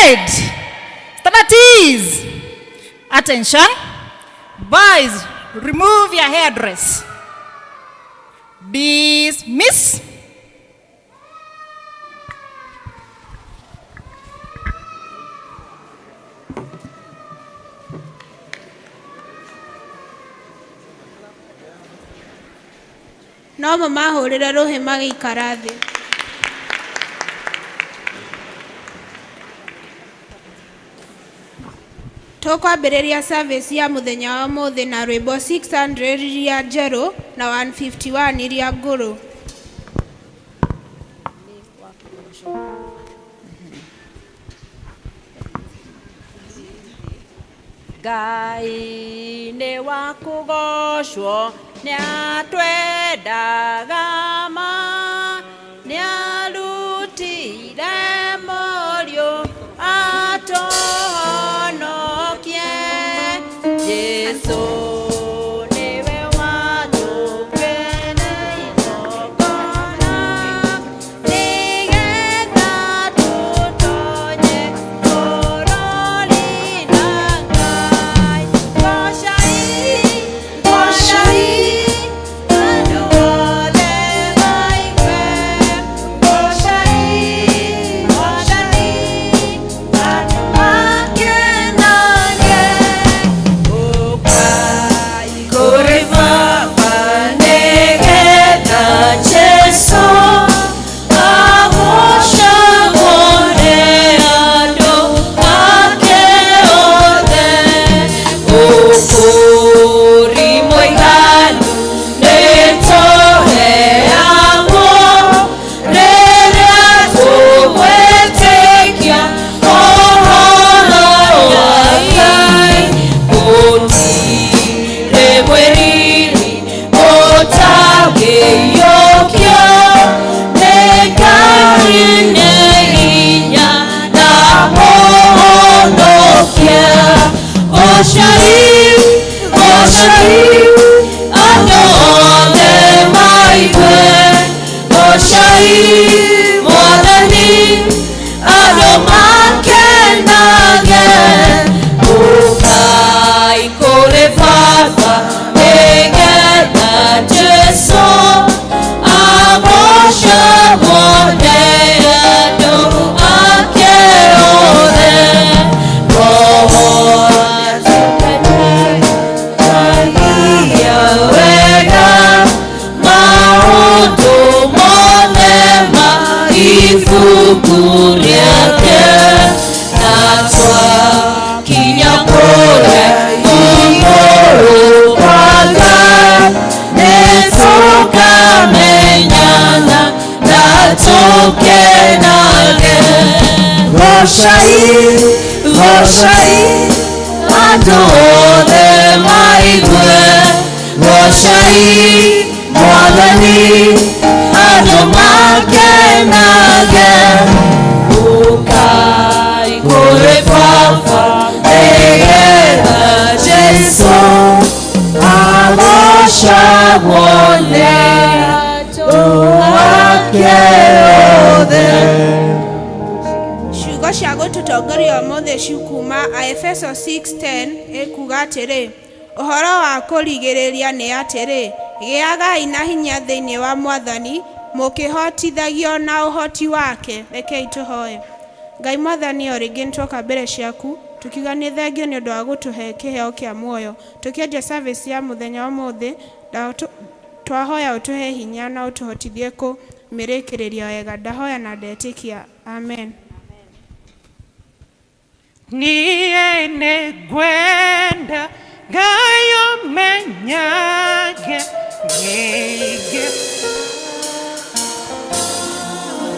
Parade. Stand at ease. Attention. Boys, remove your hairdress. Dismiss. No mamahũrĩre rũhĩ magĩikara thĩ. Tũkwambĩrĩria service ya mũthenya wa ũmũthĩ na rwĩmbo 600 iria njerũ na 151 iria ngũrũ. Ngai nĩ wa kũgocwo nĩatwendaga ma nĩarutire mũriũ atũhonokie. Jesũ nĩwe watũkuĩrĩire igongona nĩgetha tũtonye bũrũri na Ngai. Goocai, goocai, andũ othe maigue. Goocai, Mwathani, andũ makenage. Ũkai kũrĩ Baba nĩgetha Jesũ agocagwo nĩ andũ ake othe. Ũkũũri mũiganu nĩtũheagwo rĩrĩa tũgwĩtĩkia ũhoro wa Ngai. Gũtirĩ mwĩriri ũtangĩiyũkio nĩ Ngai nĩ hinya na mũhonokia. Goocai, goocai, andũ othe maigue. Goocai, Mwathani, andũ makenage. Ũkai kũrĩ Baba nĩgetha Jesũ agocagwo nĩ andũ ake othe. Roho nĩatũkenagĩria wega maũndũ mothe ma ibuku rĩake, na twakinya kũrĩa igũrũ kwa Ngai nĩtũkamenyana na tũkenage. Goocai, goocai, andũ othe maigue. Goocai, Mwathani, andũ makenage. Ũkai kũrĩ Baba nĩgetha Jesũ agocagwo nĩ andũ ake othe. Ciugo cia gũtũtongoria ũmũthĩ cikuma Aefeso 6:10 ĩkuga atĩrĩ, ũhoro wa kũrigĩrĩria nĩ atĩrĩ, gĩagai na hinya thĩinĩ wa Mwathani mũkĩhotithagio na ũhoti wake. Rekei tũhoe. Ngai Mwathani, o rĩngĩ nĩtwoka mbere ciaku tukiuga nĩ thengio nĩ ũndũ wa gũtũhe kĩheo kĩa muoyo. Tũkĩanjia service ya mũthenya wa ũmũthĩ, twahoya ũtũhe hinya na ũtũhotithie kũmĩrĩkĩrĩria wega. Ndahoya na ndetĩkia. Amen. Niĩ nĩngwenda Ngai ũmenyage ningĩ.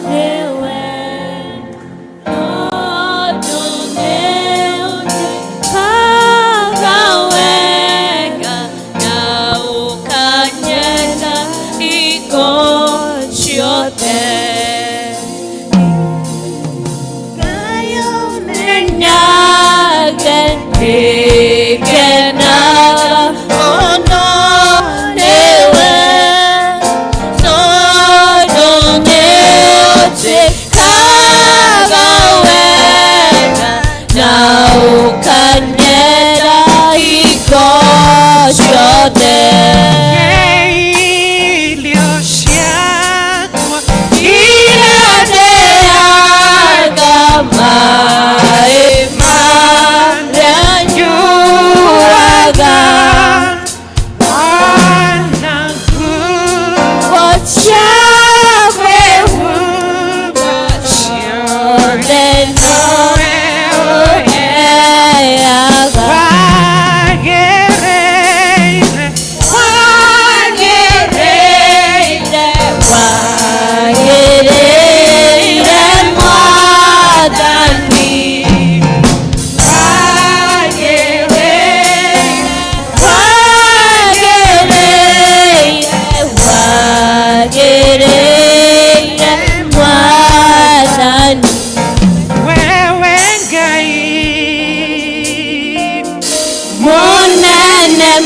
Nĩwe tondũ nĩũnjĩkaga wega na ũkanyenda hingo ciothe. Ngai ũmenyage nĩngenaga mũno.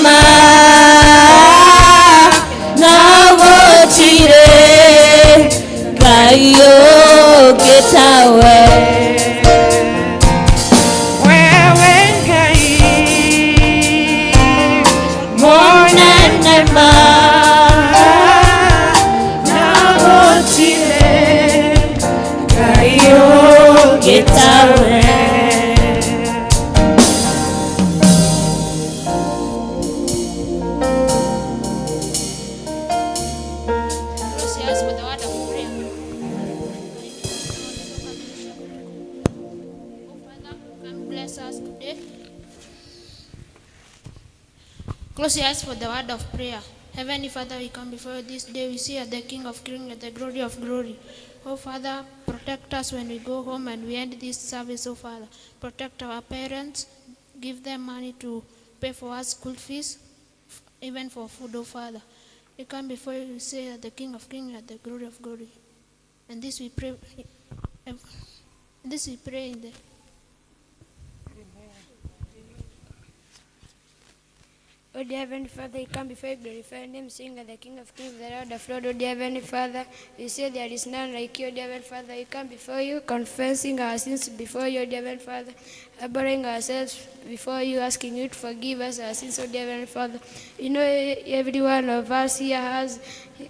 Ma na gũtirĩ Ngai ũngĩ tawe. Wewe Ngai Mũnene ma na gũtirĩ Ngai ũngĩ tawe. Close your eyes for the word of prayer. Oh, Father, come bless us today. Close your eyes for the word of prayer. Heavenly Father, we come before you this day. We see you the King of Kings and the glory of glory. Oh Father, protect us when we go home and we end this service, oh Father. Protect our parents, give them money to pay for us school fees, even for food, oh Father. We come before you, we say you are the King of Kings and the glory of glory. And this we pray, this we pray in the O dear Heavenly Father, you come before you glorify your name, sing at the King of Kings, the Lord of Lords. O dear Heavenly Father, you say there is none like you, O dear Heavenly Father. You come before you, confessing our sins before you, O dear Heavenly Father, humbling ourselves before you, asking you to forgive us our sins, O dear Heavenly Father. You know every one of us here has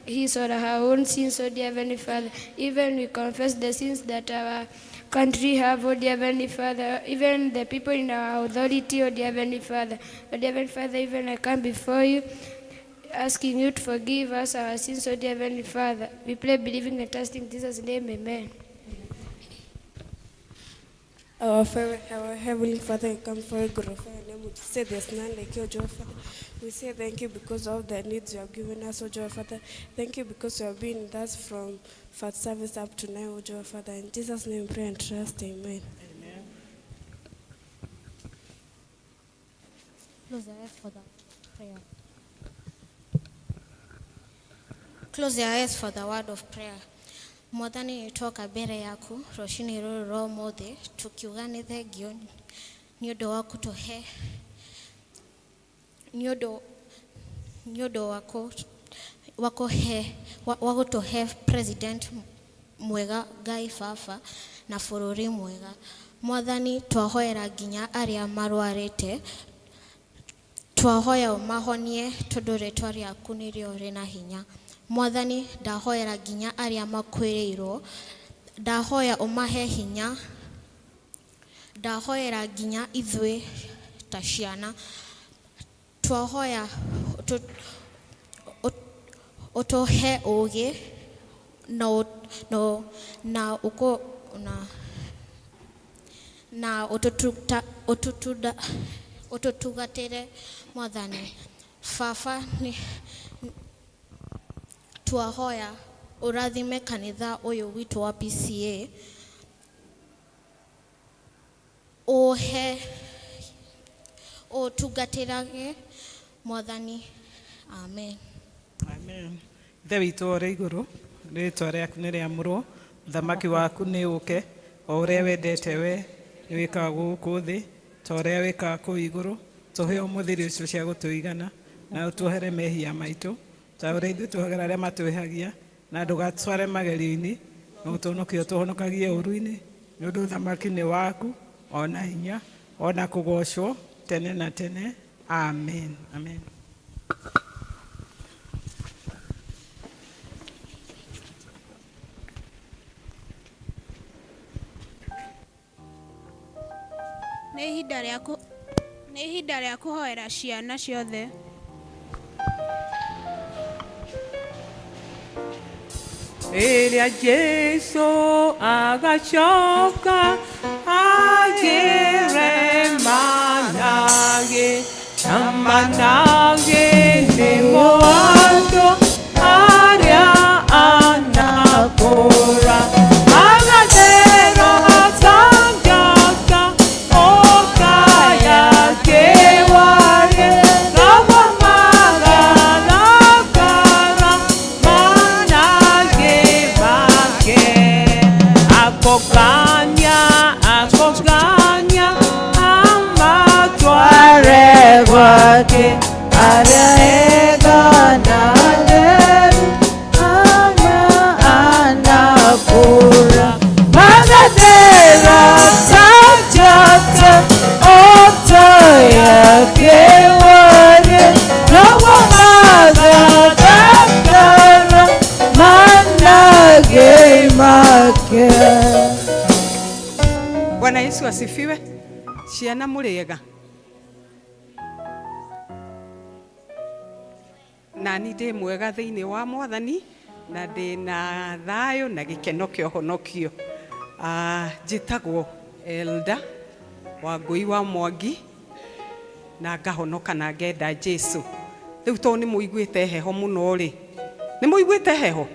his or her own sins, O dear Heavenly Father. Even we confess the sins that our country have, O dear Heavenly Father, even the people in our authority, O dear Heavenly Father. O dear Heavenly Father, even I come before you, asking you to forgive us our sins, O dear Heavenly Father. We pray, believing and trusting in Jesus' name, amen. Our Father, our Heavenly Father, we come for you, glorify your name. We say there's none like you, O Jehovah Father. We say thank you because of the needs you have given us, O Jehovah Father. Thank you because you have been with us from first service up to now, O Jehovah Father. In Jesus' name, we pray and trust. Amen. Close your eyes for the prayer. Close your eyes for the word of prayer. Mwathani nĩtwoka mbere yaku rũcinĩ rũrũ rwa ũmũthĩ tũkiuga nĩ thengio nĩ ũndũ wa kũtũhe nĩ ũndũ wa kũhe wa gũtũhe president mwega Ngai baba na bũrũri mwega. Mwathani twahoera nginya arĩa marwarĩte twahoya ũmahonie tondũ rĩtwa rĩaku nĩrĩo rĩna hinya. Mwathani ndahoera nginya arĩa makuĩrĩirwo ndahoya ũmahe hinya ndahoera nginya ithuĩ ta ciana twahoya ũtũhe ũũgĩ na na na ũkũ na na ũtũtungatĩre Mwathani. Baba nĩ twahoya ũrathime kanitha ũyũ witũ wa PCA ũhe ũtungatĩrage Mwathani. Amen. Amen. Ithe witũ ũrĩ igũrũ, rĩtwa rĩaku nĩ rĩamũrwo, ũthamaki waku nĩ ũke, o ũrĩa wendete we nĩ wĩkaga gũkũ thĩ ta ũrĩa wĩkaga kũu igũrũ. Tũhe ũmũthĩ irio icio cia gũtũigana, na ũtuohere mehia maitũ ta ũrĩa ithuĩ tuohagĩra arĩa matwĩhagia, na ndũgatware magerio-inĩ, no ũtũhonokie ũtũhonokagie ũũru-inĩ, nĩ ũndũ ũthamaki nĩ waku, ona hinya, ona kũgocwo tene na tene. Amen. Amen. Nĩ ihinda rĩa kũhoera ciana ciothe. Rĩrĩa Jesũ agacoka agĩre manage na manage nĩmo andũ arĩa anakũra magathera ta njata ũkaya kĩwarie namo magarakara manage make akoganya akoganya amatware gwake. Asifiwe. Ciana mũrĩega? Nani ndĩ mwega thĩinĩ wa Mwathani na ndĩ na thayũ na gĩkeno kĩa ũhonokio. Njĩtagwo Elda Wangũi wa Mwangi na ngahonoka na ngenda Jesu. Rĩu tondũ nĩ mũiguĩte heho mũno rĩ, nĩ mũiguĩte heho?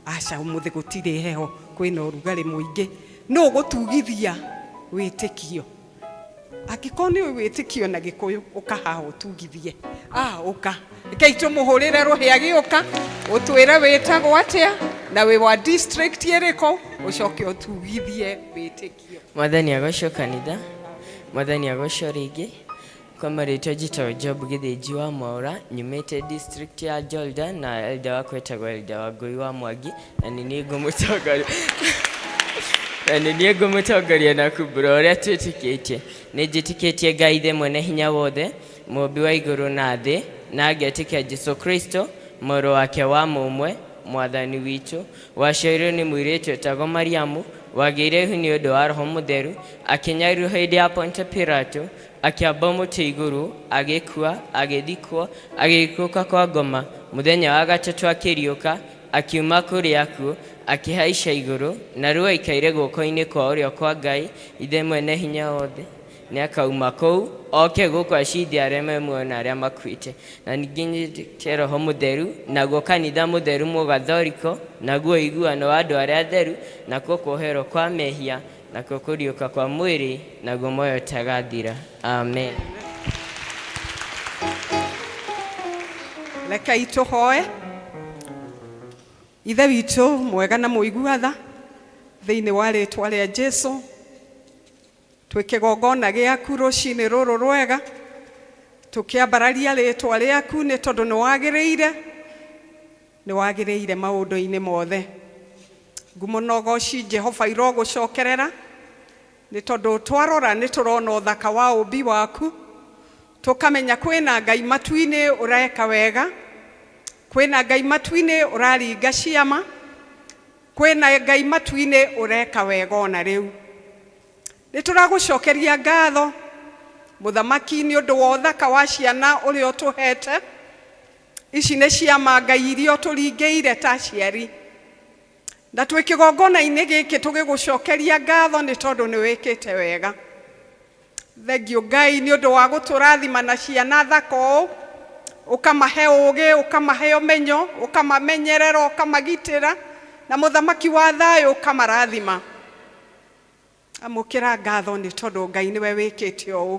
Aca, ũmũthĩ gũtirĩ heho, kwĩna ũrugarĩ mũingĩ. Nũ ũgũtugithia wĩtĩkio? Angĩkorwo nĩ ũĩ wĩtĩkio na Gĩkũyũ, ũka haha ũtugithie. Ũka. Rekei tũmũhũrĩre rũhĩ agĩũka, ũtwĩre wĩtagwo atĩa na wĩ wa district ĩrĩkũ, ũcoke ũtugithie wĩtĩkio. Mwathani agocwo kanitha, Mwathani agocwo rĩngĩ. Kwa marĩtwa njĩtagwo Job Gĩthĩnji wa Mwaũra, nyumĩte district ya Jordan na elder wakwa etagwo Elder Wangũi wa Mwangi na nĩ niĩ ngũmũtongoria na nĩ niĩ ngũmũtongoria na kumbũra ũrĩa twĩtĩkĩtie. Nĩ njĩtĩkĩtie Ngai Ithe mwene hinya wothe, mũũmbi wa igũrũ na thĩ, na ngetĩkia Jesu Kristo, mũrũ wake wa mũmwe, Mwathani witũ, waciarirwo nĩ mũirĩtu wetagwo Mariamu, wagĩire ihu nĩ ũndũ wa Roho Mũtheru, akĩnyarirwo hĩndĩ ya Ponto Pilato, akĩambwo mũtĩ igũrũ, agĩkua, agĩthikwo, agĩikũrũka kwa ngoma, mũthenya wa gatatũ akĩriũka, akiuma kũrĩ akuũ, akĩhaica igũrũ, na rĩu aikaire guoko-inĩ kwa ũrĩo kwa Ngai, Ithe mwene hinya wothe. Nĩ akauma kũu, oke gũkũ acithie arĩa me muoyo na arĩa makuĩte. Na ningĩ nyĩtĩkĩtie Roho Mũtheru, naguo kanitha mũtheru mũgathoriko, naguo ũiguano wa andũ arĩa atheru, nakuo kuoherwo kwa mehia, nakuo kũriũka kwa mwĩrĩ, naguo muoyo ũtagathira. Amen. Rekei tũhoe. Ithe witũ mwega na mũigua tha, thĩinĩ wa rĩtwa rĩa Jesu, twĩ kĩgongona gĩaku rũcinĩ rũrũ rwega, tũkĩambararia rĩtwa rĩaku nĩ tondũ nĩ wagĩrĩire, nĩ wagĩrĩire maũndũ-inĩ mothe. Ngumo na ũgoci Jehova irogũcokerera, nĩ tondũ twarora nĩ tũrona ũthaka wa ũmbi waku, tũkamenya kwĩna Ngai matu-inĩ ũreka wega, kwĩna Ngai matu-inĩ ũraringa ciama, kwĩna Ngai matu-inĩ ũreka wega ona rĩu. Nĩ tũragũcokeria ngatho mũthamaki nĩ ũndũ wa ũthaka wa ciana ũrĩa ũtũhete. Ici nĩ ciama Ngai iria ũtũringĩire ta aciari. Na twĩ kĩgongona-inĩ gĩkĩ tũgĩgũcokeria ngatho nĩ tondũ nĩ wĩkĩte wega. Thengiũ Ngai nĩ ũndũ wa gũtũrathima na ciana thaka ũũ, ũkamahe ũũgĩ, ũkamahe ũmenyo, ũkamamenyerera, ũkamagitĩra, na mũthamaki wa thayũ ũkamarathima. Amũkĩra ngatho nĩ tondũ Ngai nĩwe wĩkĩte ũũ.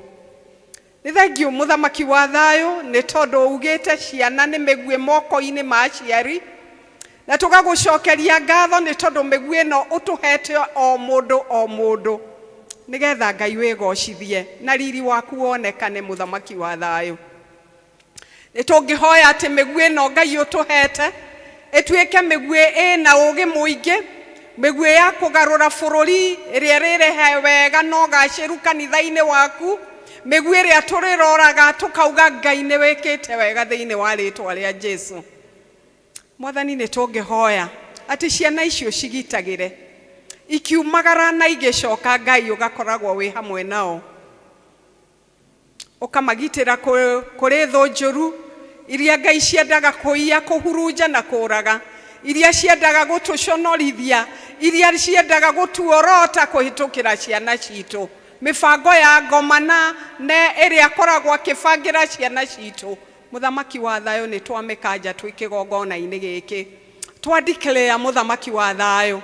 Nĩ thengiũ mũthamaki wa thayũ nĩ tondũ ugĩte ciana nĩ mĩguĩ moko-inĩ ma aciari, na tũgagũcokeria ngatho nĩ tondũ mĩguĩ ĩno ũtũhete o mũndũ o mũndũ, nĩgetha Ngai wĩgocithie na riri waku wonekane mũthamaki wa thayũ. Nĩ tũngĩhoya atĩ mĩguĩ ĩno Ngai ũtũhete ĩtuĩke mĩguĩ ĩna ũũgĩ mũingĩ, mĩguĩ ya kũgarũra bũrũri ĩrĩa ĩrĩrehe wega na ũgacĩru kanitha-inĩ waku, mĩguĩ ĩrĩa tũrĩroraga tũkauga Ngai nĩ wĩkĩte wega thĩinĩ wa rĩtwa rĩa Jesu. Mwathani nĩ tũngĩhoya atĩ ciana icio cigitagĩre ikiumagara na igĩcoka, Ngai ũgakoragwo wĩ hamwe nao, ũkamagitĩra kũrĩ thũ njũru iria Ngai ciendaga kũiya, kũhurunja na kũraga, iria ciendaga gũtũconorithia, iria ciendaga gũtuorota kũhĩtũkĩra ciana citũ, mĩbango ya ngomana na ĩrĩa akoragwo akĩbangĩra ciana citũ. Mũthamaki wa thayũ nĩ twamĩkanja twĩ kĩgongona-inĩ gĩkĩ, twandikĩrĩa mũthamaki wa thayũ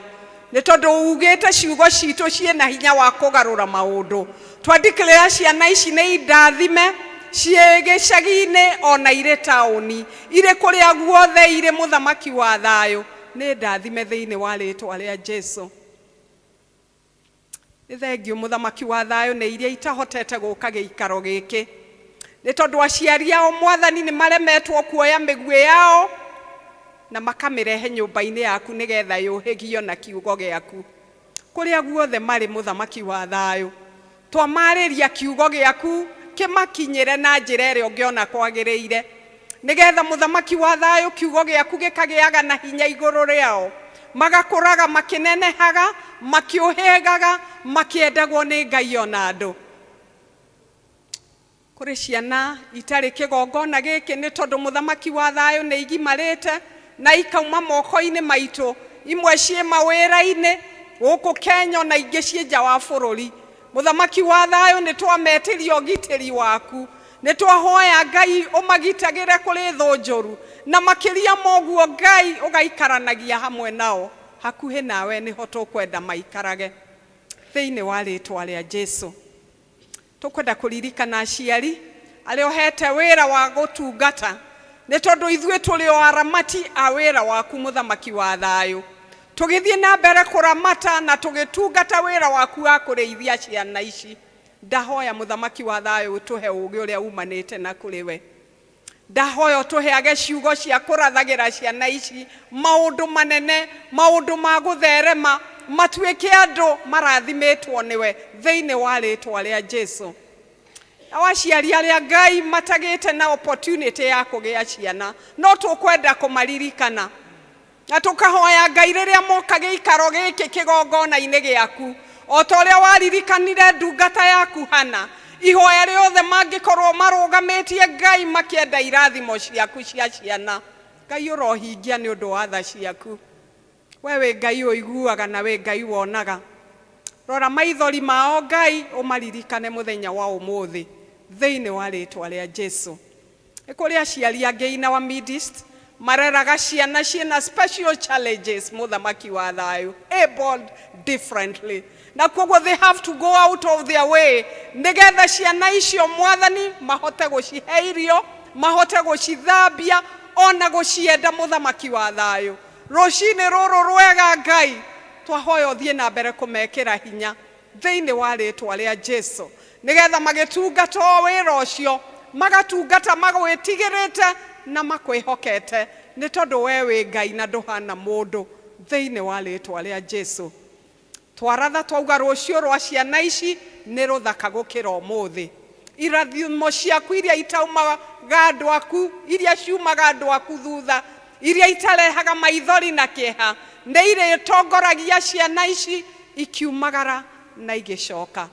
nĩ tondũ ugĩte ciugo citũ ciĩna hinya wa kũgarũra maũndũ. Twandikĩrĩa ciana ici nĩ indathime ciĩ gĩcagi-inĩ ona irĩ taũni, irĩ kũrĩa guothe irĩ, mũthamaki wa thayũ nĩ ndathime thĩinĩ wa rĩtwa rĩa Jesu. Nĩ thengiũ mũthamaki wa thayũ nĩ iria itahotete gũka gĩikaro gĩkĩ nĩ tondũ aciari ao mwathani nĩ maremetwo kuoya mĩguĩ yao na makamĩrehe nyũmba-inĩ yaku nĩgetha yũhĩgio na kiugo gĩaku. Kũrĩa guothe marĩ mũthamaki wa thayũ, twamarĩria kiugo gĩaku kĩmakinyĩre na njĩra ĩrĩa ũngĩona kwagĩrĩire, nĩgetha mũthamaki wa thayũ kiugo gĩaku gĩkagĩaga na hinya igũrũ rĩao. Magakũraga makĩnenehaga, makĩũhĩgaga, makĩendagwo nĩ Ngai ona andũ. Kũrĩ ciana itarĩ kĩgongona gĩkĩ nĩ tondũ mũthamaki wa thayũ nĩ igimarĩte na ikauma moko-inĩ maitũ. Imwe ciĩ mawĩra-inĩ gũkũ Kenya ona ingĩ ciĩ nja wa bũrũri. Mũthamaki wa thayũ nĩ twametĩria ũgitĩri waku. Nĩ twahoya Ngai ũmagitagĩre kũrĩ thũ njũru. Na makĩria ma ũguo Ngai ũgaikaranagia hamwe nao. Hakuhĩ nawe nĩho tũkwenda maikarage. Thĩinĩ wa rĩtwa rĩa Jesu. Tũkwenda kũririkana aciari arĩa ũhete wĩra wa gũtungata, nĩ tondũ ithuĩ tũrĩ o aramati a wĩra waku mũthamaki wa thayũ. Tũgĩthiĩ na mbere kũramata na tũgĩtungata wĩra waku wa kũrĩithia ciana ici. Ndahoya mũthamaki wa thayũ ũtũhe ũũgĩ ũrĩa umanĩte na kũrĩ we. Ndahoya ũtũheage ciugo cia kũrathagĩra ciana ici maũndũ manene, maũndũ ma gũtherema, matuĩke andũ marathimĩtwo nĩwe thĩinĩ wa rĩtwa rĩa Jesu. Nao aciari arĩa Ngai matagĩte na opportunity ya kũgĩa ciana, no tũkwenda kũmaririkana. Na tũkahoya Ngai rĩrĩa moka gĩikaro gĩkĩ kĩgongona-inĩ gĩaku, o ta ũrĩa waririkanire ndungata yaku Hana, ihoya rĩothe mangĩkorwo marũgamĩtie Ngai makĩenda irathimo ciaku cia ciana, Ngai ũrohingia nĩ ũndũ wa tha ciaku. We wĩ Ngai ũiguaga na wĩ Ngai wonaga. Rora maithori mao Ngai, ũmaririkane mũthenya wa ũmũthĩ, thĩinĩ wa rĩtwa rĩa Jesu. Nĩ kũrĩ aciari angĩ in our midst mareraga ciana ciĩna special challenges, mũthamaki wa thayũ, abled differently, na koguo they have to go out of their way nĩgetha ciana icio mwathani mahote gũcihe irio, mahote gũcithambia ona gũcienda. Mũthamaki wa thayũ, rũcinĩ rũrũ rwega Ngai twahoya ũthiĩ na mbere kũmekĩra hinya thĩinĩ wa rĩtwa rĩa Jesu, nĩgetha magĩtungata o wĩra ũcio magatungata magwĩtigĩrĩte na makwĩhokete, nĩ tondũ we wĩ Ngai na ndũhana mũndũ. Thĩinĩ wa rĩtwa rĩa Jesu twaratha twauga rũciũ rwa ciana ici nĩ rũthaka gũkĩra ũmũthĩ. Irathimo ciaku iria itaumaga andũ aku, iria ciumaga andũ aku thutha, iria itarehaga maithori na kĩeha, nĩ irĩtongoragia ciana ici ikiumagara na igĩcoka.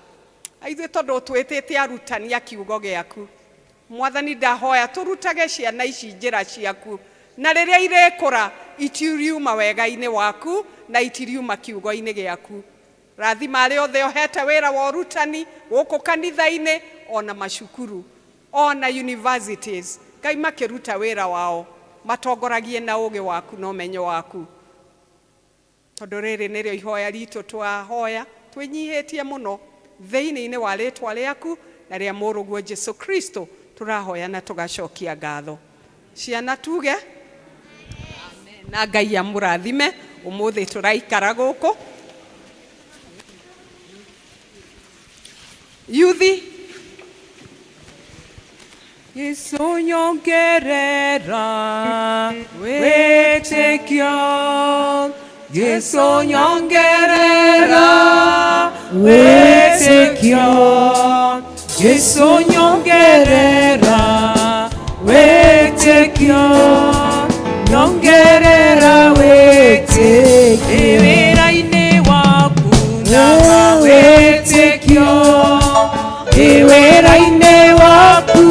Ithuĩ tondũ twĩtĩte arutani a kiugo gĩaku, mwathani ndahoya tũrutage ciana ici njĩra ciaku, na rĩrĩa irĩkũra itiriuma wega-inĩ waku na itiriuma kiugo-inĩ gĩaku. Rathima arĩa othe ũhete wĩra wa ũrutani gũkũ kanitha-inĩ ona macukuru ona universities. Ngai, makĩruta wĩra wao matongoragie na ũgĩ waku na ũmenyo waku, tondũ rĩrĩ nĩrĩo ihoya ritũ twahoya twĩnyihĩtie mũno thĩinĩ-inĩ wa rĩtwa rĩaku na rĩa mũrũguo Jesu Kristo tũrahoya na tũgacokia ngatho. Ciana tuge na Ngai amũrathime. Ũmũthĩ tũraikara gũkũ yuthi. Yesu nyongerera wĩtĩkio, Yesu nyongerera wĩtĩkio, Yesu nyongerera wĩtĩkio, nyongerera wĩtĩkio wĩra-inĩ waku na wĩtĩkio, wĩra-inĩ waku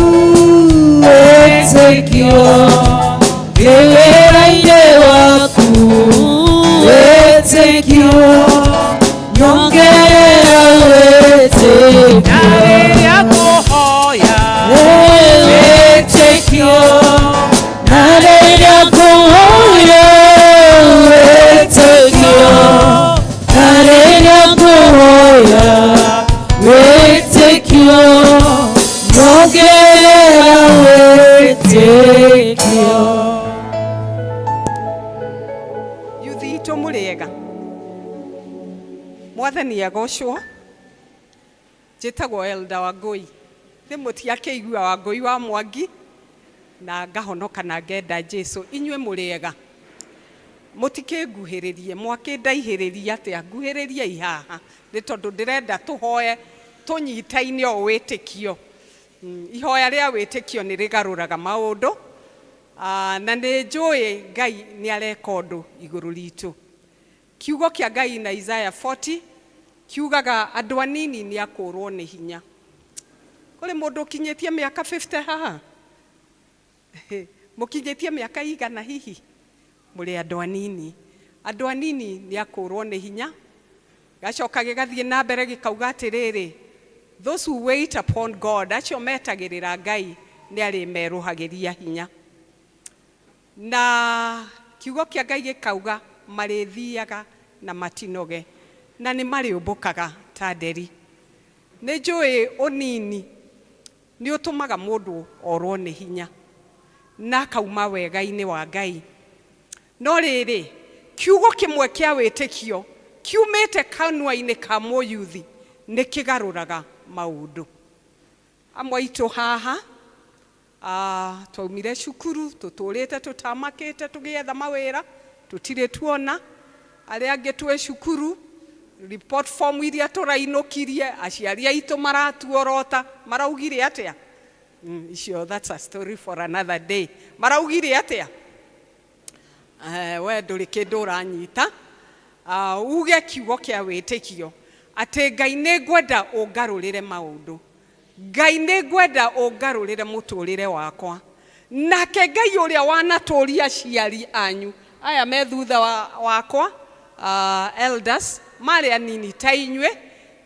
wĩtĩkio, wĩra-inĩ waku wĩtĩkio, nyongerera wĩtĩkio na rĩrĩa ngũhoya wĩtĩkio, na rĩrĩa ngũhoya wĩtĩkio, na rĩrĩa ngũhoya wĩtĩkio, nyongerera wĩtĩkio. Yuthi itũ mũrĩega, mwathani agocwo. Njĩtagwo Elda Wangũi, nĩ mũtiakĩigua Wangũi wa Mwangi, na ngahonoka na ngenda Jesu. Inyuĩ mũrĩega, mũtikĩnguhĩrĩrie, mwakĩndaihĩrĩria atĩa? Nguhĩrĩriai haha nĩ tondũ ndĩrenda tũhoe tũnyitaine o wĩtĩkio. Ihoya rĩa wĩtĩkio nĩ rĩgarũraga maũndũ. Ah, na nĩ njũĩ Ngai nĩ areka ũndũ igũrũ ritũ. Kiugo kĩa Ngai na Isaiah 40 kiugaga andũ anini nĩ akũrwo nĩ hinya. Kũrĩ mũndũ ũkinyĩtie mĩaka 50 haha? Mũkinyĩtie mĩaka igana hihi? Mũrĩ andũ anini. Andũ anini nĩ akũrwo nĩ hinya. Gacoka gĩgathiĩ na mbere gĩkauga atĩrĩrĩ, those who wait upon God, acio metagĩrĩra Ngai nĩ arĩmerũhagĩria hinya. Na kiugo kĩa Ngai gĩkauga marĩthiaga na matinoge na nĩ marĩũmbũkaga ta nderi. Nĩ njũĩ ũnini nĩ ũtũmaga mũndũ orwo nĩ hinya na akauma wega-inĩ wa Ngai. No rĩrĩ, kiugo kĩmwe kĩa wĩtĩkio kiumĩte kanua-inĩ ka mũyuthi nĩ kĩgarũraga maũndũ. Amwe aitũ haha twaumire cukuru tũtũrĩte tũtamakĩte tũgĩetha mawĩra tũtirĩ tuona. Arĩa angĩ twĩ cukuru report form iria tũrainũkirie aciari aitũ maratuorota maraugire atĩa? Icio that's a story for another day. Maraugire atĩa? We ndũrĩ kĩndũ ũranyita. Uge kiugo kĩa wĩtĩkio atĩ Ngai nĩ ngwenda ũngarũrĩre maũndũ. Ngai nĩ ngwenda ũngarũrĩre mũtũrĩre wakwa. Nake Ngai ũrĩa wanatũria aciari anyu aya me thutha wakwa, elders marĩ anini ta inyuĩ,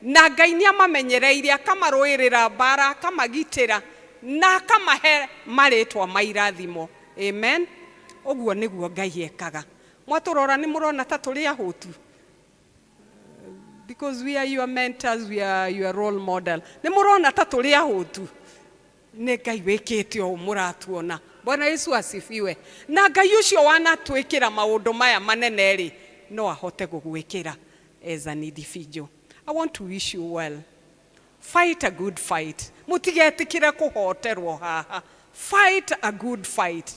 na Ngai nĩ amamenyereire akamarũĩrĩra mbara akamagitĩra na akamahe marĩtwa ma irathimo. Amen. Ũguo nĩguo Ngai ekaga. Mwatũrora nĩ mũrona ta tũrĩ ahũtu? Because we are your mentors, we are your role model. Nĩ mũrona ta tũrĩ ahũtu? Nĩ Ngai wĩkĩte ũũ mũratuona. Bwana Yesu asifiwe. Na Ngai ũcio wanatwĩkĩra maũndũ maya manene rĩ, no ahote gũgwĩkĩra as an individual. I want to wish you well. Fight a good fight. Mũtigetĩkĩre kũhoterwo haha. Fight a good fight.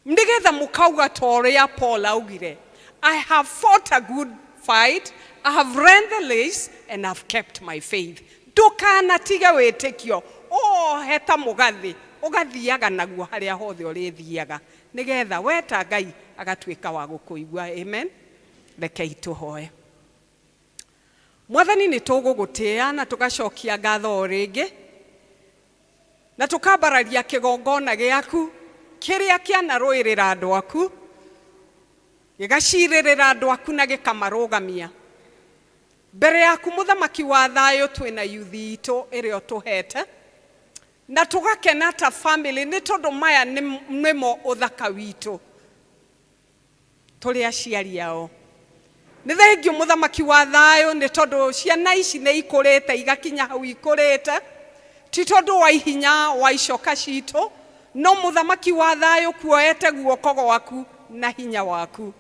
Nĩgetha mũkauga ta ũrĩa Paul augire, I have fought a good fight, I have run the race and I've kept my faith. Ndũkanatige wĩtĩkio, ũwohe ta mũgathĩ, ũgathiaga naguo harĩa hothe ũrĩthiaga, nĩgetha weta Ngai agatuĩka wa gũkũigua. Amen. Rekei tũhoe. Mwathani, nĩ tũgũgũtĩĩa na tũgacokia ngatho o rĩngĩ, na tũkambararia kĩgongona gĩaku kĩrĩa kĩanarũĩrĩra andũ aku, gĩgacirĩrĩra andũ aku na gĩkamarũgamia mbere yaku. Mũthamaki wa thayũ, twĩna yuthi itũ ĩrĩa ũtũhete na tũgakena ta family nĩ tondũ maya nĩmo ũthaka witũ tũrĩ aciari ao. Nĩ thengio mũthamaki wa thayũ nĩ tondũ ciana ici nĩ ikũrĩte igakinya hau ikũrĩte, ti tondũ wa ihinya wa icoka citũ, no mũthamaki wa thayũ kuoete guoko gwaku na hinya waku.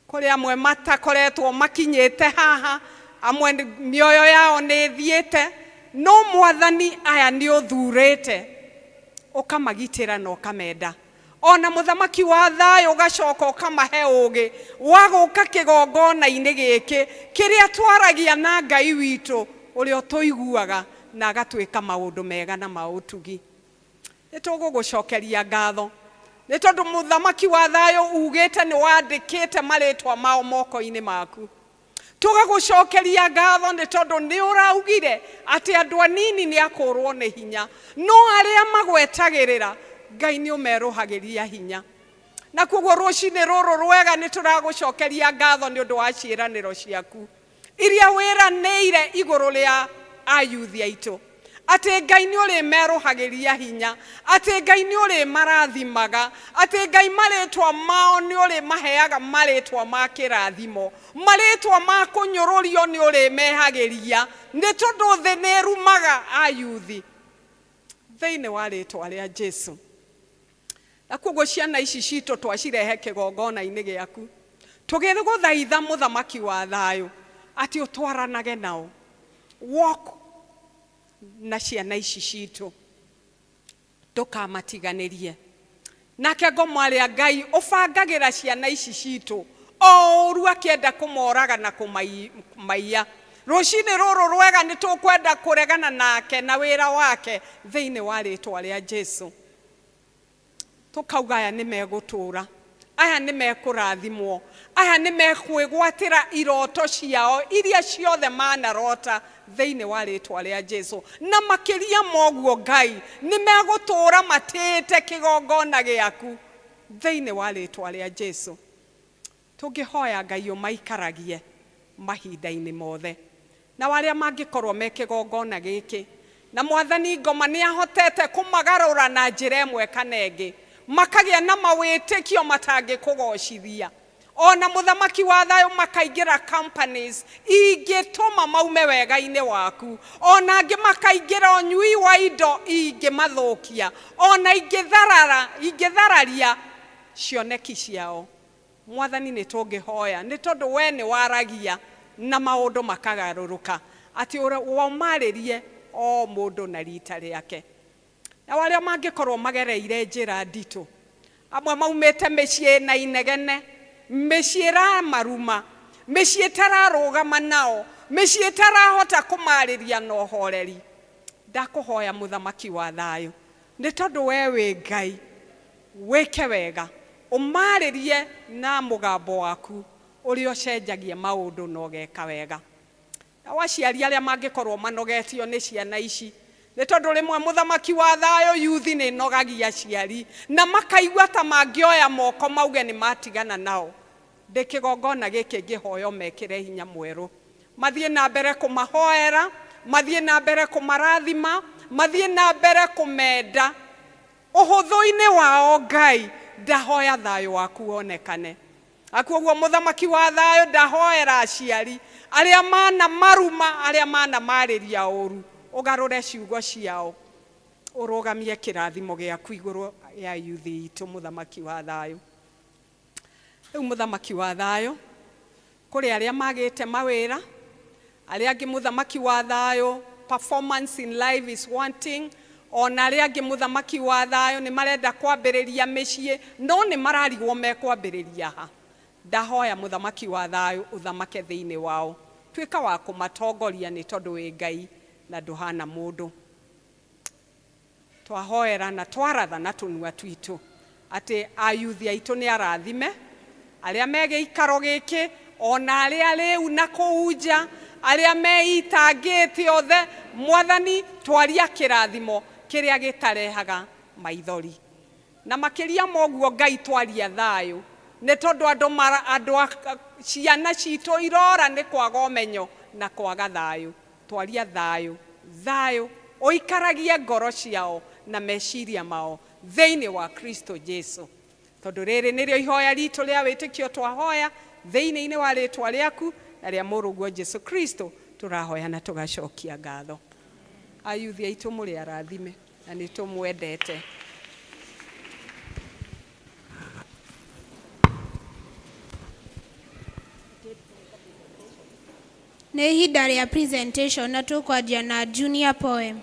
Kũrĩ amwe matakoretwo makinyĩte haha, amwe mĩoyo yao nĩ ĩthiĩte, no mwathani aya nĩ ũthurĩte ũkamagitĩra na ũkamenda. Ona mũthamaki wa thayũ ũgacoka ũkamahe ũgĩ wa gũka kĩgongona-inĩ gĩkĩ kĩrĩa twaragia na Ngai witũ ũrĩa ũtũiguaga na agatwĩka maũndũ mega na ma ũtugi. Nĩ tũgũgũcokeria ngatho nĩ tondũ mũthamaki wa thayũ ugĩte nĩ wandĩkĩte marĩtwa mao moko-inĩ maku. Tũgagũcokeria ngatho nĩ tondũ nĩ ũraugire atĩ andũ anini nĩ akũrwo nĩ hinya, no arĩa magwetagĩrĩra Ngai nĩ ũmerũhagĩria hinya. Na koguo rũcinĩ rũrũ rwega nĩ tũragũcokeria ngatho nĩ ũndũ wa ciĩranĩro ciaku iria wĩranĩire igũrũ rĩa ayuthi aitũ, atĩ Ngai nĩ ũrĩmerũhagĩria hinya, atĩ Ngai nĩ ũrĩmarathimaga, atĩ Ngai marĩtwa mao nĩ ũrĩmaheaga marĩtwa ma kĩrathimo, marĩtwa ma kũnyũrũrio nĩ ũrĩmehagĩria, nĩ tondũ thĩ nĩ ĩrumaga ayuthi thĩinĩ wa rĩtwa rĩa Jesu. Na koguo ciana ici citũ twacirehe kĩgongona-inĩ gĩaku, tũgĩgũthaitha mũthamaki wa thayũ atĩ ũtwaranage nao, walk na ciana ici citũ, ndũkamatiganĩrie. Nake ngoma rĩa Ngai ũbangagĩra ciana ici citũ o ũru akĩenda kũmoraga na kũmaiya. Rũcinĩ rũrũ rwega nĩ tũkwenda kũregana nake na wĩra wake thĩinĩ wa rĩtwa rĩa Jesu. Tũkauga aya nĩ megũtũra, Aya nĩ mekũrathimwo, aya nĩ mekwĩgwatĩra iroto ciao iria ciothe manarota thĩinĩ wa rĩtwa rĩa Jesu. Na makĩria moguo Ngai, nĩ megũtũũra matĩĩte kĩgongona gĩaku thĩinĩ wa rĩtwa rĩa Jesu. Tũngĩhoya Ngai ũmaikaragie mahinda-inĩ mothe, na arĩa mangĩkorwo me kĩgongona gĩkĩ na Mwathani ngoma nĩ ahotete kũmagarũra na njĩra ĩmwe kana ĩngĩ, makagĩa na mawĩtĩkio matangĩkũgocithia, ona mũthamaki wa thayũ makaingĩra companies ingĩtũma maume wega-inĩ waku, ona angĩ makaingĩra ũnyui wa indo ingĩmathũkia, ona ingĩthararia cioneki ciao. Mwathani nĩ tũngĩhoya nĩ tondũ we nĩ waragia na maũndũ makagarũrũka, atĩ wamarĩrie o mũndũ na rita rĩake. Na arĩa mangĩkorwo magereire njĩra nditũ, amwe maumĩte mĩciĩ na inegene, mĩciĩ ĩramaruma, mĩciĩ ĩtararũgama nao, mĩciĩ ĩtarahota kũmarĩria na ũhoreri, ndakũhoya mũthamaki wa thayũ, nĩ tondũ we wĩ Ngai, wĩke wega, ũmarĩrie na mũgambo waku ũrĩa ũcenjagia maũndũ na ũgeka wega. Nao aciari arĩa mangĩkorwo manogetio nĩ ciana ici, nĩ tondũ rĩmwe mũthamaki wa thayũ yuthi nĩ nogagia aciari na makaigua ta mangĩoya moko mauge nĩ matigana nao, ndĩ kĩgongona gĩkĩ ngĩhoya mekĩre hinya mwerũ, mathiĩ na mbere kũmahoera, mathiĩ na mbere kũmarathima, mathiĩ na mbere kũmenda ũhũthũ-inĩ wao. Ngai, ndahoya thayũ waku wonekane. Akuoguo mũthamaki wa thayũ, ndahoera aciari arĩa mana maruma, arĩa mana marĩria ũru, ũgarũre ciugo ciao, ũrũgamie kĩrathimo gĩaku igũrũ ya yuthi itũ, mũthamaki wa thayũ. Rĩu mũthamaki wa thayũ, kũrĩ arĩa magĩte mawĩra, arĩa angĩ mũthamaki wa thayũ performance in life is wanting, ona arĩa angĩ mũthamaki wa thayũ nĩ marenda kwambĩrĩria mĩciĩ no nĩ mararigwo mekwambĩrĩria ha. Ndahoya mũthamaki wa thayũ ũthamake thĩinĩ wao, tuĩka wa kũmatongoria nĩ tondũ wĩ Ngai na ndũhana mũndũ. Twahoera na twaratha na tũnua twitũ atĩ ayuthi aitũ nĩ arathime, arĩa me gĩikaro gĩkĩ ona arĩa rĩu na kũu nja, arĩa meitangĩte othe, Mwathani twaria kĩrathimo kĩrĩa gĩtarehaga maithori. Na makĩria moguo Ngai twaria thayũ, nĩ tondũ andũ ciana citũ irora nĩ kwaga ũmenyo na kwaga thayũ. Twaria thayũ, thayũ ũikaragie ngoro ciao na meciria mao thĩinĩ wa Kristo Jesu. Tondũ rĩrĩ nĩrĩo ihoya ritũ rĩa wĩtĩkio twahoya thĩinĩ-inĩ wa rĩtwa rĩaku na rĩa mũrũguo Jesu Kristo, tũrahoya na tũgacokia ngatho. Ayuthi aitũ mũrĩ arathime na nĩ tũmwendete. Nĩ ihinda rĩa presentation na tũkwanjia na junior poem.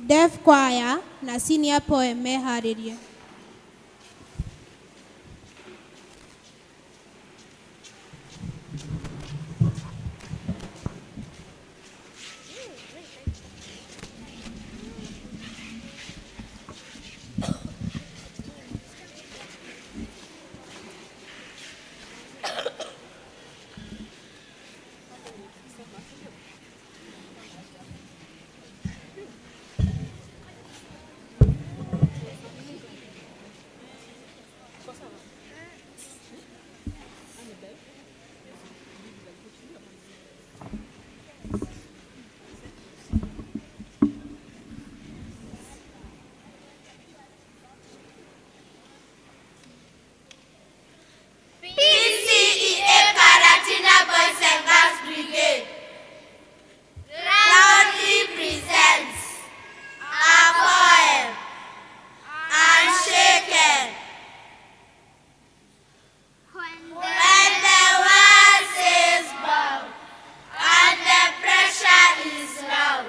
Deaf Choir na Senior Poem meharĩrie. PCEA Karatina Boys and Girls Brigade proudly presents a poem, Unshaken. When the world says bow and the pressure is loud,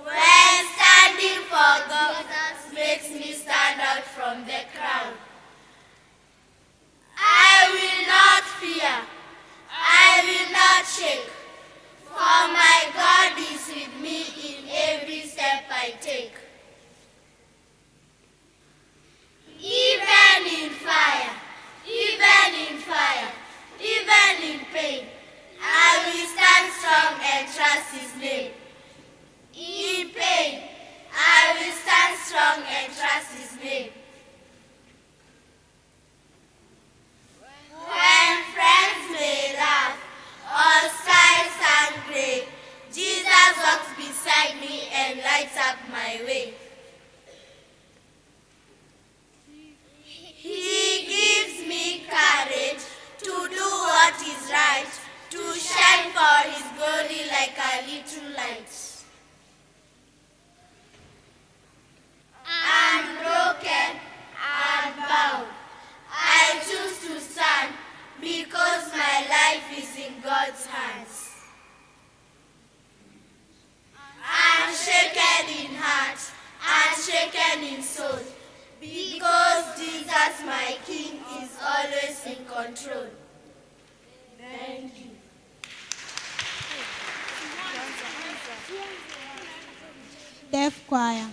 when standing for God makes me stand out from the crowd. I will not fear, I will not shake, for my God is with me in every step I take. Even in fire, even in fire, even in pain, I will stand strong and trust His name. In pain, I will stand strong and trust His name. When friends may laugh or skies are gray, Jesus walks beside me and lights up my way. He gives me courage to do what is right, to shine for His glory like a little light. I'm broken and bound. I choose to stand because my life is in God's hands. I'm shaken in heart and shaken in soul because Jesus, my King, is always in control. Thank you. Deaf Choir.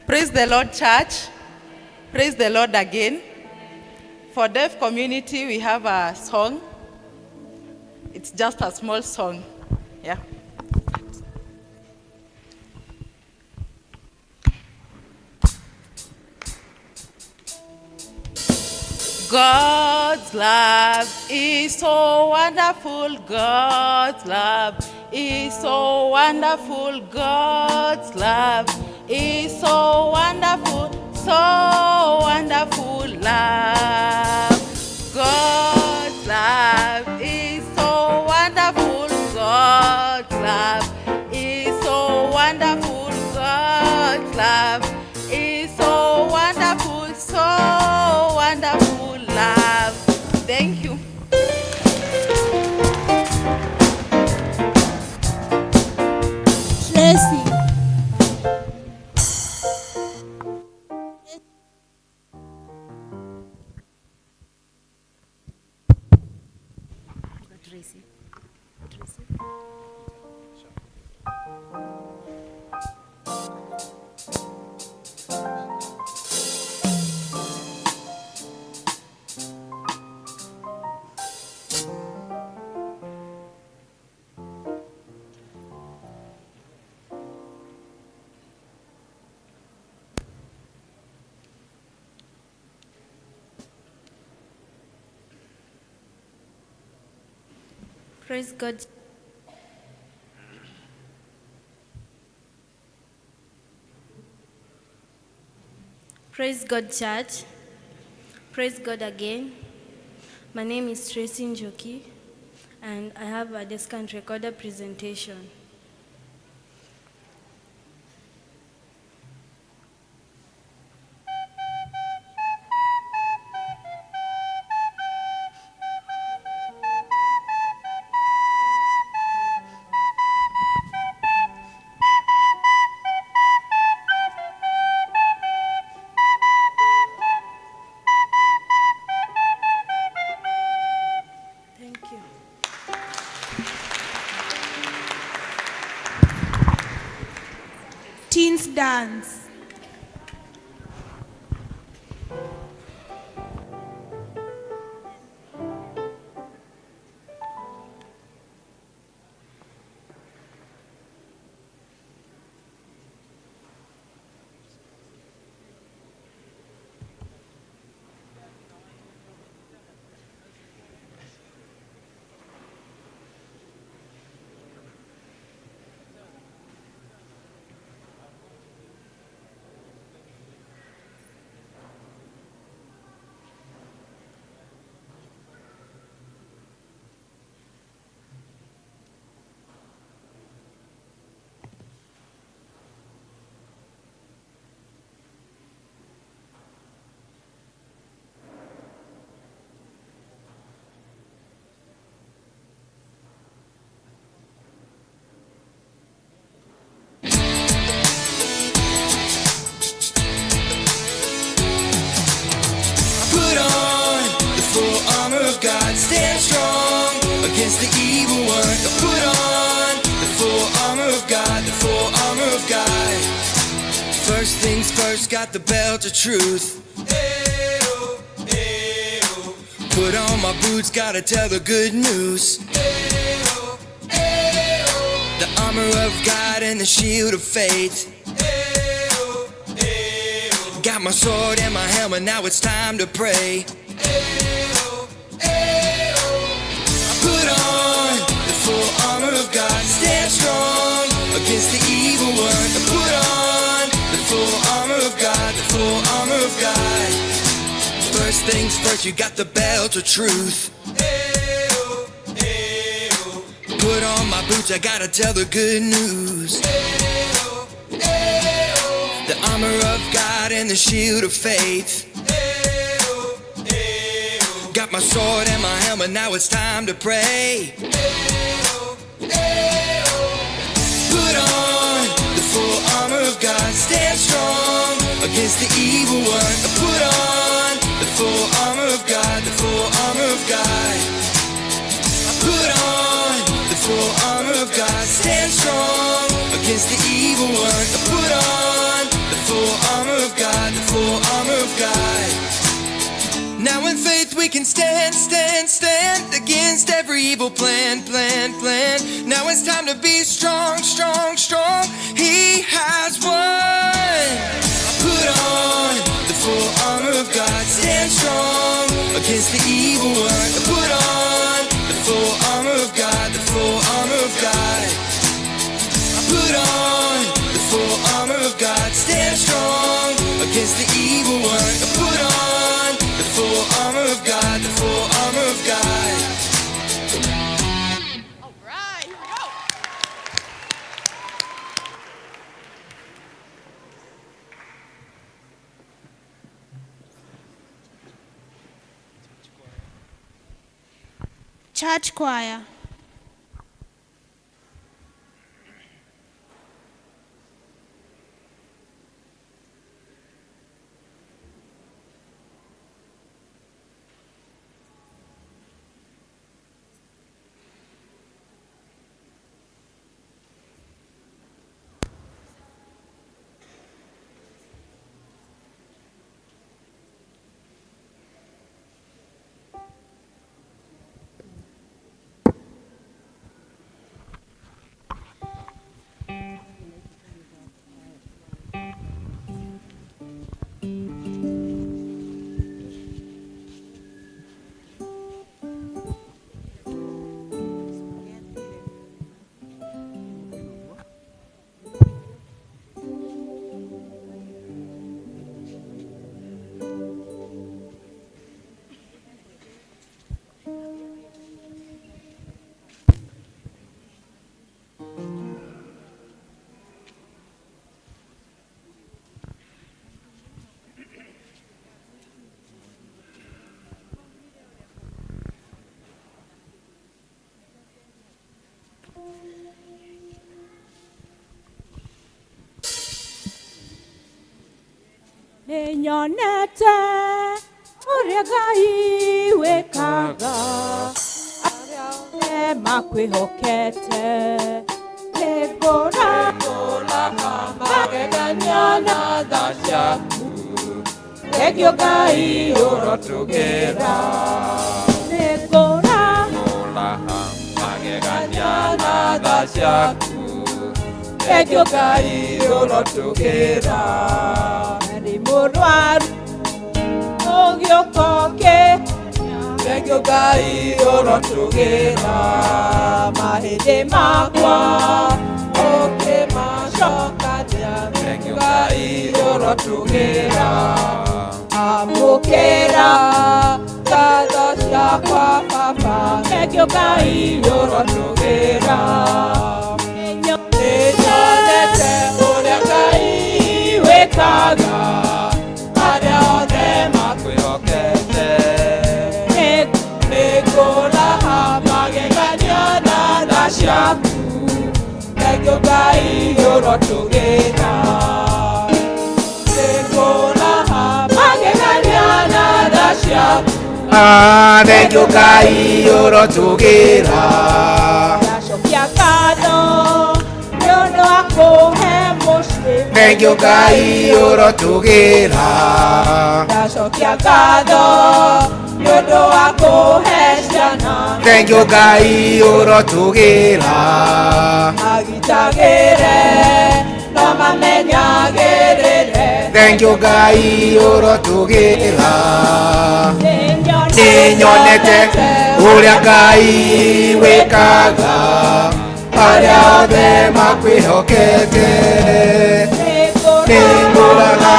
Praise the Lord, church. Praise the Lord again. For deaf community, we have a song. It's just a small song. Yeah. God's love is so wonderful. God's love is so wonderful. God's love is so wonderful love. God's love is so wonderful. God's love is so wonderful. God's love is so wonderful love. Thank you. Tracy. Tracy. Tracy. Praise God. Praise God, church. Praise God again. My name is Tracy Njoki, and I have a descant recorder presentation. Thank you. Teens dance. Put on the full armor of God. Stand strong against the evil one. Put on the full armor of God. The full armor of God. First things first, got the belt of truth. Put on my boots, gotta tell the good news. The armor of God and the shield of faith. Got my sword and my helmet, now it's time to pray. Put on the full armor of God, stand strong against the evil one. Put on the full armor of God, the full armor of God. First things first, you got the belt of truth. Put on my boots, I gotta tell the good news. The armor of God and the shield of faith. Got my sword and my helmet, now it's time to pray. Put on the full armor of God, stand strong against the evil one. Put on the full armor of God, the full armor of God. Put on the full armor of God, stand strong against the evil one. Put on the full armor of God, the full armor of God. Now in faith we can stand, stand, stand against every evil plan, plan, plan. Now it's time to be strong, strong, strong. He has won. Put on the full armor of God, stand strong against the evil one. Put on the full armor of God, the full armor of God. Put on the full armor of God, stand strong against the evil one. Put on the full armor of God, the full armor of God. All right, here we go. Church choir. Nĩnyonete ũrĩa Ngai wĩkaga arĩa othe makwĩhokete. Nĩngũra magegania na tha ciaku. Thengio Ngai ũrotũgĩra. Nĩngũra Magegania na tha ciaku. Thengio Ngai ũrotũgĩra. Ndarĩ mũrwaru ũgĩũka ũkĩhonia. Thengio Ngai ũrotũgĩra. Mahĩndĩ makwa ũkĩmacokania. Thengio Ngai ũrotũgĩra. Amũkĩra ngatho ciakwa Baba. Thengio Ngai ũrotũgĩra. Nĩnyonete ũrĩa Ngai wĩkaga arĩa othe makwĩhokete. Nĩngũraha magegania na tha ciaku. Thengio Ngai ũrotũgĩra. Nĩngũraha magegania na tha ciaku. Ah, thengio Ngai ũrotũgĩra. Ndacokia ngatho nĩ ũndũ wa kũhe mũciĩ. Thengio Ngai ũrotũgĩra. Ndacokia ngatho nĩ ũndũ wa kũhe ciana. Thengio Ngai ũrotũgĩra. Magitagĩre no mamenyagĩrĩre. Thengio Ngai ũrotũgĩra. Nĩnyonete ũrĩa Ngai wĩkaga arĩa othe makwĩhokete. Nĩngũraga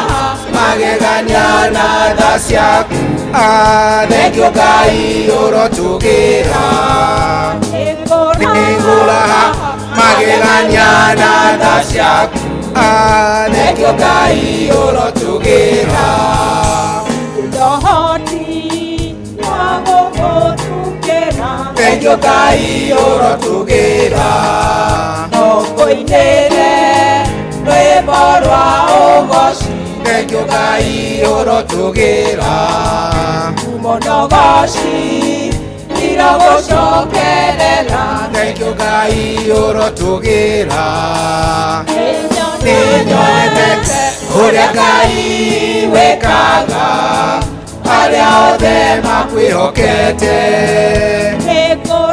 magegania na tha ciaku. Ah, thengio Ngai ũrotũgĩra. Nĩngũraga magegania na tha ciaku. Ah, thengio Ngai ũrotũgĩra. Ndohoti wa gũgũtungĩra. Thengio Ngai ũrotũgĩra. Ngũinĩre rwĩmbo rwa ũgoci. Thengio Ngai ũrotũgĩra. Ngumo na ũgoci irogũcokerera. Thengio Ngai ũrotũgĩra. Nĩnyonete ũrĩa Ngai wĩkaga arĩa othe makwĩhokete.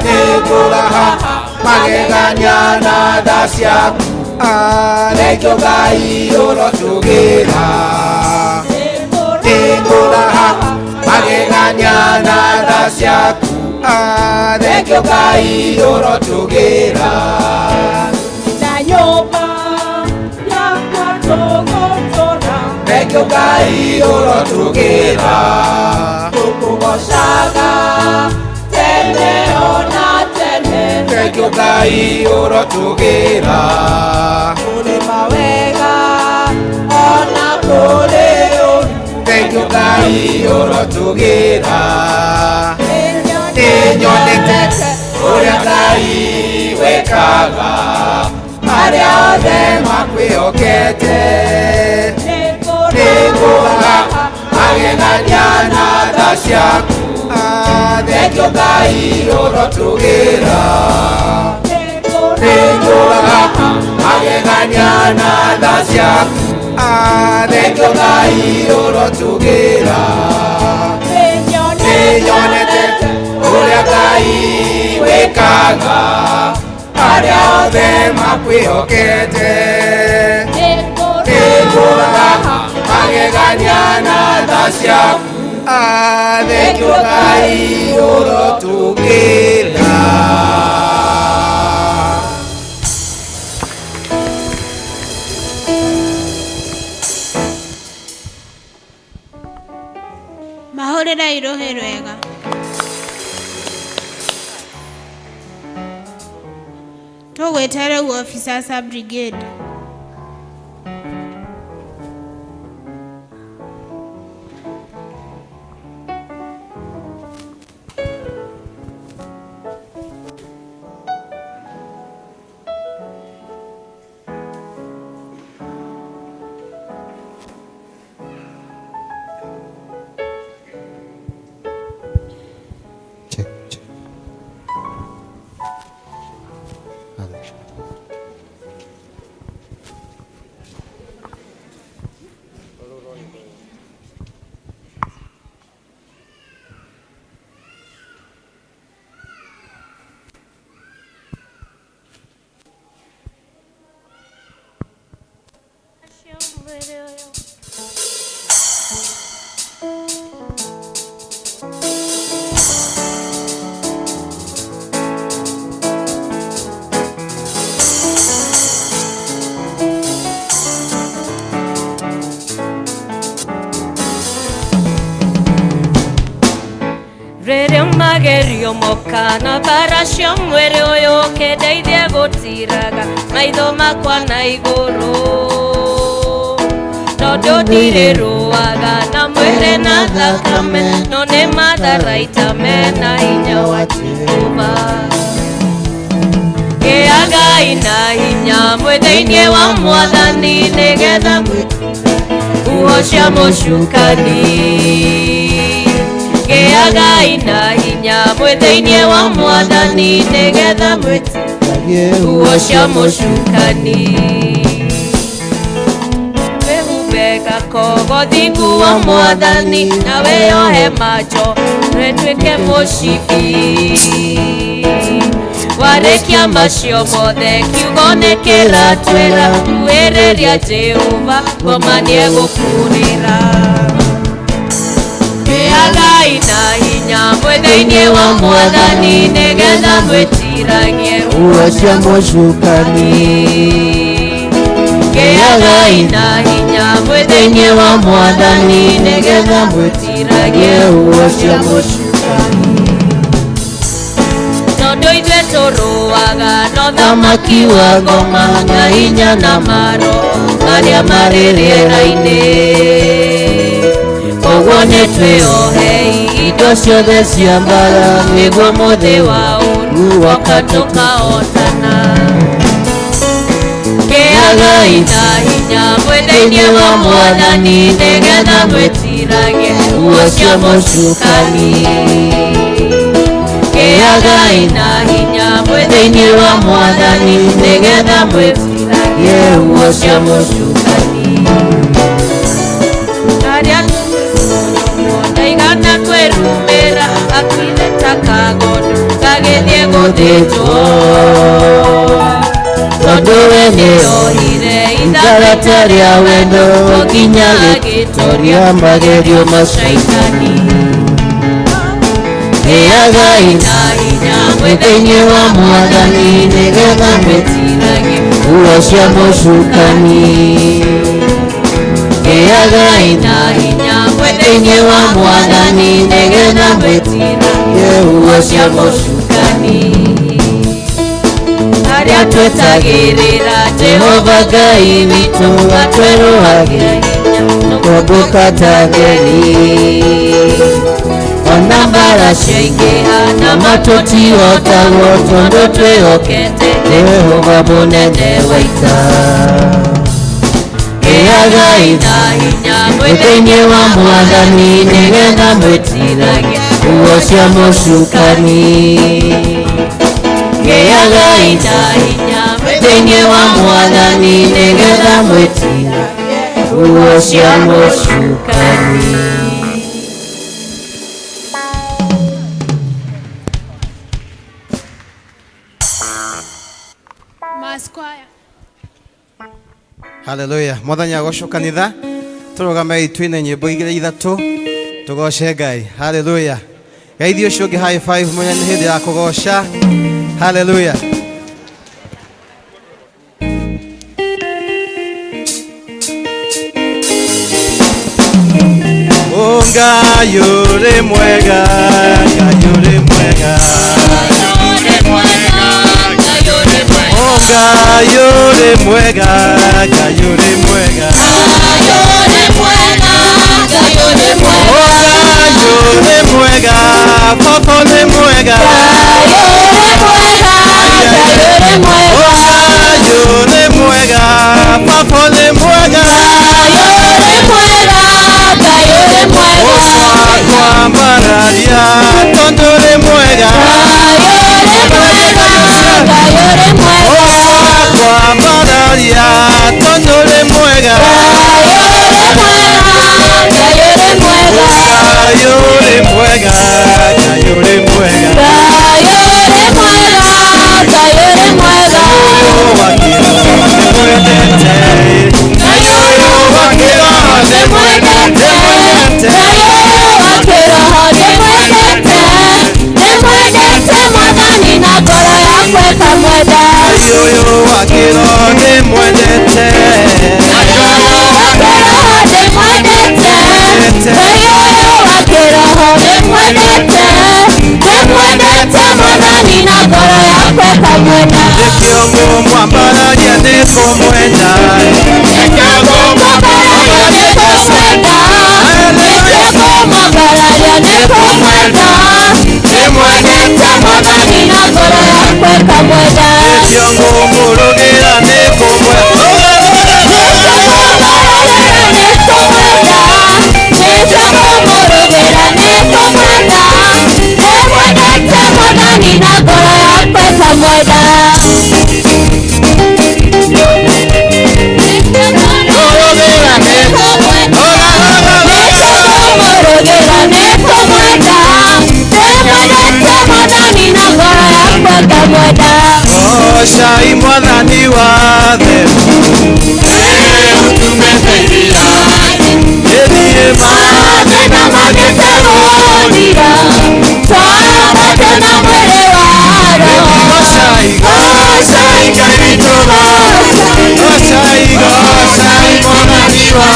Nĩngũraha magegania na tha ciaku. Ah, thengio Ngai ũrotũgĩra. Nĩngũraha magegania na tha ciaku. Ah, thengio Ngai ũrotũgĩra. Na nyũmba yakwa tũgũtũra. Thengio Ngai ũrotũgĩra. Tũkũgocaga tene ona tene. Thengio Ngai ũrotũgĩra. Kũrĩ mawega ona kũrĩ ũru. Thengio Ngai ũrotũgĩra. Nĩnyonete ũrĩa Ngai wĩkaga arĩa othe makwĩhokete. Nĩngũraga magegania na tha ciaku. Ah, thengio Ngai ũrotũgĩra. Nĩngũraga magegania na tha ciaku. Ah, thengio Ngai ũrotũgĩra. Nĩnyonete ũrĩa Ngai wĩkaga arĩa othe makwĩhokete. Nĩngũraga magegania na tha ciaku. Ah, thengio Ngai ũrotũgĩra. Mahũrĩrei rũhĩ rwega. Tũgwĩte rĩu officers a brigade. mwĩrĩ ũyũ. Rĩrĩa magerio moka na mbara cia mwĩrĩ ũyũ kĩndeithie gũtiraga maitho makwa na igũrũ tondũ ndirĩrũaga na mwĩrĩ na thakame no nĩ matharaita mena hinya wa Jehova. Gĩagai na hinya mwĩ thĩinĩ wa Mwathani nĩgetha huho cia mũcukani. Gĩagai na hinya mwĩ thĩinĩ wa Mwathani nĩgetha mwĩtiragie huho cia mũcukani. Wĩhumbe gakogo thingu wa Mwathani na wĩyohe macho wĩtuĩke mũcibi. Warĩkia macio mothe kiugo nĩkĩratwĩra tuĩrĩria Jehova ngoma nĩegũkũrĩra. Gĩagai na hinya mwĩ thĩinĩ wa Mwathani nĩgetha mwĩtiragie huho cia mũcukani. Gĩagai na hinya mwĩ thĩinĩ wa Mwathani nĩgetha mwĩtiragie huho cia mũcukani. Tondũ ithuĩ tũrũaga na ũthamaki wa ngoma na hinya na maro marĩa marĩ rĩera-inĩ. Koguo nĩtwĩohei indo ciothe cia mbara nĩguo mũthĩ wa ũũru woka tũkahotana. Gĩagai na hinya mwĩ thĩinĩ wa Mwathani nĩgetha mwĩtiragie huho cia mũcukani. Gĩagai na hinya mwĩ thĩinĩ wa Mwathani nĩgetha mwĩtiragie huho cia mũcukani. Arĩa ndaigana kwĩrumĩra akire ta kagondu gagĩthiĩ gũthĩnjwo tondũ we nĩohire itharata rĩa wendo nginya agĩtoria magerio ma Shaitani. Gĩagai na hinya mwĩ thĩinĩ wa Mwathani nĩgetha mwĩtiragie huho cia mũcukani. Gĩagai na hinya mwĩ thĩinĩ wa Mwathani nĩgetha mwĩtiragie huho cia mũcukani. Arĩa twetagĩrĩra Jehova Ngai witũ atwerũhagĩra tũkũmbuka ta ageni. Ona mbara ciaingĩha na matũtihotagwo tondũ twĩhokete Jehova mũnene wa ita. Gĩagai na hinya mwĩ thĩinĩ wa Mwathani nĩgetha mwĩtiragie huho cia mũcukani. Gĩagai na hinya mwĩ thĩinĩ wa Mwathani nĩgetha mwĩtiragie huho cia mũcukani. Mass choir. Haleluya. Mwathani agocwo kanitha. Tũrũgame twine nyĩmbo igĩrĩ ithatũ tũgoce Ngai. Haleluya. Geithio ũcio ũngĩ high five mũnya nĩ hĩndĩ ya kũgoca. Haleluya. Oh, Ngai ũrĩ mwega, Ngai ũrĩ mwega. Oh, Ngai ũrĩ mwega, Ngai ũrĩ mwega. Oh, Ngai ũrĩ mwega, Baba nĩ mwega. Oh, Ngai ũrĩ mwega, Baba nĩ mwega. Kwambararia tondũ ũrĩ mwega. Kwambararia tondũ ũrĩ mwega. Ngai ũrĩ mwega, Ngai ũrĩ mwega. kũmwenda. Nĩkĩo ngũmwambararia nĩ kũmwenda. Nĩkĩo ngũmwambararia nĩ kũmwenda. Nĩkĩo ngũmwambararia nĩ kũmwenda. Ndĩmwendete Mwathani na ngoro yakwa ĩkamwenda. Nĩkĩo ngũmũrũgĩra nĩ kũmwenda. Nĩkĩo ngũmũrũgĩra nĩ kũmwenda. Nĩkĩo ngũmũrũgĩra nĩ kũmwenda. Ndĩmwendete Mwathani na ngoro yakwa ĩkamwenda. Ngũrũgĩra nĩ Nĩkĩo ngũmũrũgĩra nĩ kũmwenda. Ndĩmwendete Mwathani na ngoro yakwa ĩkamwenda. Goocai Mwathani wa theru. Ĩthiĩ Mathĩna mangĩte gũthira, twambate na mwĩrĩ wa Roho. Goocai, Goocai Ngai witũ goocai. Goocai, goocai Mwathani wa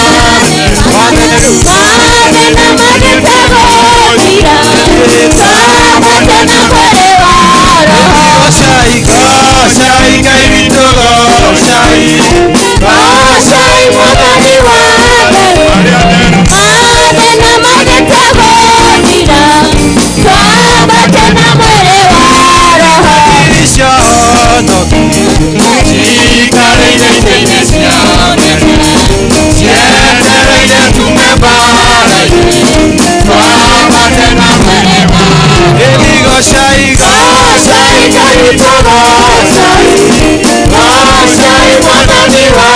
theru. Mathĩna mangĩte gũthira, twambate na mwĩrĩ wa Roho. Goocai, goocai Ngai witũ goocai. Goocai Mwathani wa theru. Mathĩna mangĩte gũthira, twambate na mwĩrĩ wa Roho. Iconoki cikarĩire itĩ-inĩ cia ũnene, cietereire tume mbara-inĩ, twambate na mwĩrĩ wa Ĩni goocai, goocai Ngai witũ goocai. Goocai Mwathani wa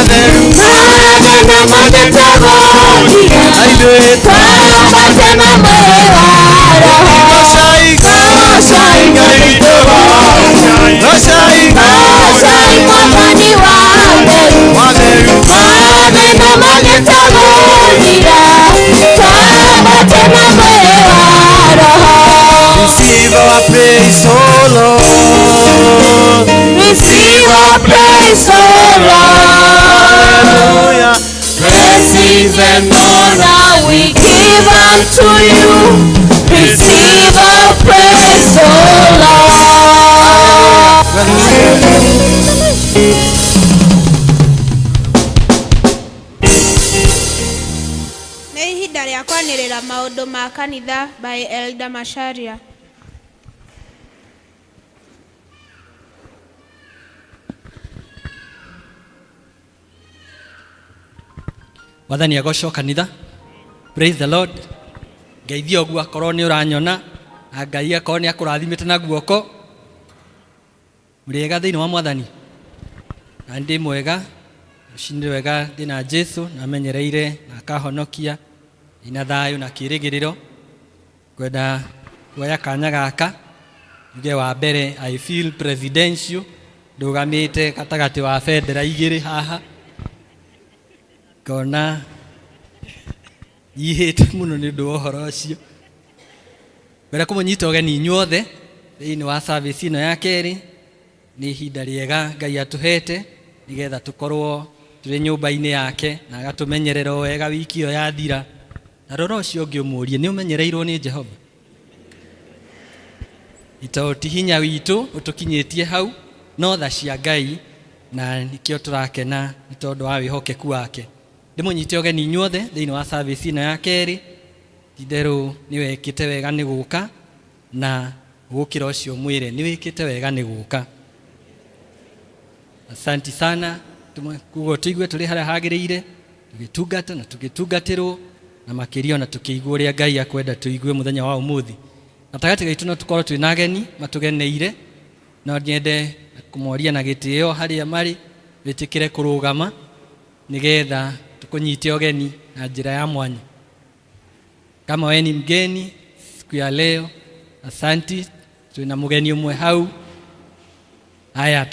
theru. Mathĩna mangĩte gũthira, Na ithuĩ twambate na mwĩrĩ wa Roho. Goocai, goocai Ngai witũ goocai. Goocai, Goocai Mwathani wa theru. wa theru. Mathĩna mangĩte gũthira, twambate na mwĩrĩ wa Roho. Receive our praise, O Lord. Receive our praise, O Lord. Hallelujah. Blessings and honor we give unto you. Receive our praise, O Lord. Nĩ ihinda rĩa kwanĩrĩra maũndũ ma kanitha by Elder Macharia. Mwathani agocwo kanitha. Praise the Lord. Ngeithia ũguo akorwo nĩ ũranyona na Ngai akorwo nĩ akũrathimĩte na guoko. Mũrĩega thĩinĩ wa Mwathani. Na ndĩ mwega, rũcinĩ rwega ndĩ na Jesu na amenyereire na akahonokia ndĩna thayũ na kĩĩrĩgĩrĩro. Ngwenda kuoya kanya gaka njuge wa mbere I feel presidential ndũgamĩte gatagatĩ wa bendera igĩrĩ haha ngona nyihĩte mũno nĩ ũndũ wa ũhoro ũcio. Ngwenda kũmũnyita ũgeni inyuothe thĩinĩ wa service ĩno ya kerĩ. Nĩ ihinda rĩega Ngai atũhete nĩgetha tũkorwo tũrĩ nyũmba-inĩ yake na agatũmenyerera o wega wiki ĩyo yathira. Na rora ũcio ũngĩ ũmũrie nĩ ũmenyereirwo nĩ Jehova? Ito ti hinya witũ ũtũkinyĩtie hau no tha cia Ngai na nĩkĩo tũrakena nĩ tondũ wa wĩhokeku wake. Ndĩmũnyite ũgeni inyuothe thĩinĩ wa service ĩno ya kerĩ. Ti-itherũ nĩ wekĩte wega nĩ gũka na gũkĩra ũcio mwĩre nĩ wĩkĩte wega nĩ gũka. Asanti sana. Koguo tũigue tũrĩ harĩa hagĩrĩire tũgĩtungata na tũgĩtungatĩrwo na makĩria ona tũkĩigua ũrĩa Ngai akwenda tũigue mũthenya wa ũmũthĩ. Gatagatĩ gaitũ no tũkorwo twĩna ageni matũgeneire, no nyende kũmoria na gĩtĩo harĩa marĩ wĩtĩkĩre kũrũgama nĩgetha tũkũnyite ũgeni na njĩra ya mwanya. Kama wewe ni mgeni siku ya leo, asanti. Twĩna mũgeni ũmwe hau. Aya,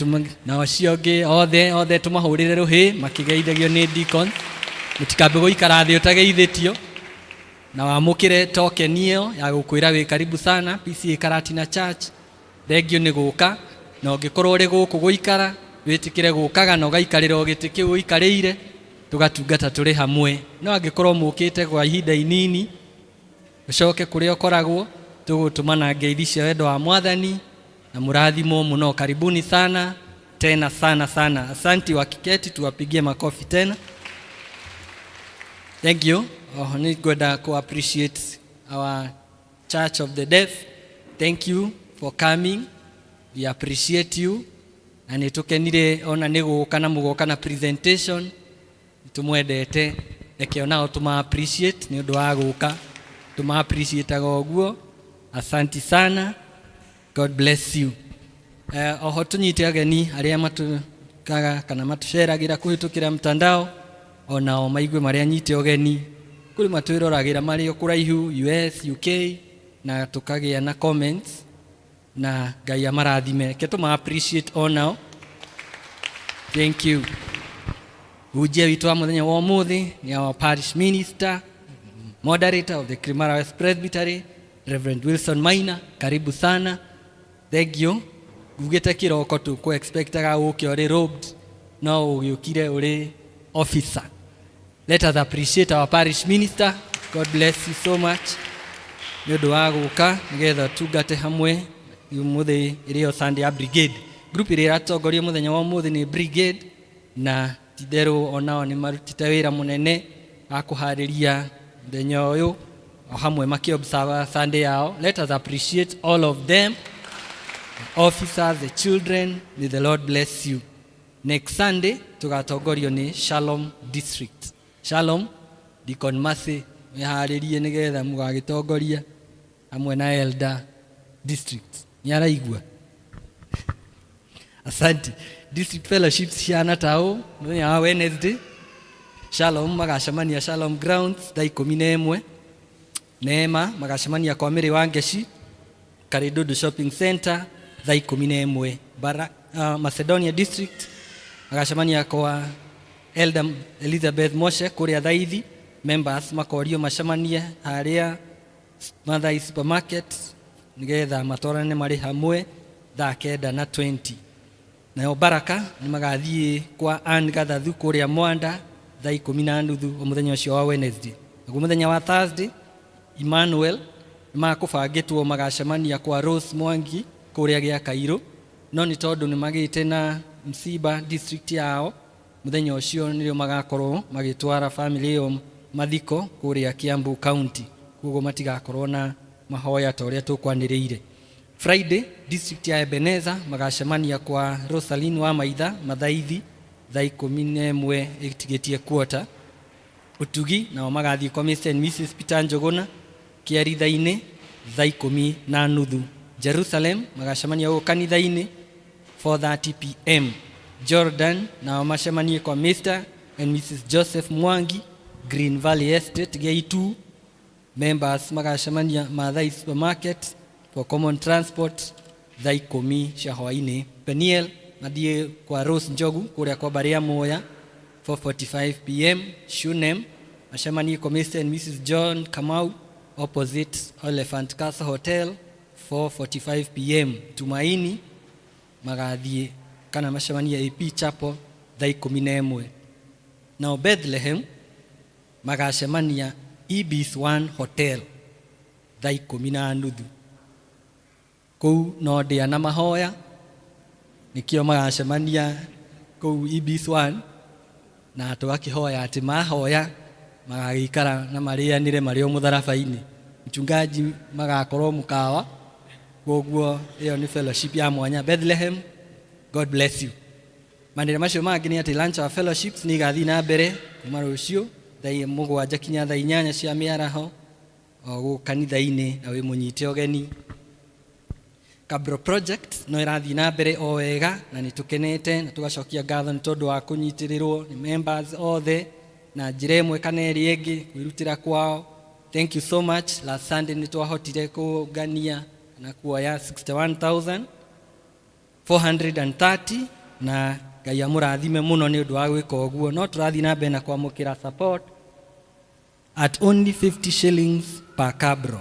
na ũcio ũngĩ othe othe tũmahũrĩre rũhĩ makĩgeithagio nĩ deacon. Mũtikambe gũikara thĩ ũtageithĩtio na wamũkĩre token ĩyo ya gũkwĩra wĩ karibu sana PCEA Karatina Church. Thengio nĩ gũka na ũngĩkorwo ũrĩ gũkũ gũikara wĩtĩkĩre gũkaga na ũgaikarĩra o gĩtĩ kĩu ũikarĩire tũgatungata tũrĩ hamwe. No angĩkorwo mũkĩte kwa ihinda inini ũcoke kũrĩa ũkoragwo tũgũtũmana ngeithi cia wendo wa Mwathani Na mũrathimwo mũno. Karibuni sana tena sana sana. Asanti wakiketi, tuwapigie makofi tena. Thank you. Oho nĩ ngwenda ku appreciate our Church of the Deaf. Thank you for coming. We appreciate you. Na nĩ tũkenire ona nĩ gũka na mũgoka na presentation. Tũmwendete. Reke onao tũma appreciate nĩ ũndũ wa gũka. Tũma appreciate ũguo. Asanti sana. God bless you. Oho tũnyite ageni arĩa matukaga kana matũceragĩra kũhĩtũkĩra mtandao, onao maigue marĩa nyite ũgeni. Kũrĩ matwĩroragĩra marĩ o kũraihu US, UK, na tũkagĩa na comments, na Ngai amarathime. Reke tũma appreciate onao. Thank you. Hunjia witũ wa mũthenya wa ũmũthĩ nĩ our parish minister, moderator of the Kirimara West Presbytery, Reverend Wilson Maina. Karibu sana. Thank you. Ngugĩte kĩroko tũkũ expectaga ũke ũrĩ robed, no ũgĩũkire ũrĩ officer. Let us appreciate our parish minister. God bless you so much nĩ ũndũ wa gũka nĩgetha tungate hamwe ũmũthĩ ĩrĩ o Sunday ya brigade. Group ĩrĩa ĩratongorio mũthenya wa ũmũthĩ nĩ brigade, na titherũ onao nĩ marutĩte wĩra mũnene wa kũharĩria mũthenya ũyũ o hamwe makĩ Sunday yao. Let us appreciate all of them, the officers, the children. May the Lord bless you. Next Sunday tũgatongorio nĩ Shalom District. Shalom, Deacon Mercy, mwĩharĩrie nĩgetha mũgagĩtongoria hamwe na Elder District. Nĩ araigua? Asante. District fellowships ciana ta ũũ: mũthenya wa Wednesday, Shalom magacemania Shalom Grounds thaa 11. Neema magacemania kwa Mĩrĩ wa Ngeci, Karidudu Shopping Center thaa 11. Bara, Macedonia District magacemania kwa Elder Elizabeth Moshe kũrĩa Thaithi. Members makorio macemanie harĩa Mathai Supermarket nĩgetha matwarane marĩ hamwe thaa 9:20. Nayo Baraka nĩ magathiĩ kwa Ann Gathathu kũrĩa Mwanda thaa 10:30 o mũthenya ũcio wa Wednesday. Naguo mũthenya wa Thursday, Emmanuel nĩ makũbangĩtwo magacemania kwa Rose Mwangi kũrĩa gĩa Kairũ, no nĩ tondũ nĩ magĩte na msiba district yao, mũthenya ũcio nĩrĩo magakorwo magĩtwara family ĩyo mathiko kũrĩa Kiambu County, koguo matigakorwo na mahoya ta ũrĩa tũkwanĩrĩire. Friday, district ya Ebeneza magacemania kwa Rosaline wa Maitha Mathaithi thaa 10:45. Utugi nao magathiĩ kwa Mr and Mrs Peter Njũgũna Kĩaritha-inĩ thaa 10:30. Jerusalem magacemania gũkũ kanitha-inĩ 4:30 p.m. Jordan nao macemanie kwa Mr and Mrs Joseph Mwangi, Green Valley Estate Gate 2. Members magacemania Mathai Supermarket for common transport thaa 10 cia hwainĩ. Peniel mathiĩ kwa Rose Njogu kũrĩa kwa Barĩa Moya 4:45 p.m. Shunem macemanie kwa Mr and Mrs John Kamau, opposite Elephant Castle Hotel, 4:45 p.m. Tumaini magathiĩ kana macemanie AP Chapel thaa 11. Nao Bethlehem magacemania Ibis One Hotel thaa 10:30. Kũu no ndĩa na mahoya, nĩkĩo magacemania kũu Ibis One, na tũgakĩhoya atĩ mahoya magagĩikara na marĩanĩre marĩ o mũtharaba-inĩ. Mchungaji magakorwo mũkawa, koguo ĩyo nĩ fellowship ya mwanya Bethlehem. God bless you. Manĩrĩa macio mangĩ nĩ atĩ lunch hour fellowships nĩ igathiĩ na mbere kuma rũciũ thaa 7 kinya thaa 8 cia mĩaraho o gũkũ kanitha-inĩ, na wĩ mũnyite ũgeni. Cabro project no ĩrathiĩ na mbere o wega, na nĩ tũkenete na tũgacokia ngatho nĩ tondũ wa kũnyitĩrĩrwo nĩ members othe na njĩra ĩmwe kana ĩrĩa ĩngĩ kwĩrutĩra kwao. Thank you so much. Last Sunday nĩ twahotire kũngania na kuoya 61,430, na Ngai amũrathime mũno nĩ ũndũ wa gwĩka ũguo. No tũrathiĩ na mbere na kwamũkĩra support at only 50 shillings per cabro.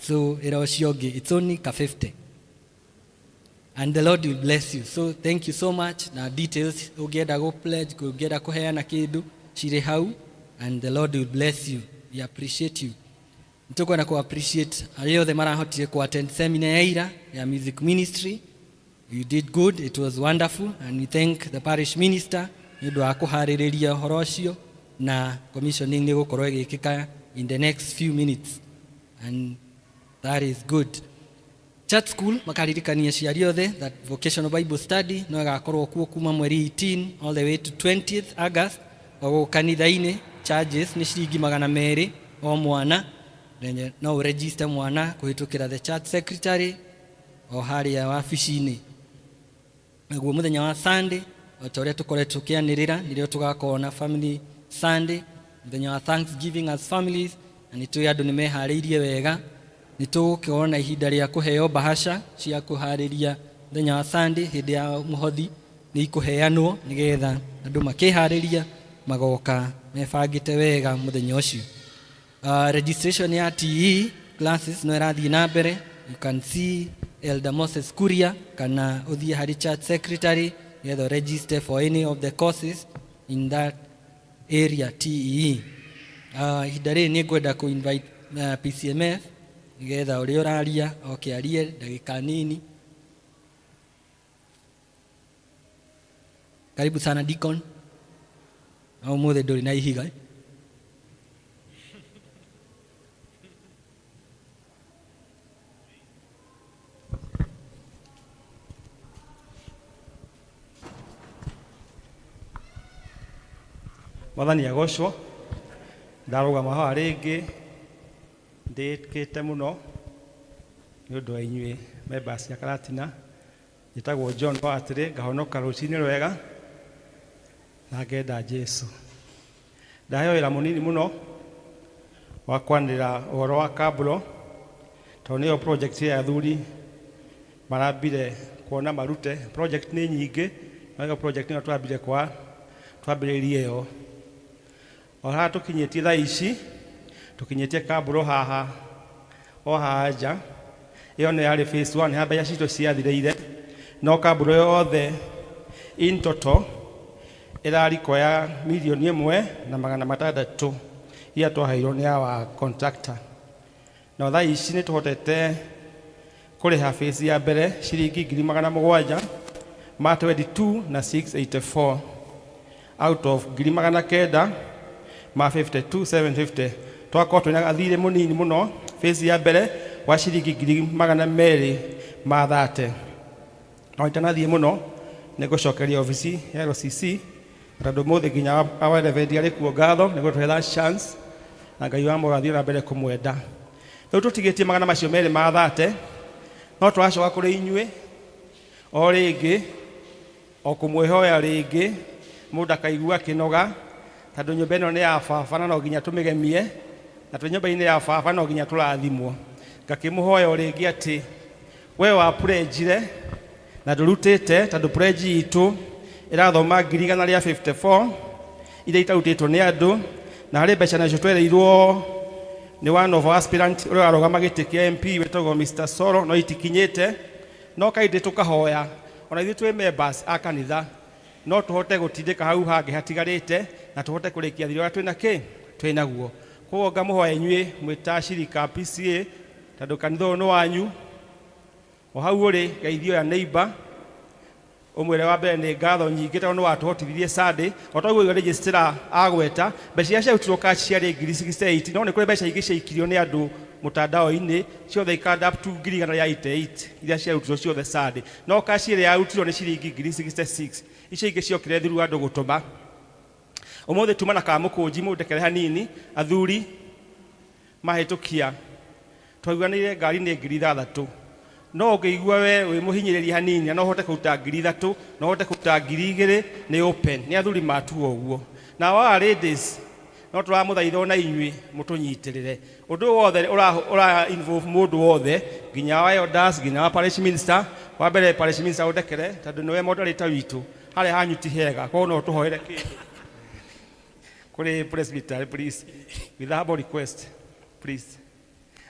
So ĩra ũcio ũngĩ, it's only ka 50 and the Lord will bless you. So thank you so much. Na details ũngĩenda gũ pledge, ũngĩenda kũheana kĩndũ, cirĩ hau, and the Lord will bless you. We appreciate you. Nĩtũkwenda kũ appreciate arĩa othe marahotire kũ attend seminar ya ira ya music ministry. You did good, it was wonderful, and we thank the parish minister nĩ ũndũ wa kũharĩrĩria ũhoro ũcio na commissioning nĩ gũkorwo ĩgĩkĩka in the next few minutes and that is good. Church school makaririkania aciari othe that vocational Bible study no ĩgakorwo kuo kuma mweri 18 all the way to 20th August o gũkũ kanitha-inĩ. Charges nĩ ciringi 200 o mwana. Nenye no ũregister mwana kũhĩtũkĩra the church secretary o harĩa wabici-inĩ. Naguo mũthenya wa Sunday o ta ũrĩa tũkoretwo tũkĩanĩrĩra nĩrĩo tũgakorwo na family Sunday, mũthenya wa Thanksgiving as families, na nĩ tũĩ andũ nĩ meharĩirie wega. Nĩ tũgũkorwo na ihinda rĩa kũheo bahasha cia kũharĩria mũthenya wa Sunday. Hĩndĩ ya mũhothi nĩ ikũheanwo nĩgetha andũ makĩharĩria magoka mebangĩte wega mũthenya ũcio. Registration ya TE classes no ĩrathiĩ na mbere. You can see Elder Moses Kuria kana ũthiĩ harĩ church secretary nĩgetha register for any of the courses in that area TEE. Ihinda rĩrĩ nĩ ngwenda kũ invite PCMF nĩgetha ũrĩa ũraria oke arie ndagĩka nini. Karibu sana, Deacon. Na ũmũthĩ ndũrĩ na ihiga, eh? Mwathani agocwo. Ndarũgama haha rĩngĩ ndĩkĩte mũno nĩ ũndũ wa inyuĩ members cia Karatina. Njĩtagwo John Watĩrĩ, ngahonoka rũcinĩ rwega na ngenda Jesu. Ndaheo wĩra mũnini mũno wa kwanĩrĩra ũhoro wa Kabro tondũ nĩyo project ya athuri marambire kuona marute. Project nĩ nyingĩ, no ĩyo project nĩyo twambire kwa twambĩrĩrie ĩyo. O haha tũkinyĩtie thaa ici, tũkinyĩtie Kabro haha o haha nja. Ĩyo nĩ yarĩ phase 1 haha mbeca citũ ciathirĩire, no Kabro yothe in total ĩrarikoya 1,600,000 iria twaheirwo nĩ our contractor. No thaa ici nĩ tũhotete kũrĩha phase ya mbere ciringi 722,684 out of 952,750. Twakorwo twĩna gathirĩ mũnini mũno phase ya mbere wa ciringi 230,000. No itanathiĩ mũno nĩ ngũcokeria obici ya LCC tondũ mũthĩ nginya our reverend arĩ kuo ngatho nĩ gũtũhe that chance, na Ngai wa mũrathiĩ na mbere kũmwenda. Rĩu tũtigĩtie 230,000, no tũracoka kũrĩ inyuĩ o rĩngĩ o kũmwĩhoya rĩngĩ mũndũ akaigua akĩnoga tondũ nyũmba ĩno nĩ ya baba na no nginya tũmĩgemie, na twĩ nyũmba-inĩ ya baba no nginya tũrathimwo. Ngakĩmũhoya o rĩngĩ atĩ we wa pledge na ndũrutĩte, tondũ pledge itũ ĩrathoma 154,000 iria itarutĩtwo nĩ andũ, na harĩ mbeca nacio twereirwo nĩ one of our aspirant ũrĩa ũrarũgama gĩtĩ kĩa MP wĩtagwo Mr. Soro, no itikinyĩte. No kaindĩ tũkahoya ona ithuĩ twĩ members a kanitha no tũhote gũtindĩka hau hangĩ hatigarĩte na tũhote kũrĩkia thirĩ ũrĩa twĩna kĩ twĩ naguo. Koguo ngamũhoya inyuĩ mwĩ ta ashirika a PCA, tondũ kanitha ũyũ nĩ wanyu, o hau ũrĩ geithio ya neighbor ũmwĩre wa mbere nĩ ngatho nyingĩ tondũ nĩ watũhotithirie Sunday. O ta ũguo registrar agweta, mbeca iria ciarutirwo cash ciarĩ 68,000, no nĩ kũrĩ mbeca ingĩ ciaikirio nĩ andũ mũtandao-inĩ ciothe ika up to 188,000 iria ciarutirwo ciothe Sunday, no cash ĩrĩa yarutirwo nĩ ciringi 66,000. Icio ingĩ ciokire through andũ gũtũma. Ũmũthĩ tuma na kamũkũnji mũndekere hanini. Athuri mahĩtũkia twaiguanĩire ngari nĩ 6,000, no ũngĩigua we wĩ mũhinyĩrĩria hanini na no ũhote kũruta 3,000, no ũhote kũruta 2,000, nĩ open. Nĩ athuri matua ũguo. Na our ladies, no tũramũthaitha ona inyuĩ mũtũnyitĩrĩre ũndũ ũyũ wothe ũra involve mũndũ wothe, nginya wa elders, nginya wa parish minister. Wa mbere parish minister, ũndekere tondũ nĩwe moderator witũ harĩa hanyu ti hega, koguo no ũtũhoere kĩndũ kũrĩ presbytery, please, with a humble request, please,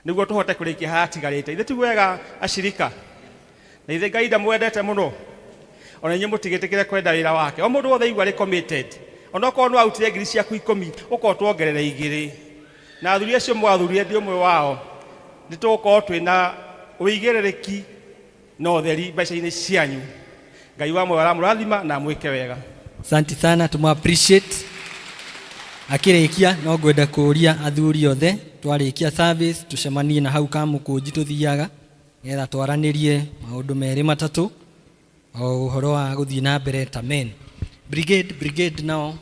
nĩguo tũhote kũrĩkia hatigarĩte. Ithe ti wega ashirika na ithe Ngai ndamwendete mũno, ona inyuĩ mũtigĩtĩkĩre kwenda wĩra wake. O mũndũ wothe igua arĩ committed, onokorwo nĩ warutire 10,000 ũkorwo tuongerere igĩrĩ. Na athuri acio mwathurire, ndĩ ũmwe wao, nĩ tũgũkorwo twĩna ũigĩrĩrĩki na ũtheri mbeca-inĩ cianyu. Ngai wa muoyo aramũrathima na amwĩke wega. Asante sana, tũmũ appreciate. Akĩrĩkia no ngwenda kũria athuri othe twarĩkia service tũcemanie na hau kamũkũnji tũthiaga nĩgetha twaranĩrie maũndũ merĩ matatũ o ũhoro wa gũthiĩ na mbere ta men. Brigade, brigade nao.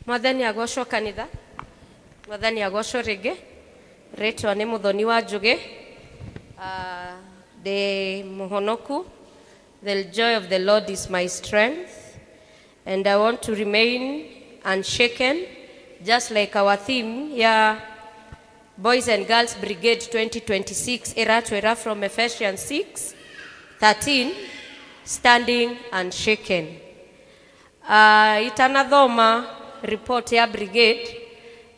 Mwathani agocwo kanitha. Mwathani agocwo rĩngĩ. Rĩtwa nĩ Mũthoni wa Njũgĩ. Ndĩ mũhonoku. The joy of the Lord is my strength, and I want to remain unshaken, just like our theme ya Boys and Girls Brigade 2026 ĩratwĩra from Ephesians 6:13, standing unshaken. Itanathoma report ya brigade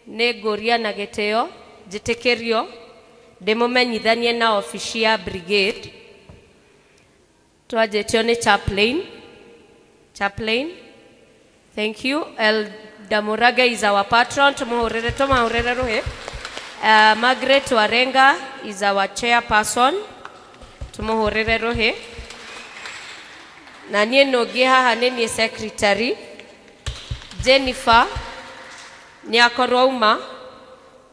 nĩ ngũria na gĩtĩo njĩtĩkĩrio ndĩmũmenyithanie na obici ya brigade. Twanjĩtio nĩ chaplain. Chaplain, thank you. Elder Murage is our patron. Tũmũhũrĩre, tũmahũrĩre rũhĩ. Margaret Warenga is our chairperson. Tũmũhũrĩre rũhĩ. Na niĩ nũngĩ haha nĩ niĩ secretary. Jennifer nĩ akorwo auma,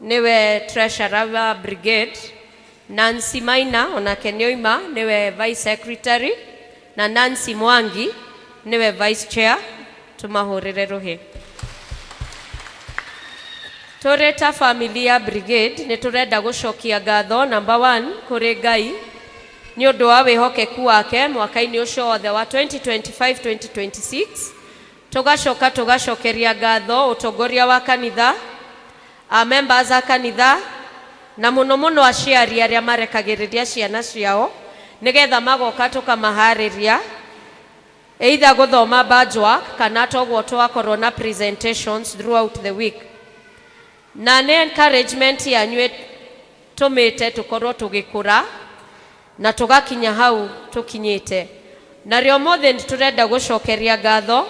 nĩwe treasurer wa brigade. Nancy Maina onake nĩ oima, nĩwe vice secretary, na Nancy Mwangi nĩwe vice chair. Tũmahũrĩre rũhĩ. Tũrĩ ta family ya brigade nĩ tũrenda gũcokia ngatho number one kũrĩ Ngai nĩ ũndũ wa wĩhokeku wake mwaka-inĩ ũcio wothe wa 2025-2026. Tũgacoka tũgacokeria ngatho ũtongoria wa kanitha, a members a kanitha, na mũno mũno aciari arĩa marekagĩrĩria ciana ciao nĩgetha magoka tũkamaharĩria either gũthoma badge work kana toguo twakorwo na presentations throughout the week. Na nĩ encouragement yanyu ĩtũmĩte tũkorwo tũgĩkũra na tũgakinya hau tũkinyĩte. Narĩo ũmũthĩ nĩ tũrenda gũcokeria ngatho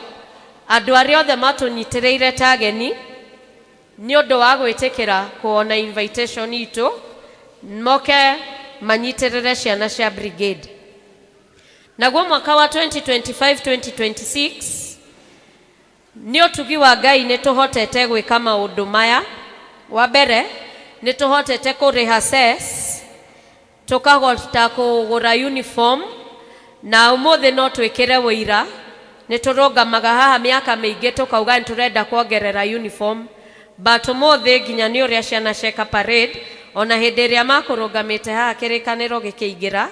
andũ arĩa othe matũnyitĩrĩire ta ageni nĩ ũndũ wa gwĩtĩkĩra kuona invitation itũ moke manyitĩrĩre ciana cia brigade. Naguo mwaka wa 2025-2026 nĩ ũtugi wa Ngai nĩ tũhotete gwĩka maũndũ maya. Wa mbere nĩ tũhotete kũrĩha cess, tũkahota kũgũra uniform, na ũmũthĩ no twĩkĩre wũira nĩ tũrũngamaga haha mĩaka mĩingĩ tũkauga nĩ tũrenda kuongerera uniform, but ũmũthĩ nginya nĩ ũrĩa ciana cieka parade, ona hĩndĩ ĩrĩa makũrũngamĩte haha kĩrĩkanĩro gĩkĩingĩra,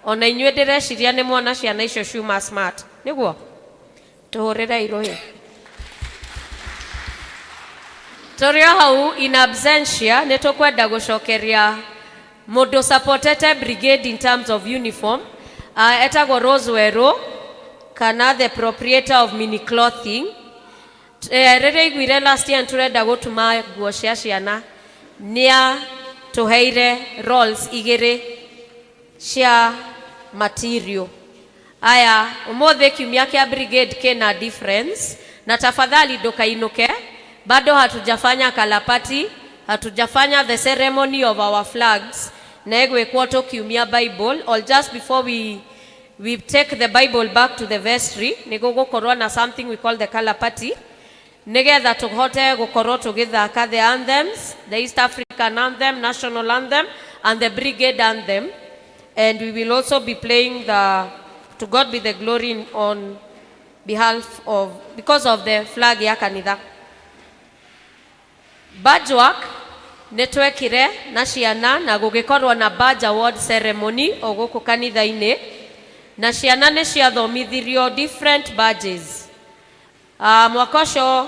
ona inyuĩ ndĩreciria nĩ mwana ciana icio ciuma smart. Nĩguo tũhũrĩre irũhĩ. Tũrĩ o hau in absentia nĩ tũkwenda gũcokeria mũndũ supportete brigade in terms of uniform, etagwo Rose Werũ kana the proprietor of Mini Clothing. Rĩrĩa aiguire last year tũrenda gũtuma nguo cia ciana, nĩa tũheire rolls igĩrĩ cia material. Aya, ũmũthĩ kiumia kĩa brigade kĩna difference, na tafadhali ndũkainũke, bado hatujafanya kalapati, hatujafanya the ceremony of our flags, na ĩgwĩkwo tũkiumia Bible, or just before we take the Bible back to the vestry, nĩ gũgũkorwo na something we call the color party, nĩgetha tũhote gũkorwo tũgĩthaka the anthems, the East African anthem, national anthem, and the brigade anthem. And we will also be playing the To God Be the Glory on behalf of, because of the flag ya kanitha. Badge work nĩ twekire na ciana na gũgĩkorwo na badge award ceremony o gũkũ kanitha-inĩ, na ciana nĩ ciathomithirio different badges. Mwaka ũcio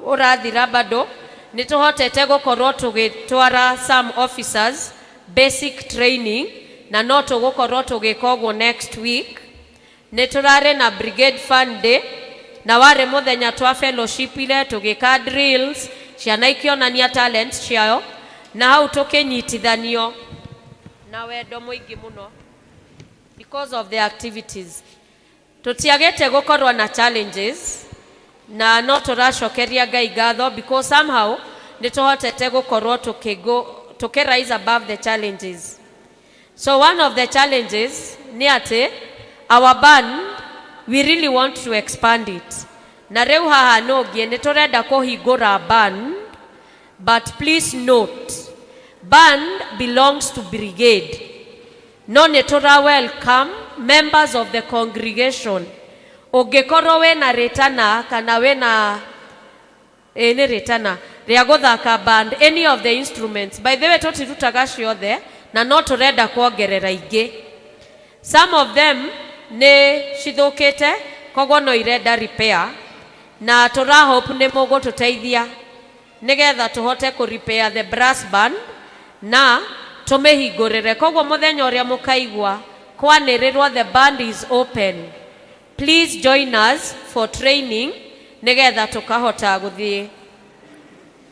ũrathira bado nĩ tũhotete gũkorwo tũgĩtwara some officers basic training, na no tũgũkorwo tũgĩka ũguo next week. Nĩ tũrarĩ na brigade fun day, na warĩ mũthenya twa fellowshipire tũgĩka drills, ciana ikĩonania talents ciao, na hau tũkĩnyitithanio na wendo mũingĩ mũno. Because of the activities. Tũtiagĩte gũkorwo na challenges na no tũracokeria Ngai ngatho because somehow nĩ tũhotete gũkorwo tũkĩgo tũkĩ rise above the challenges. So one of the challenges nĩ atĩ our band, we really want to expand it. Na rĩu haha nũngiĩ nĩ tũrenda kũhingũra band, but please note, band belongs to brigade. No nĩ tũra welcome members of the congregation. Ũngĩkorwo wĩna rĩtana kana wĩna ĩ nĩ rĩtana rĩa gũthaka band, any of the instruments. By the way, tũtirutaga ciothe na no tũrenda kuongerera ingĩ. Some of them nĩ cithũkĩte, koguo no irenda repair, na tũra hope nĩ mũgũtũteithia nĩgetha tũhote kũ repair the brass band na tũmĩhingũrĩre. Koguo mũthenya ũrĩa mũkaigua kwanĩrĩrwo the band is open, please join us for training nĩgetha tũkahota gũthiĩ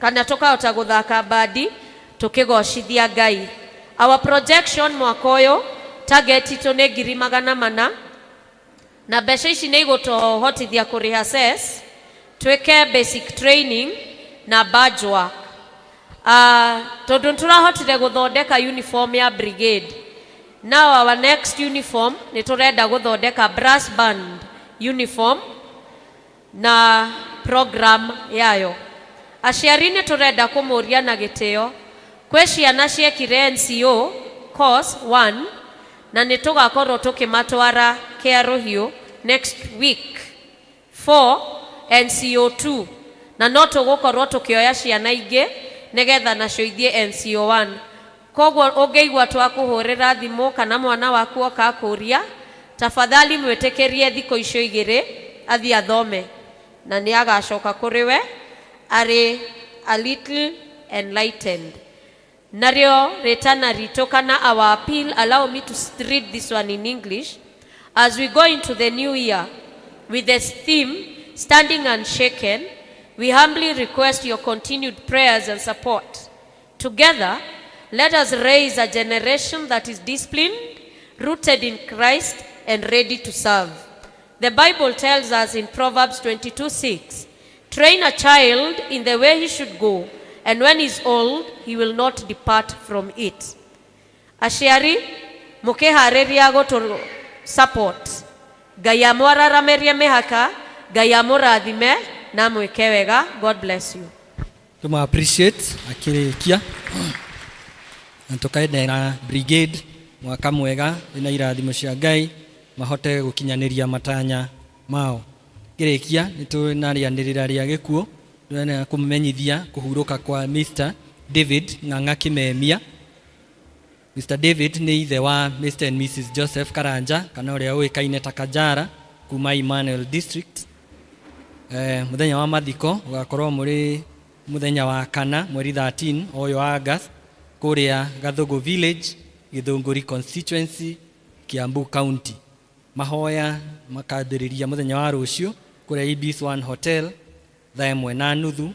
kana tũkahota gũthaka bandi tũkĩgocithia Ngai. Our projection mwaka ũyũ, target itũ nĩ 400,000, na mbeca ici nĩ igũtũhotithia kũrĩha cess, twĩke basic training na badge work. Tondũ nĩtũrahotire gũthondeka uniform ya brigade, now our next uniform nĩ tũrenda gũthondeka brass band uniform na program yayo. Aciari, nĩ tũrenda kũmũria na gĩtĩo, kwĩ ciana ciekire NCO course 1 na nĩ tũgakorwo tũkĩmatwara Kĩarũhiũ next week for NCO2, na no tũgũkorwo tũkĩoya ciana ingĩ nĩgetha nacio ithiĩ NCO1. Koguo ũngĩigua twakũhũrĩra thimũ kana mwana waku oka akũria, tafadhali mwĩtĩkĩrie thikũ icio igĩrĩ athiĩ athome na nĩ agacoka kũrĩ we arĩ a little enlightened. Narĩo rĩtana ritũ kana our appeal, allow me to read this one in English. As we go into the new year with the theme "Standing Unshaken", we humbly request your continued prayers and support. Together, let us raise a generation that is disciplined, rooted in Christ, and ready to serve. The Bible tells us in Proverbs 22:6, "Train a child in the way he should go, and when he's old, he will not depart from it." Aciari, mũkĩharĩria gũtũ support. Ngai amwararamerie mĩhaka, Ngai amũrathime na mwĩke wega. God bless you. Tũma appreciate akĩrĩkia na tũkaendera brigade mwaka mwega wĩna irathimo cia Ngai, mahote gũkinyanĩria matanya mao. Ngĩrĩkia, nĩ tũrĩ rĩanĩrĩra rĩa gĩkuũ. Tũrenda kũmenyithia kũhurũka kwa Mr David Ng'ang'a Kĩmemia. Mr David nĩ ithe wa Mr and Mrs Joseph Karanja, kana ũrĩa ũĩkaine ta Kajara, kuma Emmanuel District. Mũthenya wa mathiko ũgakorwo mũrĩ mũthenya wa kana, mweri 13 ũyũ wa August, kũrĩa Gathugu Village, Githunguri Constituency, Kiambu County. Mahoya makambĩrĩria mũthenya wa rũciũ kũrĩa Ibis One Hotel 1:30.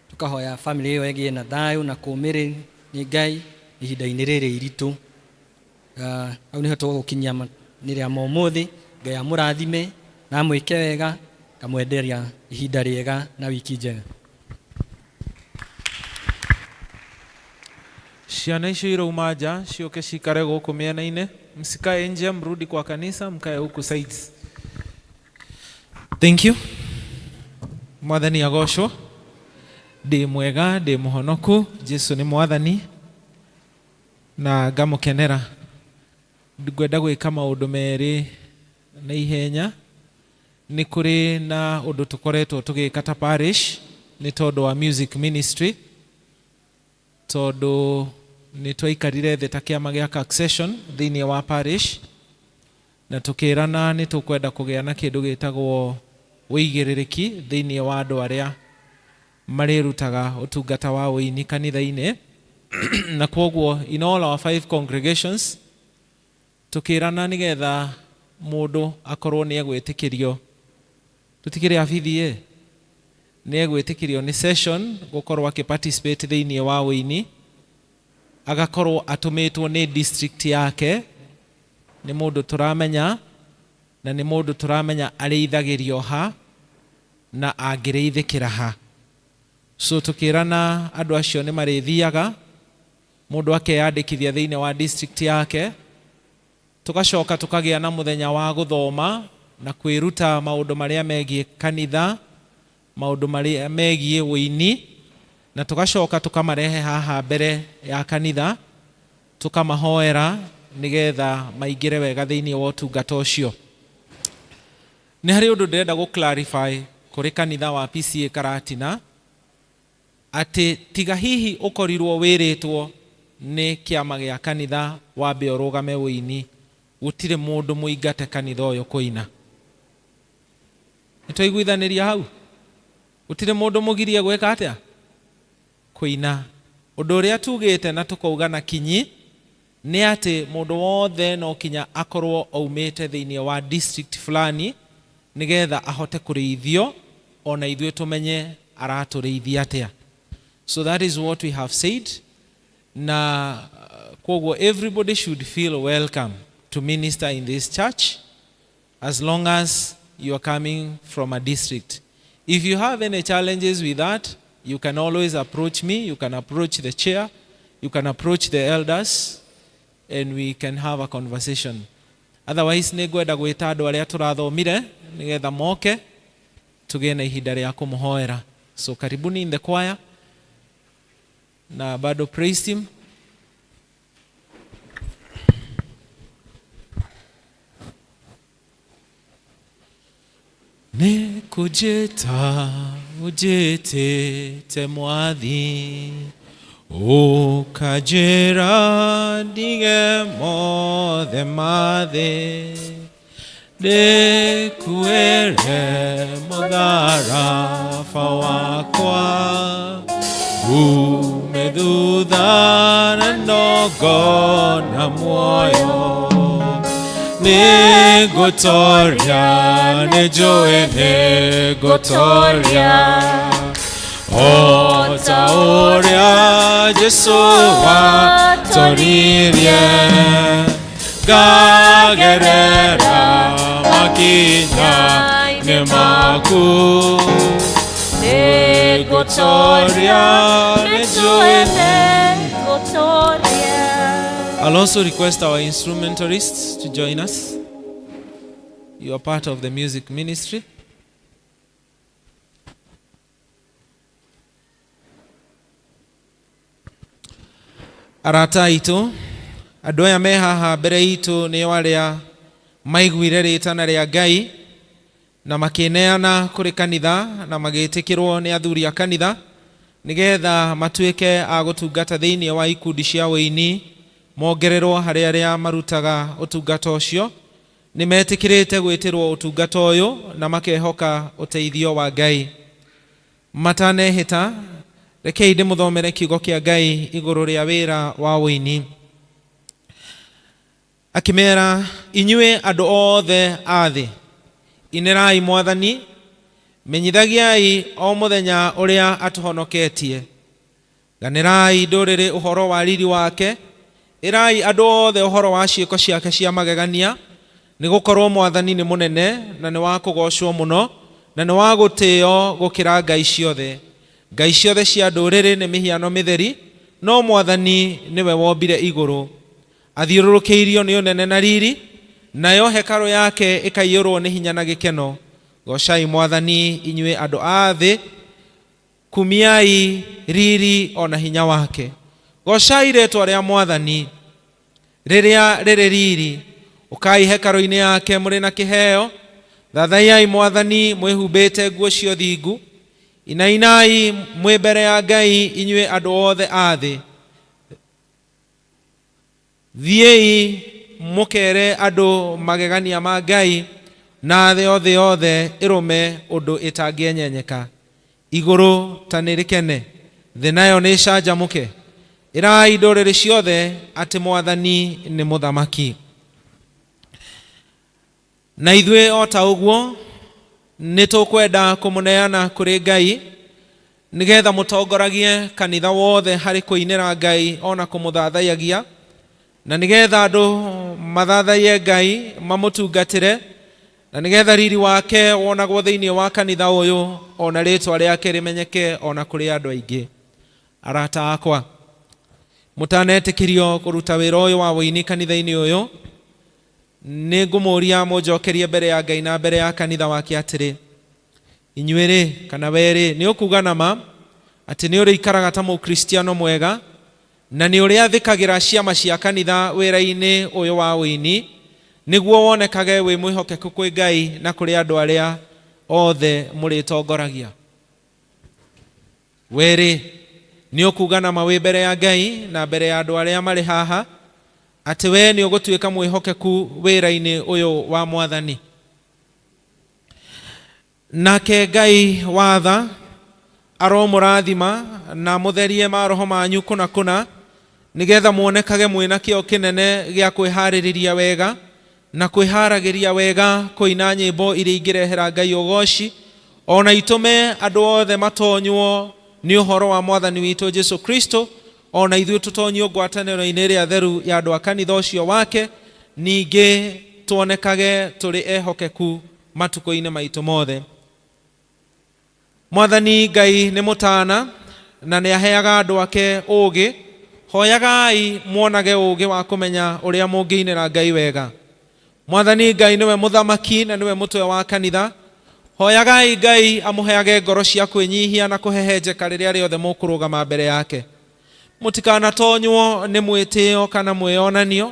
Tukahoya family ĩyo ĩgĩe na thayũ na kũmĩrĩ nĩ Ngai ihinda-inĩ rĩrĩ iritũ. Hau nĩho tũgũkinyia nĩrĩa ma ũmũthĩ. Ngai amũrathime na amwĩke wega, ngamwenderia ihinda rĩega na wiki njega. Ciana icio irauma nja ciũke cikare gũkũ mĩena-inĩ. Msikae nje, mrudi kwa kanisa, mkae huku sides. Thank you. Mwathani agocwo. Ndĩ mwega, ndĩ mũhonoku. Jesu nĩ Mwathani na ngamũkenera. Ngwenda gwĩka maũndũ merĩ na ihenya. Nĩ kũrĩ na ũndũ tũkoretwo tũgĩka ta parish nĩ tondũ wa music ministry, tondũ nĩ twaikarire thĩ ta kĩama gĩa succession thĩinĩ wa parish na tũkĩrana nĩ tũkwenda kũgĩa na kĩndũ gĩtagwo ũigĩrĩrĩki thĩinĩ wa andũ arĩa marĩrutaga ũtungata wa ũini kanitha-inĩ. Na kwoguo in all our five congregations tũkĩrana nĩgetha mũndũ akorwo nĩ egwĩtĩkĩrio, tũtikĩrĩ abithi ĩ, nĩ egwĩtĩkĩrio nĩ session gũkorwo akĩ participate thĩinĩ wa ũini, agakorwo atũmĩtwo nĩ district yake. Nĩ mũndũ tũramenya na nĩ mũndũ tũramenya arĩithagĩrio ha na angĩrĩithĩkĩra ha. So tũkĩrana andũ acio nĩ marĩthiaga mũndũ akeyandĩkithia thĩinĩ wa district yake, tũgacoka tũkagĩa na mũthenya wa gũthoma na kwĩruta maũndũ marĩa megiĩ kanitha, maũndũ marĩa megiĩ ũini, na tũgacoka tũkamarehe haha mbere ya kanitha tũkamahoera nĩgetha maingĩre wega thĩinĩ wa ũtungata ũcio. Nĩ harĩ ũndũ ndĩrenda gũ clarify kũrĩ kanitha wa PCEA Karatina, atĩ tiga hihi ũkorirwo wĩrĩtwo nĩ kĩama gĩa kanitha wambe ũrũgame ũini, gũtirĩ mũndũ mũingate kanitha ũyũ kũina. Nĩ twaiguithanĩria hau? Gũtirĩ mũndũ mũgirie gwĩka atĩa? Kũina. Ũndũ ũrĩa tugĩte na tũkauga na kinyi nĩ atĩ mũndũ wothe no kinya akorwo aumĩte thĩinĩ wa district fulani nĩgetha ahote kũrĩithio ona ithuĩ tũmenye aratũrĩithia atĩa. So that is what we have said, na kwoguo everybody should feel welcome to minister in this church as long as you are coming from a district. If you have any challenges with that, you can always approach me, you can approach the chair, you can approach the elders, and we can have a conversation. Otherwise, nĩ ngwenda gwĩta andũ arĩa tũrathomire nĩgetha moke tũgĩe na ihinda rĩa kũmũhoera. So karibuni in the choir na bado praise team. Nĩ kũnjĩta ũnjĩtĩte Mwathi, ũkanjĩra ndige mothe ma thĩ, ndĩkuĩre mũtharaba wakwa, ume thutha na ndongona muoyo. Nĩngũtoria, nĩnjũĩ nĩngũtoria, o ta ũrĩa Jesũ watoririe, ngagerera makinya-inĩ maku. Nĩngũtoria, nĩnjũĩ nĩngũtoria. I'll also request our instrumentalists to join us. You are part of the music ministry. Arata aitũ, andũ aya me haha mbere itũ nĩo arĩa maiguire rĩtana rĩa Ngai na makĩneana kũrĩ kanitha na magĩtĩkĩrwo nĩ athuri a kanitha nĩgetha matuĩke a gũtungata thĩinĩ wa ikundi cia ũini, mongererwo harĩ arĩa marutaga ũtungata ũcio. Nĩ metĩkĩrĩte gwĩtĩrwo ũtungata ũyũ na makehoka ũteithio wa Ngai. Matanehĩta, rekei ndĩmũthomere kiugo kĩa Ngai igũrũ rĩa wĩra wa ũini. Akĩmera, inyuĩ andũ othe a thĩ, inĩrai Mwathani, menyithagiai o mũthenya ũrĩa atũhonoketie. Ganĩrai ndũrĩrĩ ũhoro wa riri wake, ĩrai andũ othe ũhoro wa ciĩko ciake cia magegania, nĩgũkorwo Mwathani nĩ mũnene na nĩ wa kũgoocwo mũno na nĩ wa gũtĩo gũkĩra ngai ciothe. Ngai ciothe cia ndũrĩrĩ nĩ mĩhiano mĩtheri, no Mwathani nĩwe wombire igũrũ. Athiũrũrũkĩirio nĩ ũnene na riri, nayo hekarũ yake ĩkaiyũrwo nĩ hinya na gĩkeno. Goocai Mwathani inyuĩ andũ a thĩ, kumiai riri ona hinya wake. Goocai rĩtwa rĩa Mwathani rĩrĩa rĩrĩ riri, ũkai hekarũ-inĩ yake mũrĩ na kĩheo. Thathaiyai Mwathani mwĩhumbĩte nguo cia ũthingu, inainai mwĩ mbere ya Ngai inyuĩ andũ othe a thĩ. Thiĩi mũkere andũ magegania ma Ngai, na thĩ othe yothe ĩrũme ũndũ ĩtangĩenyenyeka. Igũrũ ta nĩ rĩkene, thĩ nayo nĩ ĩcanjamũke. Ĩrai ndũrĩrĩ ciothe atĩ Mwathani nĩ mũthamaki. Na ithuĩ o ta ũguo nĩ tũkwenda kũmũneana kũrĩ Ngai nĩgetha mũtongoragie kanitha wothe harĩ kũinĩra Ngai ona kũmũthathaiyagia. Na nĩgetha andũ mathathaiye Ngai mamũtungatĩre, na nĩgetha riri wake wonagwo thĩinĩ wa kanitha ũyũ, ona rĩtwa rĩake rĩmenyeke ona kũrĩ andũ aingĩ. Arata akwa, mũtanetĩkĩrio kũruta wĩra ũyũ wa wũini kanitha-inĩ ũyũ, nĩ ngũmũria mũnjokerie mbere ya Ngai na mbere ya kanitha wake atĩrĩ, inyuĩ rĩ kana we rĩ nĩ ũkuga na ma atĩ nĩ ũrĩikaraga ta mũkristiano mwega na nĩ ũrĩathĩkagĩra ciama cia kanitha wĩra-inĩ ũyũ wa wũini, nĩguo wonekage wĩ mwĩhokeku kwĩ Ngai na kũrĩ andũ arĩa othe mũrĩtongoragia. We rĩ nĩ ũkuga na ma wĩ mbere ya Ngai na mbere ya andũ arĩa marĩ haha atĩ we nĩ ũgũtuĩka mwĩhokeku wĩra-inĩ ũyũ wa Mwathani. Nake Ngai wa tha aromũrathima na mũtherie maroho manyu kũna kũna, nĩgetha muonekage mwĩna kĩo kĩnene gĩa kwĩharĩrĩria wega na kwĩharagĩria wega kũina nyĩmbo iria ingĩrehera Ngai ũgoci, ona itũme andũ othe matonywo nĩ ũhoro wa Mwathani witũ Jesu Kristo, ona ithuĩ tũtonyio ngwatanĩro-inĩ ĩrĩa theru ya andũ a kanitha ũcio wake, ningĩ tuonekage tũrĩ ehokeku matukũ-inĩ maitũ mothe. Mwathani Ngai nĩ mũtana na nĩ aheaga andũ ake ũũgĩ. Hoyagai muonage ũũgĩ wa kũmenya ũrĩa mũngĩinĩra Ngai wega. Mwathani Ngai nĩwe mũthamaki na nĩwe mũtwe wa kanitha. Hoyagai Ngai amũheage ngoro cia kwĩnyihia na kũhehenjeka rĩrĩa rĩothe mũkũrũgama mbere yake. Mũtikanatonywo nĩ mwĩtĩo kana mwĩyonanio,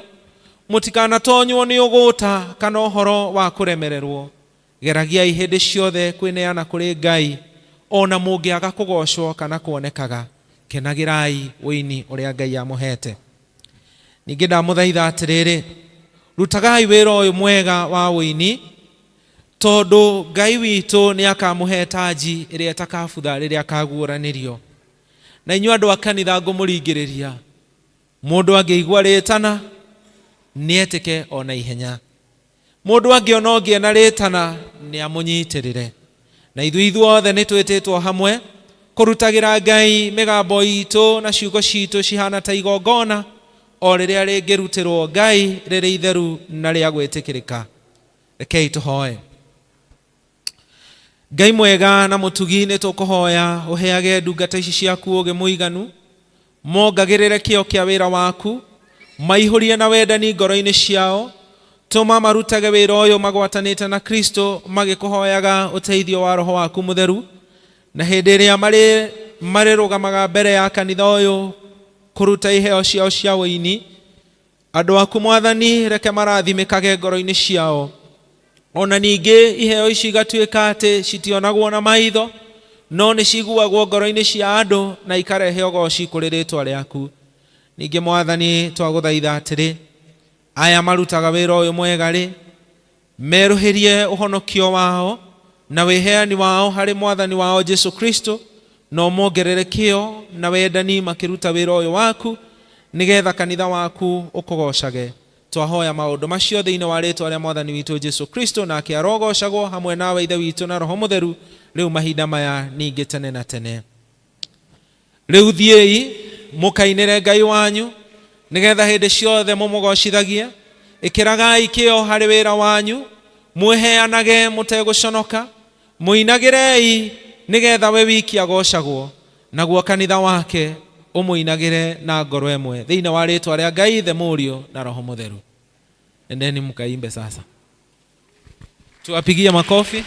mũtikanatonywo nĩ ũgũta kana ũhoro wa kũremererwo. Geragiai hĩndĩ ciothe kwĩneana kũrĩ Ngai, ona mũngĩaga kũgocwo kana kuonekaga. Kenagĩrai ũini ũrĩa Ngai amũhete. Ningĩ ndamũthaitha atĩrĩrĩ, rutagai wĩra ũyũ mwega wa ũini, tondũ Ngai witũ nĩ akamũhe tanji ĩrĩa ĩtakabutha rĩrĩa akaguũranĩrio. Na inyuĩ andũ a kanitha ngũmũringĩrĩria, mũndũ angĩigua rĩtana nĩetĩke ona ihenya, mũndũ angĩona ũngĩ ena rĩtana nĩ amũnyitĩrĩre. Na ithuĩ ithuothe nĩ twĩtĩtwo hamwe kũrutagĩra Ngai mĩgambo itũ na ciugo citũ cihana ta igongona o rĩrĩa rĩngĩrutĩrwo Ngai rĩrĩ itheru na rĩa gwĩtĩkĩrĩka. Rekei tũhoe. Ngai mwega na mũtugi, nĩ tũkũhoya ũheage ndungata ici ciaku ũũgĩ mũiganu, mongagĩrĩre kĩo kĩa wĩra waku, maihũrie na wendani ngoro-inĩ ciao, tũma marutage wĩra ũyũ magwatanĩte na Kristo magĩkũhoyaga ũteithio wa Roho waku mũtheru, na hĩndĩ ĩrĩa marĩrũgamaga mbere ya kanitha ũyũ kũruta iheo ciao cia ũini, andũ aku Mwathani reke marathimĩkage ngoro-inĩ ciao. Ona ningĩ iheo ici igatuĩka atĩ citionagwo na maitho, no nĩ ciguagwo ngoro-inĩ cia andũ na ikarehe ũgoci kũrĩ rĩtwa rĩaku. Ningĩ Mwathani twagũthaitha atĩrĩ, aya marutaga wĩra ũyũ mwega rĩ, merũhĩrie ũhonokio wao na wĩheani wao harĩ Mwathani wao Jesu Kristo, na ũmongerere kĩo na wendani makĩruta wĩra ũyũ waku, nĩgetha kanitha waku ũkũgocage. Twahoya maũndũ macio thĩinĩ wa rĩtwa rĩa Mwathani witũ Jesu Kristo, nake arogocagwo hamwe nawe Ithe witũ na Roho Mũtheru, rĩu mahinda maya ningĩ tene na tene. Rĩu thiĩi mũkainĩre Ngai wanyu, nĩgetha hĩndĩ ciothe mũmũgocithagie. Ĩkĩragai kĩo harĩ wĩra wanyu, mwĩheanage mũtegũconoka, mũinagĩrei nĩgetha we wiki agocagwo, naguo kanitha wake ũmũinagĩre na ngoro ĩmwe, thĩinĩ wa rĩtwa rĩa Ngai Ithe, Mũriũ na Roho Mũtheru. Endeni mkaimbe sasa, tuwapigie makofi.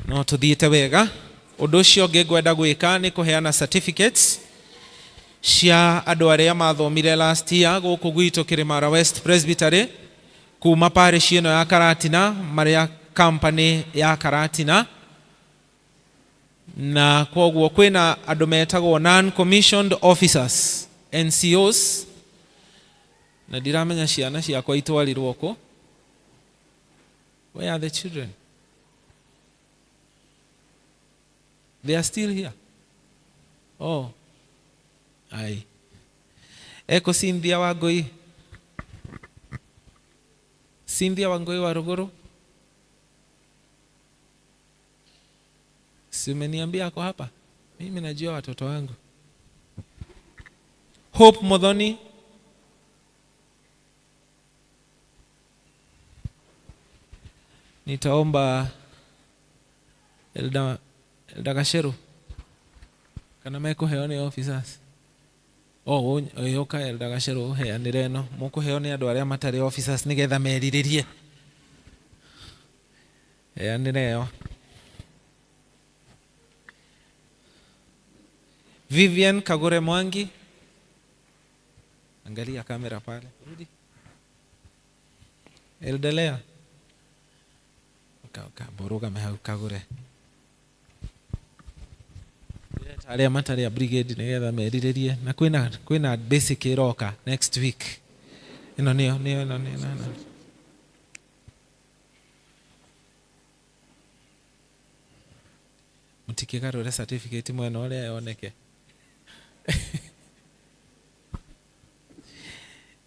No tuthiĩte wega. Ũndũ ũcio ũngĩ ngwenda gwĩka nĩ kũheana certificates cia andũ arĩa mathomire last year gũkũ gwitũ Kĩrĩmara West Presbytery, kuma parish ĩno ya Karatina, marĩa company ya Karatina, na kwoguo kwĩna andũ metagwo non commissioned officers, NCOs, na ndiramenya ciana ciakwa itwarirwo kũ. Where are the children? They are still here. Oh, ai eko Cynthia Wangui, Cynthia Wangui wa Ruguru, si umeniambia ako hapa? Mimi najua watoto wangu. Hope Modhoni. Nitaomba Elda, Elda Gasheru kana mekũheo nĩ officers. Oh, ũka Elda Gasheru ũheanĩre ĩno mũkũheo nĩ andũ arĩa matarĩ officers nĩgetha merirĩrie. Heanĩre ĩyo. Vivian Kagure Mwangi, angalia kamera pale, rudi. Eldelea borũgame hau Kagure arĩa matarĩ a brigade nĩgetha merirĩrie na kwĩna kwĩna basic ĩroka next week ĩno nĩyo nĩyo ĩno nĩyo ĩno. Mũtikĩgarũre certificate mwena ũrĩa yoneke.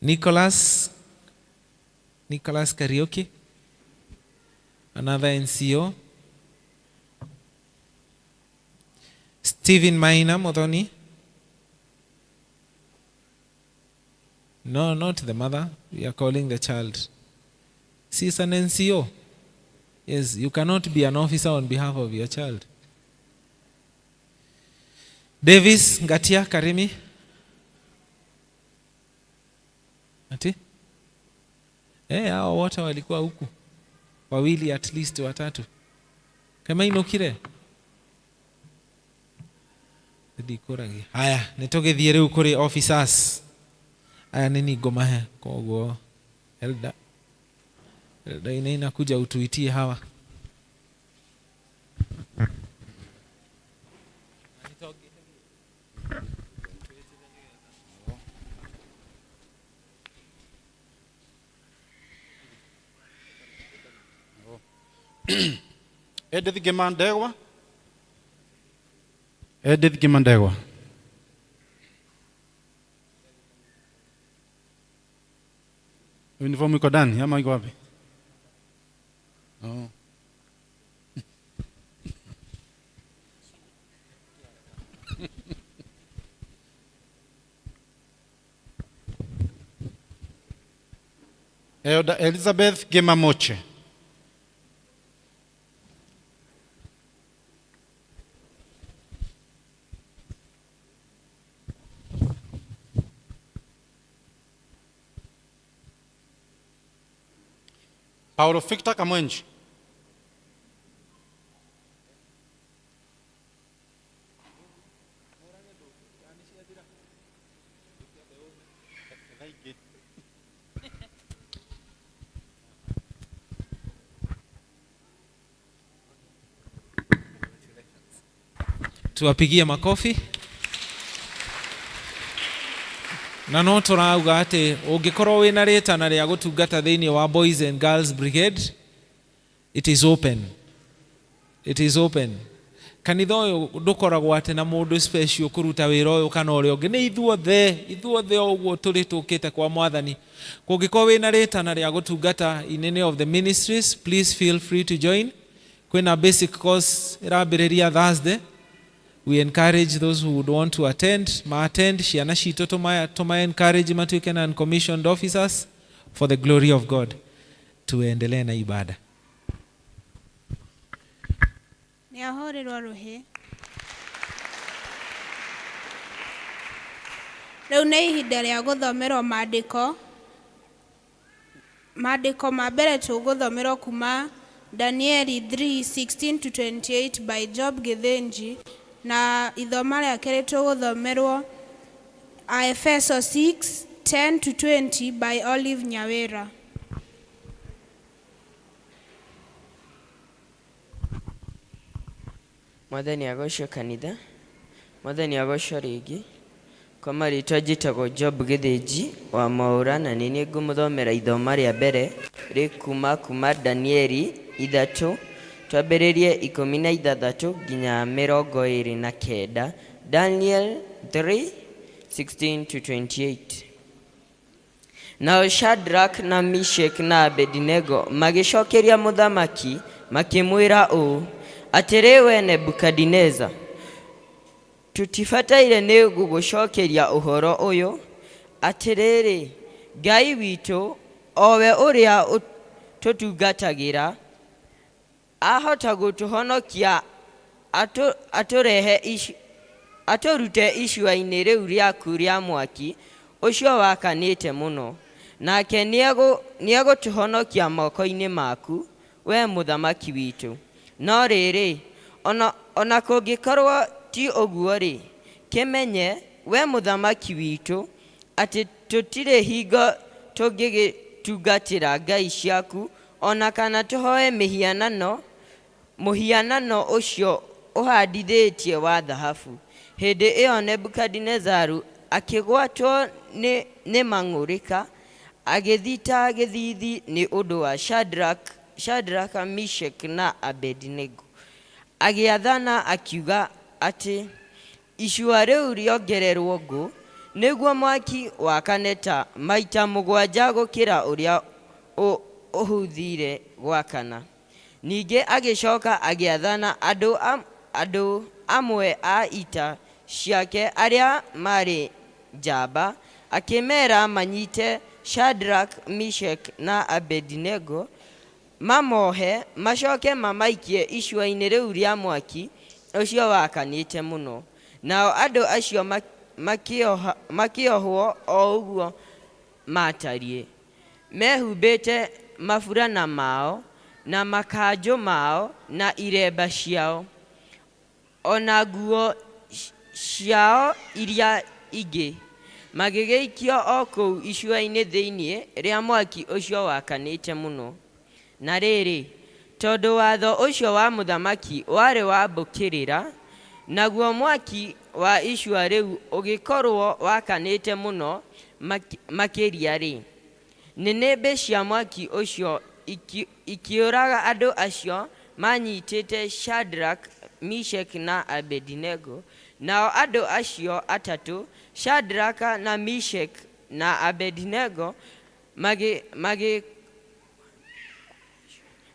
Nicholas Nicholas Kariuki, another NCO. Stephen Maina Modoni. No, not the mother. We are calling the child. She is an NCO. Yes, you cannot be an officer on behalf of your child. Davis Ngatia Karimi. Ati? Eh, hao wote walikuwa huku. Wawili at least watatu. Kama inokire. Ndikũragia. Haya, nĩ tũgĩthiĩ rĩu kũrĩ officers. Aya nĩ ngũmahe koguo Elda. Elda ine inakuja utuitie hawa. Edith Gimandegwa. Edith Gimandegwa. Uniform iko ndani ama iko wapi? Oh. Elder Elizabeth Gimamoche. Paulo Victor Kamwenji. Tuwapigie makofi. Na no tũrauga atĩ ũngĩkorwo wĩna rĩtana rĩa gũtungata thĩinĩ wa Boys and Girls Brigade, it is open. It is open. Kanitha ũyũ ndũkoragwo atĩ na mũndũ special kũruta wĩra ũyũ kana ũrĩa ũngĩ, nĩ ithuothe, ithuothe o ũguo tũrĩ tũkĩte kwa mwathani. Kũngĩkorwo wĩna rĩtana rĩa gũtungata in any of the ministries, please feel free to join. Kwĩna basic course ĩrambĩrĩria Thursday. We encourage those who would want to attend, ma attend, ciana citũ tũma, tũma encourage matuĩke non commissioned officers for the glory of God. Tuendelee na ibada. Nĩ ahũrĩrwo rũhĩ. Rĩu nĩ ihinda rĩa gũthomerwo maandĩko. Maandĩko ma mbere tũgũthomerwo kuma Danieli 3:16 to 28 by Job Githinji, na ithoma rĩa kerĩ tũgũthomerwo Aefeso 6:10 to 20 by Olive Nyawira. Mwathani agocwo kanitha, mwathani agocwo rĩngĩ. Kwa marĩtwa njĩtagwo Job Gĩthĩnji wa Mwaũra na nĩ niĩ ngũmũthomera ithoma rĩa mbere rĩ kuma kuma Danieli ithatũ twambĩrĩrie 16 nginya 29. Daniel 3:16 to 28. Nao Shadrach na Meshach na Abednego magĩcokeria mũthamaki makĩmwĩra ũũ, atĩrĩ we Nebukadineza, Tũtibataire nĩ gũgũcokeria ũhoro ũyũ. Atĩrĩrĩ, Ngai witũ, o we ũrĩa tũtungatagĩra, ahota gũtũhonokia atũrehe atũrute icua-inĩ rĩu rĩaku rĩa mwaki ũcio wakanĩte mũno, nake nĩegũtũhonokia moko-inĩ maku, wee mũthamaki witũ. No rĩrĩ, o na kũngĩkorũo ti ũguo-rĩ, kĩmenye, wee mũthamaki witũ, atĩ tũtirĩ hingo tũngĩgĩtungatĩra ngai ciaku, o na kana tũhoe mũhianano ũcio ũhandithĩtie wa thahabu. Hĩndĩ ĩo Nebukadinezaru akĩgwatwo nĩ mang'ũrĩka, agĩthita gĩthiithi nĩ ũndũ wa Shadraka, Meshaki, na Abedinego. Agĩathana akiuga atĩ icua rĩu rĩongererũo ngũ, nĩguo mwaki wakane ta maita mũgwanja gũkĩra ũrĩa ũhũthĩire gwakana. Ningĩ agĩcoka agĩathana andũ amwe a ita ciake arĩa maarĩ njamba, akĩmeera manyite Shadraka, Meshaki, na Abedinego, mamohe, macoke mamaikie icua-inĩ rĩu rĩa mwaki ũcio wakanĩte mũno. Nao andũ acio makĩohwo o ũguo maatariĩ, mehumbĩte maburana mao, na makanjũ mao, na iremba ciao, o na nguo ciao iria ingĩ, magĩgĩikio o kũu icua-inĩ thĩinĩ rĩa mwaki ũcio wakanĩte mũno. Na rĩrĩ, tondũ watho ũcio wa mũthamaki warĩ wa mbũkĩrĩra, naguo mwaki wa icua rĩu ũgĩkorũo wakanĩte mũno makĩria-rĩ, nĩnĩmbĩ cia mwaki ũcio ikĩũraga andũ acio maanyitĩte Shadraka, Meshaki, na Abedinego. Nao andũ acio atatũ, Shadraka, na Meshaki, na Abedinego,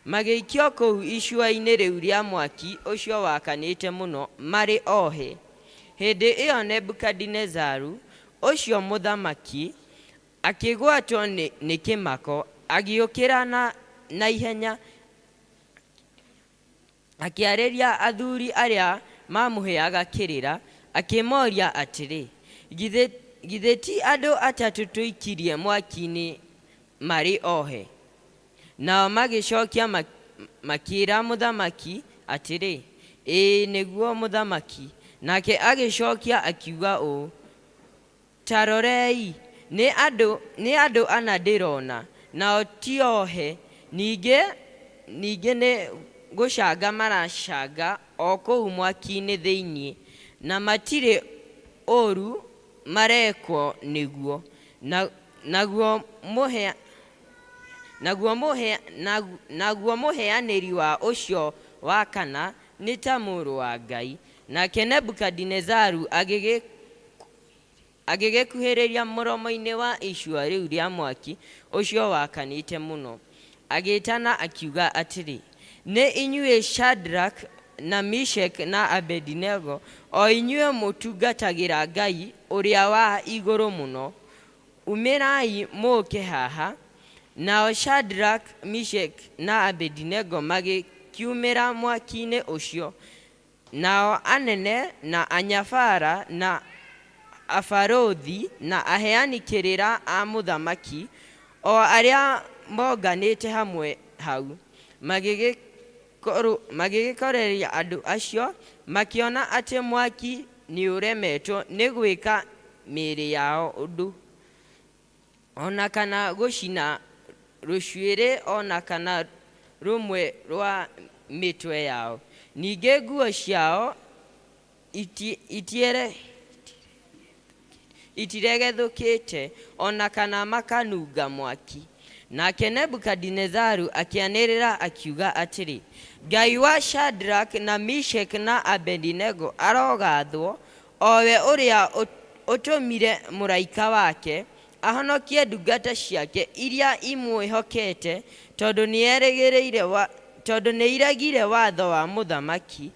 magĩikio kũu icua-inĩ rĩu rĩa mwaki ũcio wakanĩte mũno marĩ ohe. Hĩndĩ ĩyo Nebukadinezaru, ũcio mũthamaki, akĩgwatwo nĩ kĩmako, agĩũkĩra na ihenya Akĩarĩria athuri arĩa maamũheaga kĩrĩra, akĩmoria atĩrĩ, Githĩ ti andũ atatũ tũikirie mwaki-inĩ marĩ ohe? Nao magĩcokia makĩĩra mũthamaki atĩrĩ, Ĩĩ nĩguo, mũthamaki. Nake agĩcokia akiuga ũũ, Ta rorei, nĩ andũ, nĩ andũ ana ndĩrona, nao ti ohe, ningĩ, ningĩ nĩ gũcanga maracanga o kũu mwaki-inĩ thĩinĩ, na matirĩ ũũru marekwo nĩguo. Na, naguo mũhea, naguo mũhea, naguo mũheanĩri wa ũcio wa kana nĩ ta mũrũ wa Ngai. Nake Nebukadinezaru agĩgĩ Agĩgĩkuhĩrĩria mũromo-inĩ wa icua rĩu rĩa mwaki ũcio wakanĩte mũno, agĩĩtana akiuga atĩrĩ, Nĩ inyuĩ Shadraka, na Meshaki, na Abedinego, o inyuĩ mũtungatagĩra Ngai ũrĩa wa Igũrũ Mũno, umĩrai mũũke haha. Nao Shadraka, Meshaki, na Abedinego magĩkiumĩra mwaki-inĩ ũcio, Nao anene, na anyabara, na abarũthi, na aheani kĩrĩra a mũthamaki, o arĩa monganĩte hamwe hau, magĩgĩkoreria andũ acio, makĩona atĩ mwaki nĩũremetwo nĩ gwĩka mĩĩrĩ yao ũndũ. o na kana gũcina rũcuĩrĩ o na kana rũmwe rwa mĩtwe yao. Ningĩ nguo ciao itiregethũkĩte, o na kana makanunga mwaki. Nake Nebukadinezaru akĩanĩrĩra akiuga atĩrĩ, Ngai wa Shadraka na Meshaki na Abedinego arogathwo, o we ũrĩa ũtũmire mũraika wake ahonokie ndungata ciake iria imwĩhokete, tondũ nĩiregire watho wa mũthamaki.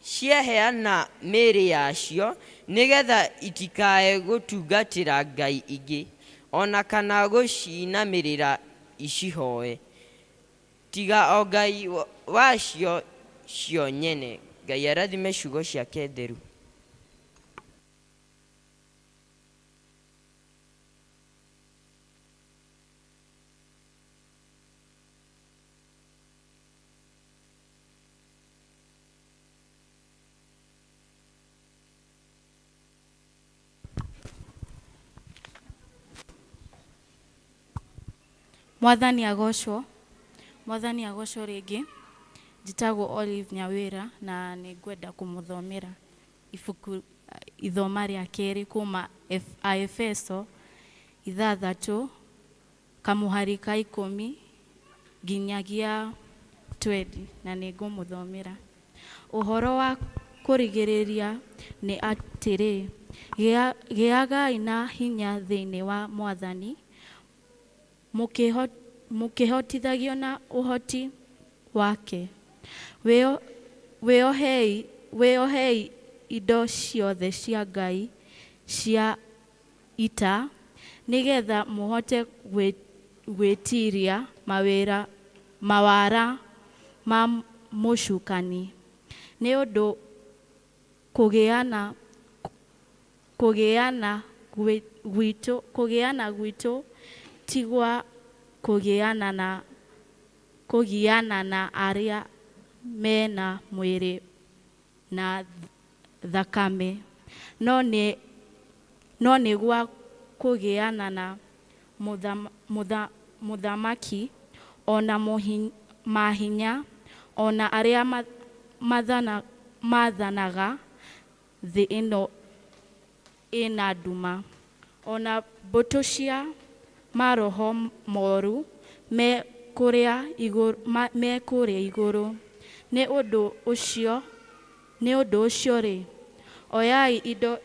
Ciaheana mĩĩrĩ yacio nĩgetha itikae gũtungatĩra ngai ingĩ, o na kana gũciinamĩrĩra icihoe, tiga o Ngai wacio cio nyene. Ngai arathime ciugo ciake theru. Mwathani agocwo, Mwathani agocwo rĩngĩ. Njĩtagwo Olive Nyawĩra na nĩ ngwenda kũmũthomera ibuku ithoma rĩa kerĩ kuma Aefeso 6 kamũhari ka 10 nginyagia 20 na nĩ ngũmũthomera. Ũhoro wa kũrigĩrĩria nĩ atĩrĩ, gĩagai na hinya thĩinĩ wa Mwathani, mũkĩhotithagio na ũhoti wake. Wĩohei indo ciothe cia Ngai cia ita, nĩgetha mũhote gwĩtiiria mawara ma mũcukani. Nĩ ũndũ kũgĩana gwitũ ti gwa kũgiana na arĩa mena mwĩrĩ na thakame, no nĩ gwa kũgiana na mũthamaki, o na mahinya, o na arĩa maathanaga thĩ ĩno ĩna nduma, o na mbũtũ cia maroho moru me kũrĩa igũrũ. Nĩ ũndũ ũcio-rĩ, oyai indo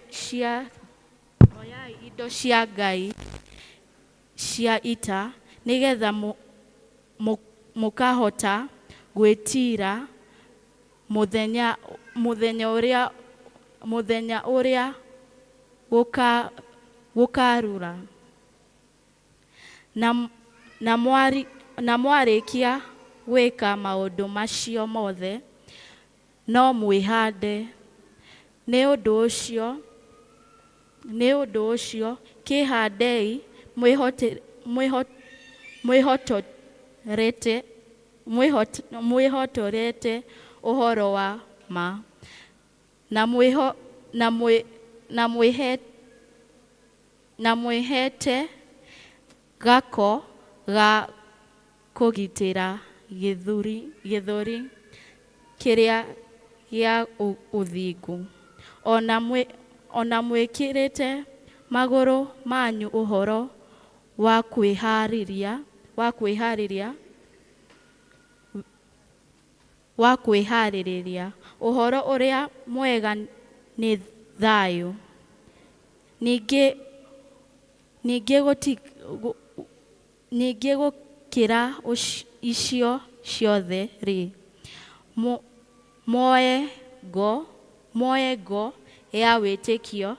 cia Ngai cia ita, nĩgetha mũkahota gwĩtiira mũthenya ũrĩa gũkarura, na mwarĩkia gwĩka maũndũ macio mothe, no mwĩhaande. Nĩ ũndũ ũcio kĩĩhandei mwĩhotorete ũhoro wa ma, na mwĩhete gako ga kũgitĩra gĩthũri kĩrĩa gĩa ũthingu, o na mwĩkĩrĩte magũrũ manyu ũhoro wa kwĩhaarĩria ũhoro ũrĩa mwega nĩ thayũ. Ningĩ gũkĩra icio ciothe-rĩ, muoe ngo ya wĩtĩkio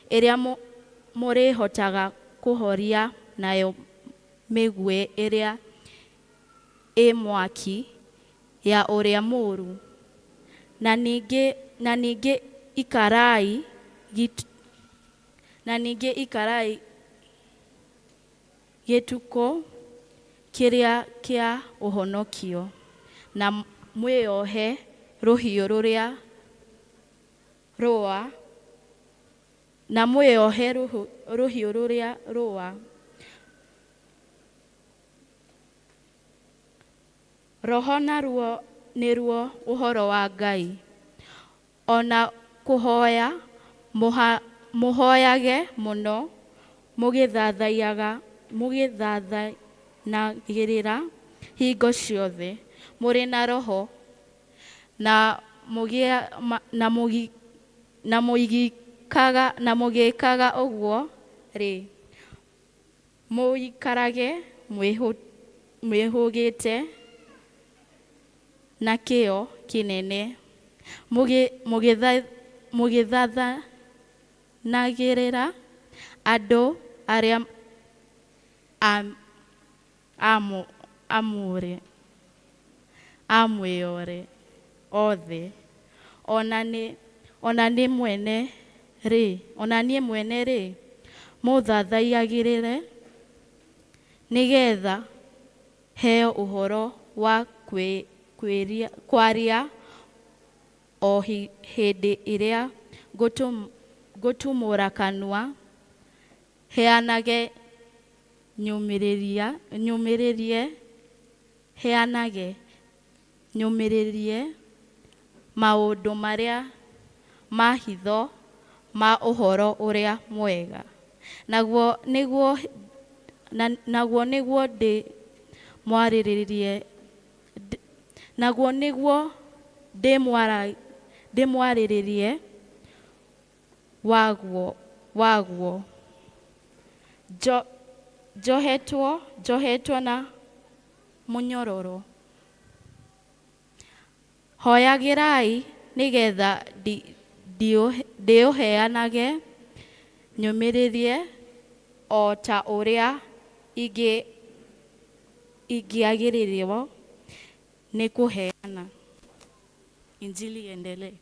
ĩrĩa mũrĩhotaga kũhoria nayo mĩguĩ ĩrĩa ĩ mwaki ya ũrĩa mũũru. Na ningĩ ikarai gĩtukũ kĩrĩa kĩa ũhonokio, na mwĩohe rũhiũ rũrĩa rũa Roho, naruo nĩruo ũhoro wa Ngai. O na kũhoya mũhoyage mũno, mũgĩthathanagĩrĩra hingo ciothe mũrĩ na Roho, na mũgĩkaga ũguo-rĩ, mũikarage mwĩhũgĩte na kĩyo kĩnene. Mũgĩthathanagĩrĩra andũ arĩa amũre othe, ona niĩ mwene-rĩ, mũthathaiagĩrĩre, nĩgeetha heo ũhoro wa kwaria o hĩndĩ ĩrĩa ngũtumũra kanua, heanage nyũmĩrĩrie maũndũ marĩa ma hitho ma ũhoro ũrĩa mwega, naguo nĩguo ndĩmwarĩrĩrie waguo, njohetwo na mũnyororo. Hoyagĩrai nĩgeetha ndĩũheanage nyũmĩrĩrie o ta ũrĩa ingĩagĩrĩirwo nĩ kũheana. Injili iendelee.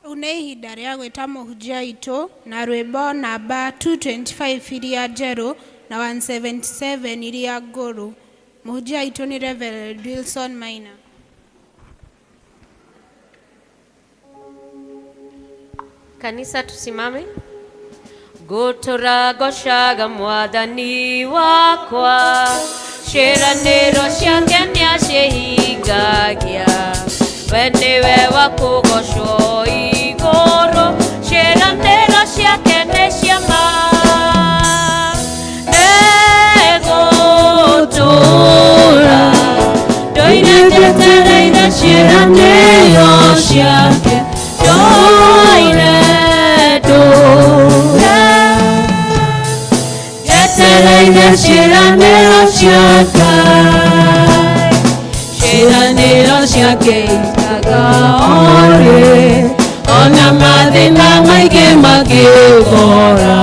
Rĩu nĩ ihinda rĩa gwĩta mũhunjia witũ na rwĩmbo namba 225 iria njerũ na 177 iria ngũrũ. Mũhunjia witũ nĩ Reverend Wilson Maina. Kanisa tusimame. Ngũtũra ngocaga mwathani wakwa, ciĩranĩro ciake nĩacihingagia, we nĩwe wa kũgocwo igũrũ, ciĩranĩro ciake nĩ cia ma. Nĩngũtũũra ndũire njetereire ciĩranĩro ciake, ndũire ndũire njetereire ciĩranĩro cia Ngai, ciĩranĩro ciake ikaga orĩ, ona mathĩna maingĩ mangĩgora,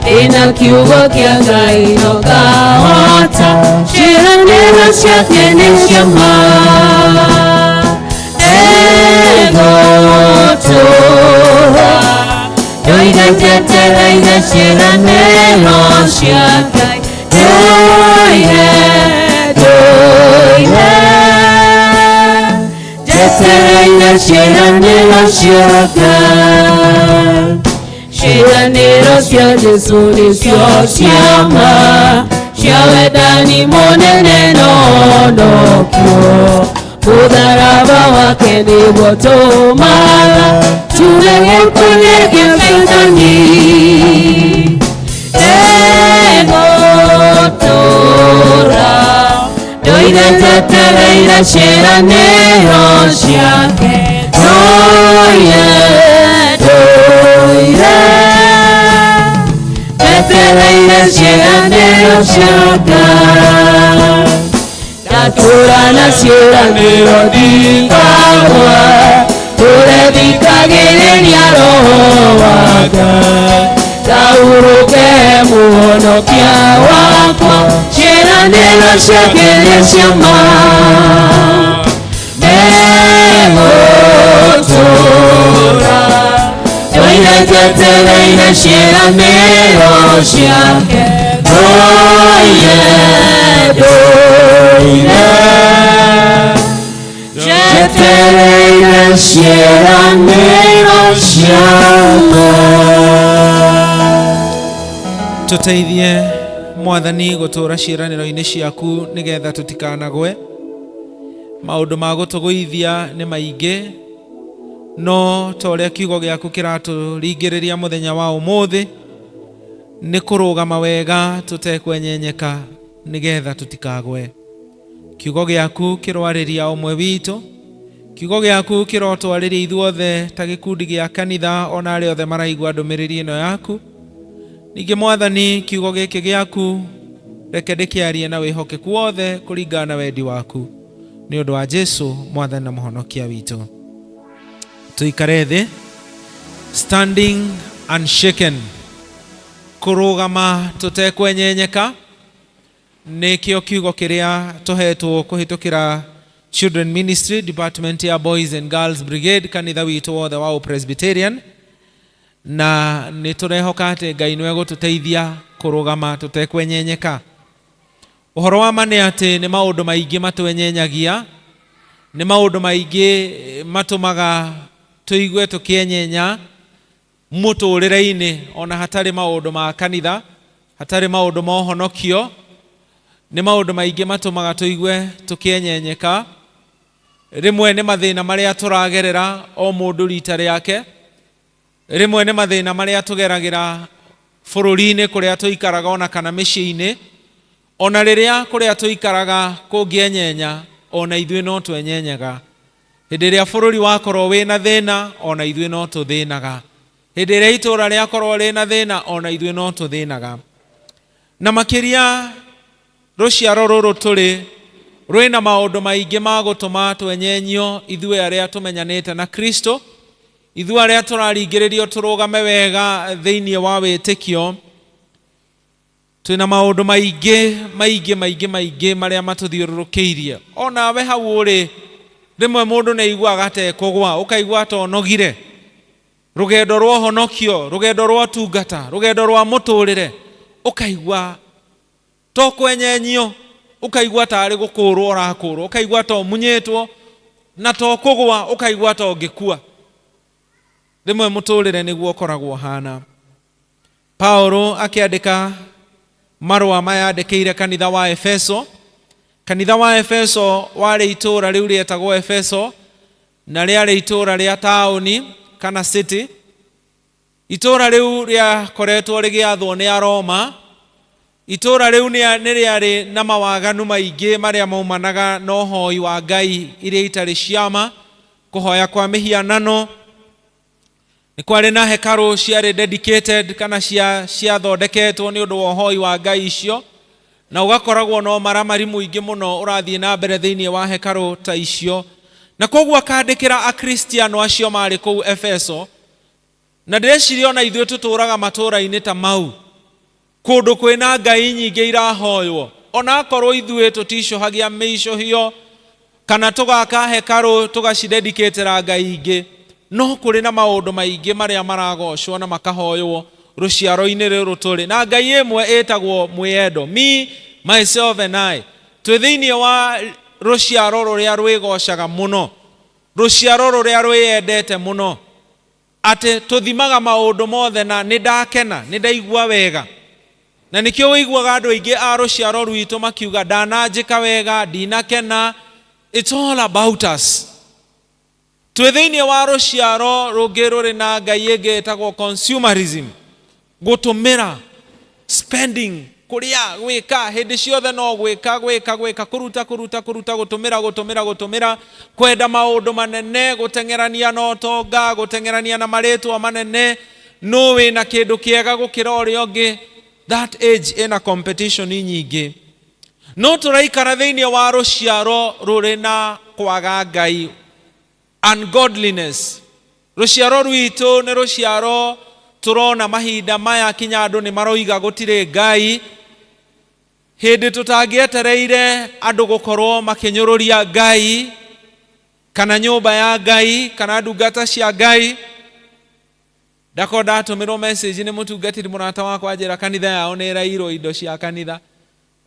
ndĩna kiugo kĩa Ngai no ngahota, ciĩranĩro ciake nĩ cia ma. Nĩngũtũũra ndũire njetereire ciĩranĩro cia Ngai, ndũire ndũire njetereire ciĩranĩro cia Ngai. Ciĩranĩro cia Jesũ nĩcio cia ma, cia wendani mũnene no nokĩo, mũtharaba wake nĩguo tũmaga turege kũnyegia Saitani. Nĩngũtũũra ndũire njetereire ciĩranĩro ciake, ndũire ndũire njetereire ciĩranĩro cia Ngai. Ndatũũra na ciĩranĩro ndikagũa, tũre thikagĩrĩria Roho wa Ngai, ndahurũke mũhonokia wakwa, ciĩranĩro ciake nĩ cia ma. Nĩngũtũũra ndũire njetereire ciĩranĩro ciake, ndũire ndũire njetereire ciĩranĩro cia Ngai. Tũteithie mwathani gũtũũra ciĩranĩro-inĩ ciaku nĩgetha tũtikanagwe. Maũndũ ma gũtũgũithia nĩ maingĩ, no ta ũrĩa kiugo gĩaku kĩratũringĩrĩria mũthenya wa ũmũthĩ nĩ kũrũgama wega tũtekwenyenyeka nĩgetha tũtikagwe. Kiugo gĩaku kĩroarĩria ũmwe witũ, kiugo gĩaku kĩrotwarĩria ithuothe ta gĩkundi gĩa kanitha ona arĩa othe maraigua ndũmĩrĩri ĩno yaku. Ningĩ mwathani kiugo gĩkĩ gĩaku Reke ndĩkĩarie na wĩhokeku wothe kũringana na wendi waku, nĩ ũndũ wa Jesu mwathani na mũhonokia witũ. Tũikare thĩ. Standing unshaken, kũrũgama tũtekwenyenyeka, nĩkĩo kiugo kĩrĩa tũhetwo kũhĩtũkĩra Children Ministry Department ya Boys and Girls Brigade, kanitha witũ wothe wa Presbyterian. Na nĩ tũrehoka atĩ Ngai nĩwe gũtũteithia kũrũgama tũtekwenyenyeka. Ũhoro wa ma nĩ atĩ nĩ maũndũ maingĩ matwenyenyagia, nĩ maũndũ maingĩ matũmaga tũigue tũkĩenyenya mũtũrĩre-inĩ, ona hatarĩ maũndũ ma kanitha, hatarĩ maũndũ ma ũhonokio. Nĩ maũndũ maingĩ matũmaga tũigue tũkĩenyenyeka. Rĩmwe nĩ mathĩna marĩa tũragerera o mũndũ rita rĩake, rĩmwe nĩ mathĩna marĩa tũgeragĩra bũrũri-inĩ kũrĩa tũikaraga, ona kana mĩciĩ-inĩ. Ona rĩrĩa kũrĩa tũikaraga kũngĩenyenya, ona ithuĩ no twenyenyaga. Hĩndĩ ĩrĩa bũrũri wakorwo wĩna thĩna, ona ithuĩ no tũthĩnaga. Hĩndĩ ĩrĩa itũũra rĩakorwo rĩna thĩna, ona ithuĩ no tũthĩnaga. Na makĩria rũciaro rũrũ tũrĩ rwĩna maũndũ maingĩ ma gũtũma twenyenyio, ithuĩ arĩa tũmenyanĩte na Kristo, ithuĩ arĩa tũraringĩrĩrio tũrũgame wega thĩinĩ wa wĩtĩkio. Twĩna maũndũ maingĩ maingĩ maingĩ maingĩ marĩa matũthiũrũrũkĩirie. Onawe hau ũrĩ, rĩmwe mũndũ nĩ aiguaga ta ekũgwa, ũkaigua ta ũnogire. Rũgendo rwa ũhonokio, rũgendo rwa ũtungata, rũgendo rwa mũtũrĩre, ũkaigua to kwenyenyio, ũkaigua tarĩ gũkũrwo ũrakũrwo, ũkaigua ta ũmunyĩtwo na to kũgwa, ũkaigua ta ũngĩkua. Rĩmwe mũtũrĩre nĩguo ũkoragwo ũhana. Paulo akĩandĩka marũa maya andĩkĩire kanitha wa Efeso. Kanitha wa Efeso warĩ itũũra rĩu rĩetagwo Efeso, na rĩarĩ itũũra rĩa taũni kana city. Itũũra rĩu rĩakoretwo rĩgĩathwo nĩ Aroma. Itũũra rĩu nĩ rĩarĩ na mawaganu maingĩ marĩa maumanaga na ũhoi wa ngai iria itarĩ ciama, kũhoya kwa mĩhianano. Nĩ kwarĩ na hekarũ ciarĩ dedicated kana ciathondeketwo nĩ ũndũ wa ũhoi wa ngai icio, na ũgakoragwo na ũmaramari mũingĩ mũno ũrathiĩ na mbere thĩinĩ wa hekarũ ta icio. Na koguo akandĩkĩra Akristiano acio marĩ kũu Efeso. Na ndĩreciria ona ithuĩ tũtũraga matũũra-inĩ ta mau, kũndũ kwĩna ngai nyingĩ irahoywo, ona akorwo ithuĩ tũticũhagia mĩicũhio kana tũgaka hekarũ tũgacidedicatĩra ngai ingĩ, no kũrĩ na maũndũ maingĩ marĩa maragocwo na makahoywo rũciaro-inĩ rũrũ tũrĩ. Na ngai ĩmwe ĩtagwo mwĩyendo, me, myself and I. Twĩ thĩinĩ wa rũciaro rũrĩa rwĩgocaga mũno, rũciaro rũrĩa rwĩyendete mũno, atĩ tũthimaga maũndũ mothe na nĩ ndakena, nĩ ndaigua wega. Na nĩkĩo wĩiguaga andũ aingĩ a rũciaro rwitũ makiuga ndananjĩka wega, ndinakena. It's all about us. Twĩ thĩinĩ wa rũciaro rũngĩ rũrĩ na ngai ĩngĩ ĩtagwo consumerism, gũtũmĩra, spending, kũrĩa, gwĩka hĩndĩ ciothe, no gwĩka gwĩka gwĩka, kũruta kũruta kũruta, gũtũmĩra gũtũmĩra gũtũmĩra, kwenda maũndũ manene, gũteng'erania na ũtonga, gũteng'erania na marĩtwa manene, nũ wĩna kĩndũ kĩega gũkĩra ũrĩa ũngĩ. That age ĩna competition nyingĩ. No tũraikara thĩinĩ wa rũciaro rũrĩ na kwaga ngai, ungodliness. Rũciaro rwitũ nĩ rũciaro tũrona mahinda maya kinya andũ nĩ maroiga gũtirĩ ngai. Hĩndĩ tũtangĩetereire andũ gũkorwo makĩnyũrũria ngai kana nyũmba ya ngai kana ndungata cia ngai. Ndakorwo ndatũmĩrwo message nĩ mũtungatĩri mũrata wakwa, anjĩra kanitha yao nĩ ĩrairwo indo cia kanitha.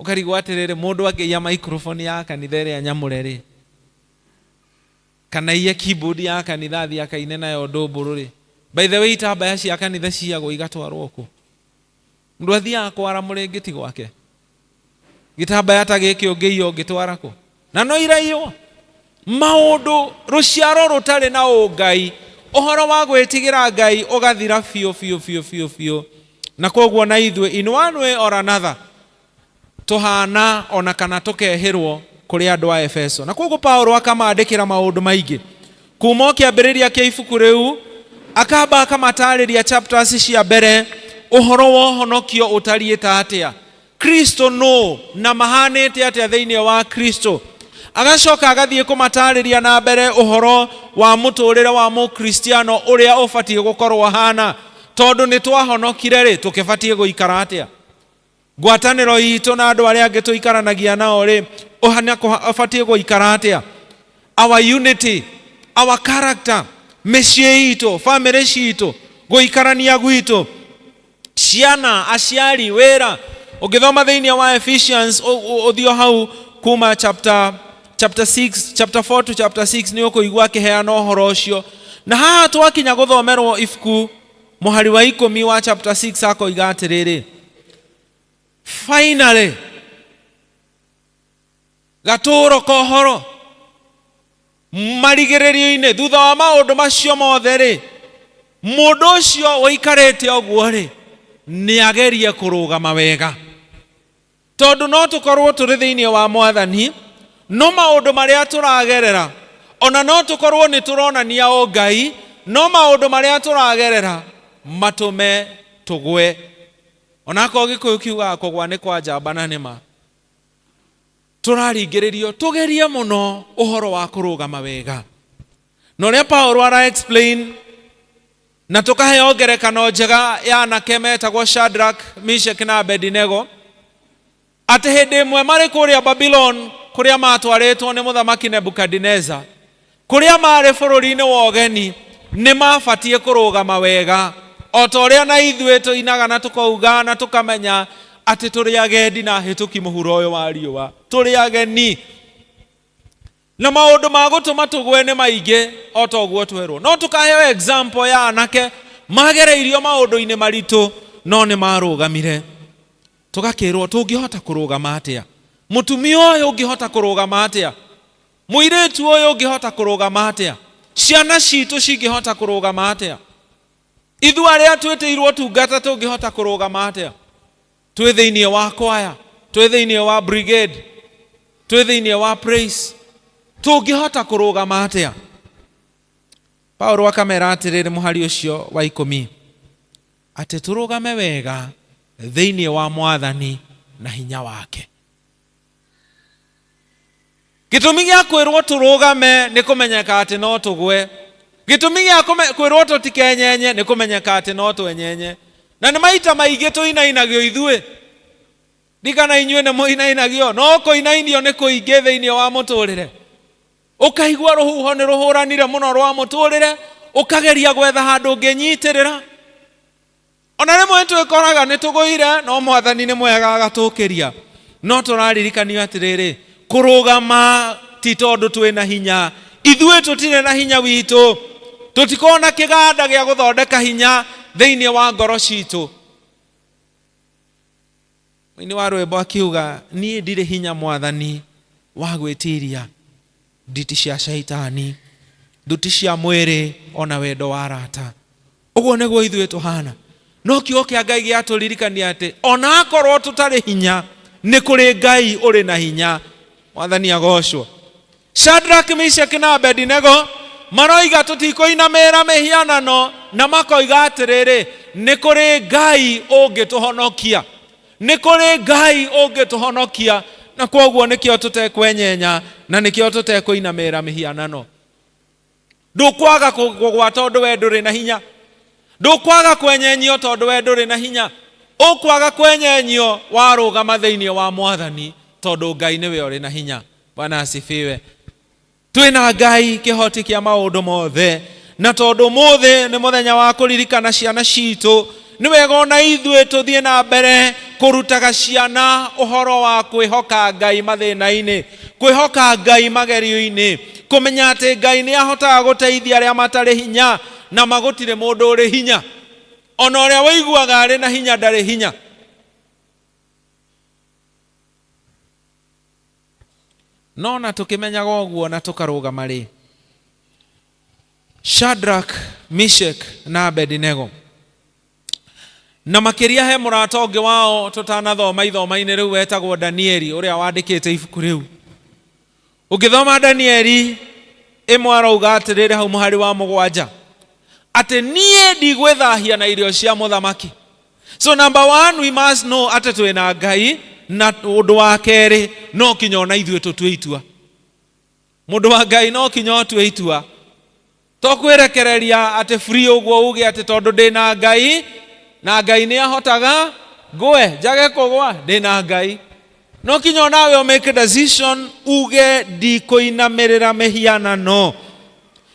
Ũkarigwo atĩrĩrĩ, mũndũ angĩiya microphone ya kanitha ĩrĩa nyamũre rĩ, kana iye keyboard ya kanitha athiĩ akaine nayo ndũmbũrũ rĩ? By the way, itambaya cia kanitha ciyagwo igatwarwo kũ? Mũndũ athiaga kwara mũrĩngĩti gwake, gĩtambaya ta gĩkĩ ũngĩiya ũngĩtwara kũ? Na no iraiywo. Maũndũ, rũciaro rũtarĩ na ũngai, ũhoro wa gwĩtigĩra ngai ũgathira biũ biũ biũ biũ biũ. Na koguo na ithuĩ in one way or another tũhana ona kana tũkehĩrwo kũrĩ andũ a Efeso. Na koguo Paulo akamandĩkĩra maũndũ maingĩ kuma o kĩambĩrĩria kĩa ibuku rĩu, akamba akamatarĩria chapters cia mbere ũhoro wa ũhonokio ũtariĩ ta atĩa. Kristo nũ na mahanĩte atĩa thĩinĩ wa Kristo. Agacoka agathiĩ kũmatarĩria na mbere ũhoro wa mũtũrĩre wa mũkristiano ũrĩa ũbatiĩ gũkorwo hana, tondũ nĩ twahonokire rĩ, tũkĩbatiĩ gũikara atĩa? Ngwatanĩro itũ na andũ arĩa angĩ tũikaranagia nao rĩ, ũbatiĩ gũikara atĩa? Our unity, our character, mĩciĩ itũ, famĩlĩ citũ, gũikarania gwitũ, ciana, aciari, wĩra. Ũngĩthoma thĩinĩ wa Ephesians, ũthiĩ hau kuma chapter 6, chapter 4 to chapter 6, nĩ ũkũigua akĩheana ũhoro ũcio. Na haha twakinya gũthomerwo ibuku mũhari wa 10 wa chapter 6, akoiga atĩrĩrĩ, finally gatũũro kohoro marigĩrĩrio-inĩ, thutha wa maũndũ macio mothe rĩ, mũndũ ũcio ũikarĩte ũguo rĩ, nĩ agerie kũrũgama wega, tondũ no tũkorwo tũrĩ thĩinĩ wa mwathani, no maũndũ marĩa tũragerera, ona no tũkorwo nĩ tũronania ũngai, no maũndũ marĩa tũragerera matũme tũgwe. Onakorwo Gĩkũyũ kiugaga kũgwa nĩ kwa njamba, na nĩma tũraringĩrĩrio tũgerie mũno ũhoro wa kũrũgama wega. Na ũrĩa Paulo ara explain na tũkaheo ngerekano njega ya anake metagwo Shadrach, Meshach na Abednego, atĩ hĩndĩ ĩmwe marĩ kũrĩa Babylon, kũrĩa matwarĩtwo nĩ mũthamaki Nebukadineza, kũrĩa marĩ bũrũri-inĩ wa ũgeni, nĩ mabatiĩ kũrũgama wega, o ta ũrĩa na ithuĩ tũinaga na tũkauga na tũkamenya atĩ tũrĩ agendi na hĩtũki mũhuro ũyũ wa riũa, tũrĩ ageni na maũndũ ma gũtũma tũgwe nĩ maingĩ o ta ũguo twerwo. No tũkaheo example ya anake magereirio maũndũ-inĩ maritũ no nĩ marũgamire. Tũgakĩrwo tũngĩhota kũrũgama atĩa? Mũtumia ũyũ ũngĩhota kũrũgama atĩa? Mũirĩtu ũyũ ũngĩhota kũrũgama atĩa? Ciana citũ cingĩhota kũrũgama atĩa? Ithuĩ arĩa twĩtĩirwo tungata tũngĩhota kũrũgama atĩa? Twĩ thĩinĩ wa kwaya, twĩ thĩinĩ wa brigade, twĩ thĩinĩ wa praise, tũngĩhota kũrũgama atĩa? Paulo akamera atĩrĩrĩ mũhari ũcio wa 10, atĩ tũrũgame wega thĩinĩ wa mwathani na hinya wake. Gĩtũmi gĩa kwĩrwo tũrũgame nĩ kũmenyeka atĩ no tũgwe. Gĩtũmi gĩa kwĩrwo tũtikenyenye nĩ kũmenyeka atĩ no twenyenye. Na nĩ maita maingĩ tũinainagio ithuĩ, ndikana inyuĩ nĩ mũinainagio, no kũinainio nĩ kũingĩ thĩinĩ wa mũtũrĩre. Ũkaigua rũhuho nĩ rũhũranire mũno rwa mũtũrĩre, ũkageria gwetha handũ ũngĩnyitĩrĩra. Ona rĩmwe twĩkoraga nĩ tũgũire, no mwathani nĩ mwega agatũkĩria. No tũraririkanio atĩrĩrĩ, kũrũgama ti tondũ twĩna hinya, ithuĩ tũtirĩ na hinya witũ, tũtikoragwo na kĩganda gĩa gũthondeka hinya thĩinĩ wa ngoro citũ. Mũini wa rwĩmbo akiuga, niĩ ndirĩ hinya mwathani wa gwĩtiria nditi cia shaitani, thuti cia mwĩrĩ, ona wendo wa arata. Ũguo nĩguo ithuĩ tũhana. No kiugo kĩa Ngai gĩatũririkania atĩ ona akorwo tũtarĩ hinya, nĩ kũrĩ Ngai ũrĩ na hinya. Mwathani agocwo. Shadrach, Meshach na Abednego maroiga tũtikũinamĩrĩra mĩhianano, na makoiga atĩrĩrĩ, nĩ kũrĩ Ngai ũngĩtũhonokia, nĩ kũrĩ Ngai ũngĩtũhonokia, na kwoguo nĩkĩo tũtekwenyenya na nĩkĩo tũtekũinamĩrĩra mĩhianano. Ndũkwaga kũgwa tondũ we ndũrĩ na hinya, ndũkwaga kwenyenyio tondũ we ndũrĩ na hinya, ũkwaga kwenyenyio warũgama thĩinĩ wa mwathani, tondũ Ngai nĩwe ũrĩ na hinya. Bwana asifiwe. Twĩna Ngai kĩhoti kĩa maũndũ mothe, na tondũ ũmũthĩ nĩ mũthenya wa kũririkana ciana citũ, nĩ wega ona ithuĩ tũthiĩ na mbere kũrutaga ciana ũhoro wa kwĩhoka Ngai mathĩna-inĩ, kwĩhoka Ngai magerio-inĩ, kũmenya atĩ Ngai nĩ ahotaga gũteithia arĩa matarĩ hinya, na magũtirĩ mũndũ ũrĩ hinya. Ona ũrĩa ũiguaga arĩ na hinya ndarĩ hinya. No na tũkĩmenyaga ũguo na tũkarũgama rĩ, Shadrach, Meshach na Abednego, na makĩria he mũrata ũngĩ wao tũtanathoma ithoma-inĩ rĩu wetagwo Danieli, ũrĩa wandĩkĩte ibuku rĩu. Ũngĩthoma Danieli ĩmwe arauga atĩrĩrĩ hau mũhari wa 7, atĩ niĩ ndigwĩthahia na irio cia mũthamaki. So number one, we must know atĩ twĩna Ngai. Na ũndũ wa kerĩ, no kinya ona ithuĩ tũtue itua. Mũndũ wa Ngai, no kinya ũtue itua, to kwĩrekereria atĩ free ũguo, uge atĩ tondũ ndĩna Ngai na Ngai nĩ ahotaga ngũe njage kũgwa, ndĩna Ngai. No kinya onawe ũ make decision, uge ndikũinamĩrĩra mĩhianano.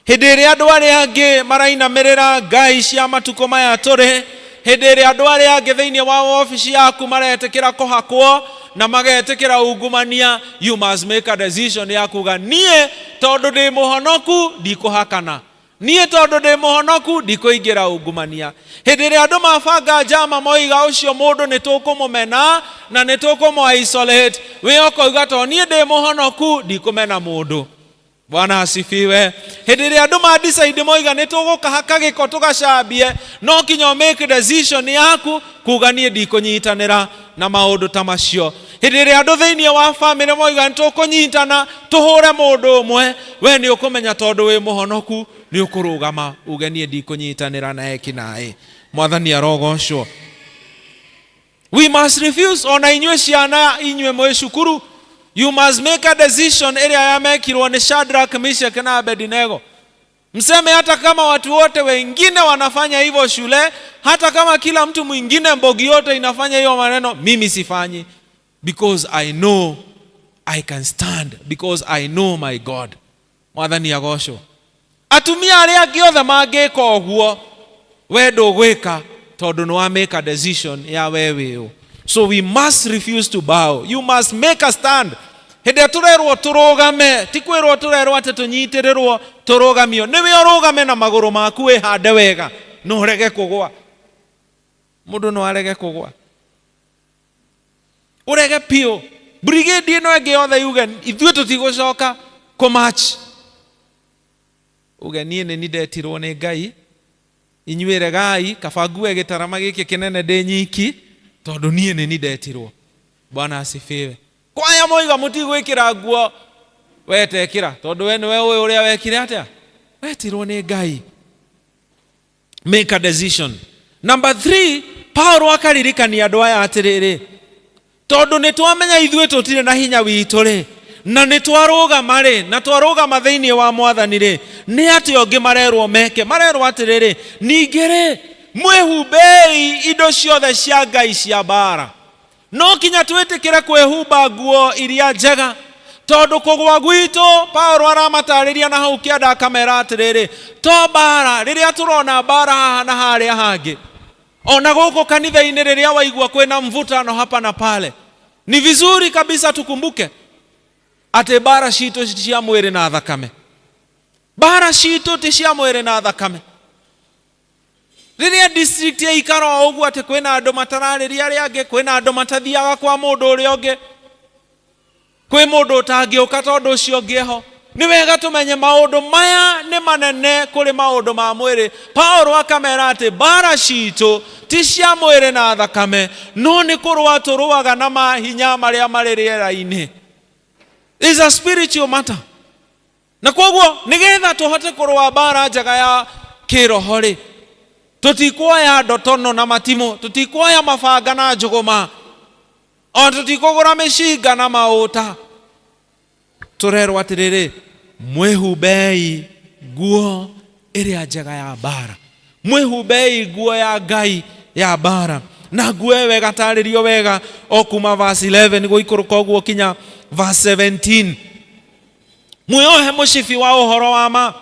Hĩndĩ ĩrĩa andũ arĩa angĩ marainamĩrĩra ngai cia matukũ maya tũrĩ, hĩndĩ ĩrĩa andũ arĩa angĩ thĩinĩ wa wabici yaku maretĩkĩra kũhakwo na magetĩkĩra ungumania, you must make a decision ya kuga, niĩ tondũ ndĩ mũhonoku ndikũhakana, niĩ tondũ ndĩ mũhonoku ndikũingĩra ungumania. Hĩndĩ ĩrĩa andũ mabanga njama moiga ũcio mũndũ nĩ tũkũmũmena na nĩ tũkũmũ isolate, wĩ ũkoiga to niĩ ndĩ mũhonoku ndikũmena mũndũ. Bwana asifiwe. Hĩndĩ ĩrĩa andũ ma decide moiga nĩ tũgũkahaka gĩko tũgacambie, no kinya make decision yaku kuga niĩ ndikũnyitanĩra na maũndũ ta macio. Hĩndĩ ĩrĩa andũ thĩinĩ wa famĩlĩ moiga nĩ tũkũnyitana tũhũre mũndũ ũmwe, we nĩ ũkũmenya tondũ wĩ mũhonoku nĩ ũkũrũgama uge niĩ ndikũnyitanĩra na ekinaĩ. Mwathani arogocwo. We must refuse. Ona inyuĩ ciana, inyuĩ mwĩ cukuru, you must make a decision ĩrĩa yamekirwo nĩ Shadrach, Meshach na Abednego. Mseme hata kama watu wote wengine wanafanya hivyo shule, hata kama kila mtu mwingine mbogi yote inafanya hiyo maneno, mimi sifanyi, because I know I can stand, because I know my God. Mwathani agocwo. Atumia arĩa angĩ othe mangĩka ũguo, we ndũgwĩka tondũ nĩ wa make a decision ya we wĩũ. So we must refuse to bow. You must make a stand. Hĩndĩ ĩrĩa tũrerwo tũrũgame, ti kwĩrwo tũrerwo atĩ tũnyitĩrĩrwo tũrũgamio. Nĩwe ũrũgame na magũrũ maku, wĩhande wega na ũrege kũgwa. Mũndũ no arege kũgwa, ũrege biũ. Brigade ĩno ĩngĩ yothe yuge ithuĩ tũtigũcoka kũmach, uge niĩ nĩ ndetirwo nĩ Ngai, inyuĩ regai, kaba ngue gĩtarama gĩkĩ kĩnene ndĩ nyiki tondũ niĩ nĩ ndetirwo. Bwana asifiwe. Kwaya moiga mũtigwĩkĩra nguo, wetekĩra tondũ we nĩwe ũĩ ũrĩa wekire atĩa, wetirwo nĩ Ngai. Make a decision. Number 3, Paulo akaririkania andũ aya atĩrĩrĩ, tondũ nĩ twamenya ithuĩ tũtirĩ na hinya witũ rĩ, na nĩ twarũgama rĩ, na twarũgama thĩinĩ wa Mwathani rĩ, nĩ atĩa ũngĩ marerwo meke? Marerwo atĩrĩrĩ, ningĩ rĩ, mwĩhumbei indo ciothe cia Ngai cia mbara. No kinya twĩtĩkĩre kwĩhumba nguo iria njega tondũ kũgwa gwitũ, Paulo aramatarĩria na hau kĩanda akamera atĩrĩrĩ, to mbara rĩrĩa tũrona mbara haha na harĩa hangĩ, ona gũkũ kanitha-inĩ rĩrĩa waigua kwĩna mvutano hapa na pale, ni vizuri kabisa tukumbuke atĩ mbara citũ ti cia mwĩrĩ na thakame. Mbara citũ ti cia mwĩrĩ na thakame. Rĩrĩa district yaikara o ũguo atĩ kwĩna andũ matararĩria arĩa angĩ, kwĩna andũ matathiaga kwa mũndũ ũrĩa ũngĩ, kwĩ mũndũ ũtangĩũka tondũ ũcio ũngĩ eho, nĩ wega tũmenye maũndũ maya nĩ manene kũrĩ maũndũ ma mwĩrĩ. Paulo akamera atĩ mbara citũ ti cia mwĩrĩ na thakame, no nĩ kũrũa tũrũaga na mahinya marĩa marĩ rĩera-inĩ. Is a spiritual matter. Na koguo nĩgetha tũhote kũrũa mbara njega ya kĩroho rĩ, tũtikuoya ndotono na matimũ, tũtikuoya mabanga na njũgũma, o tũtikũgũra mĩcinga na maũta. Tũrerwo atĩrĩrĩ, mwĩhumbei nguo ĩrĩa njega ya mbara, mwĩhumbei nguo ya Ngai ya mbara. Na nguo ĩyo ĩgatarĩrio wega o kuma verse 11 gũikũrũka ũguo kinya verse 17. Mwĩohe mũcibi wa ũhoro wa ma.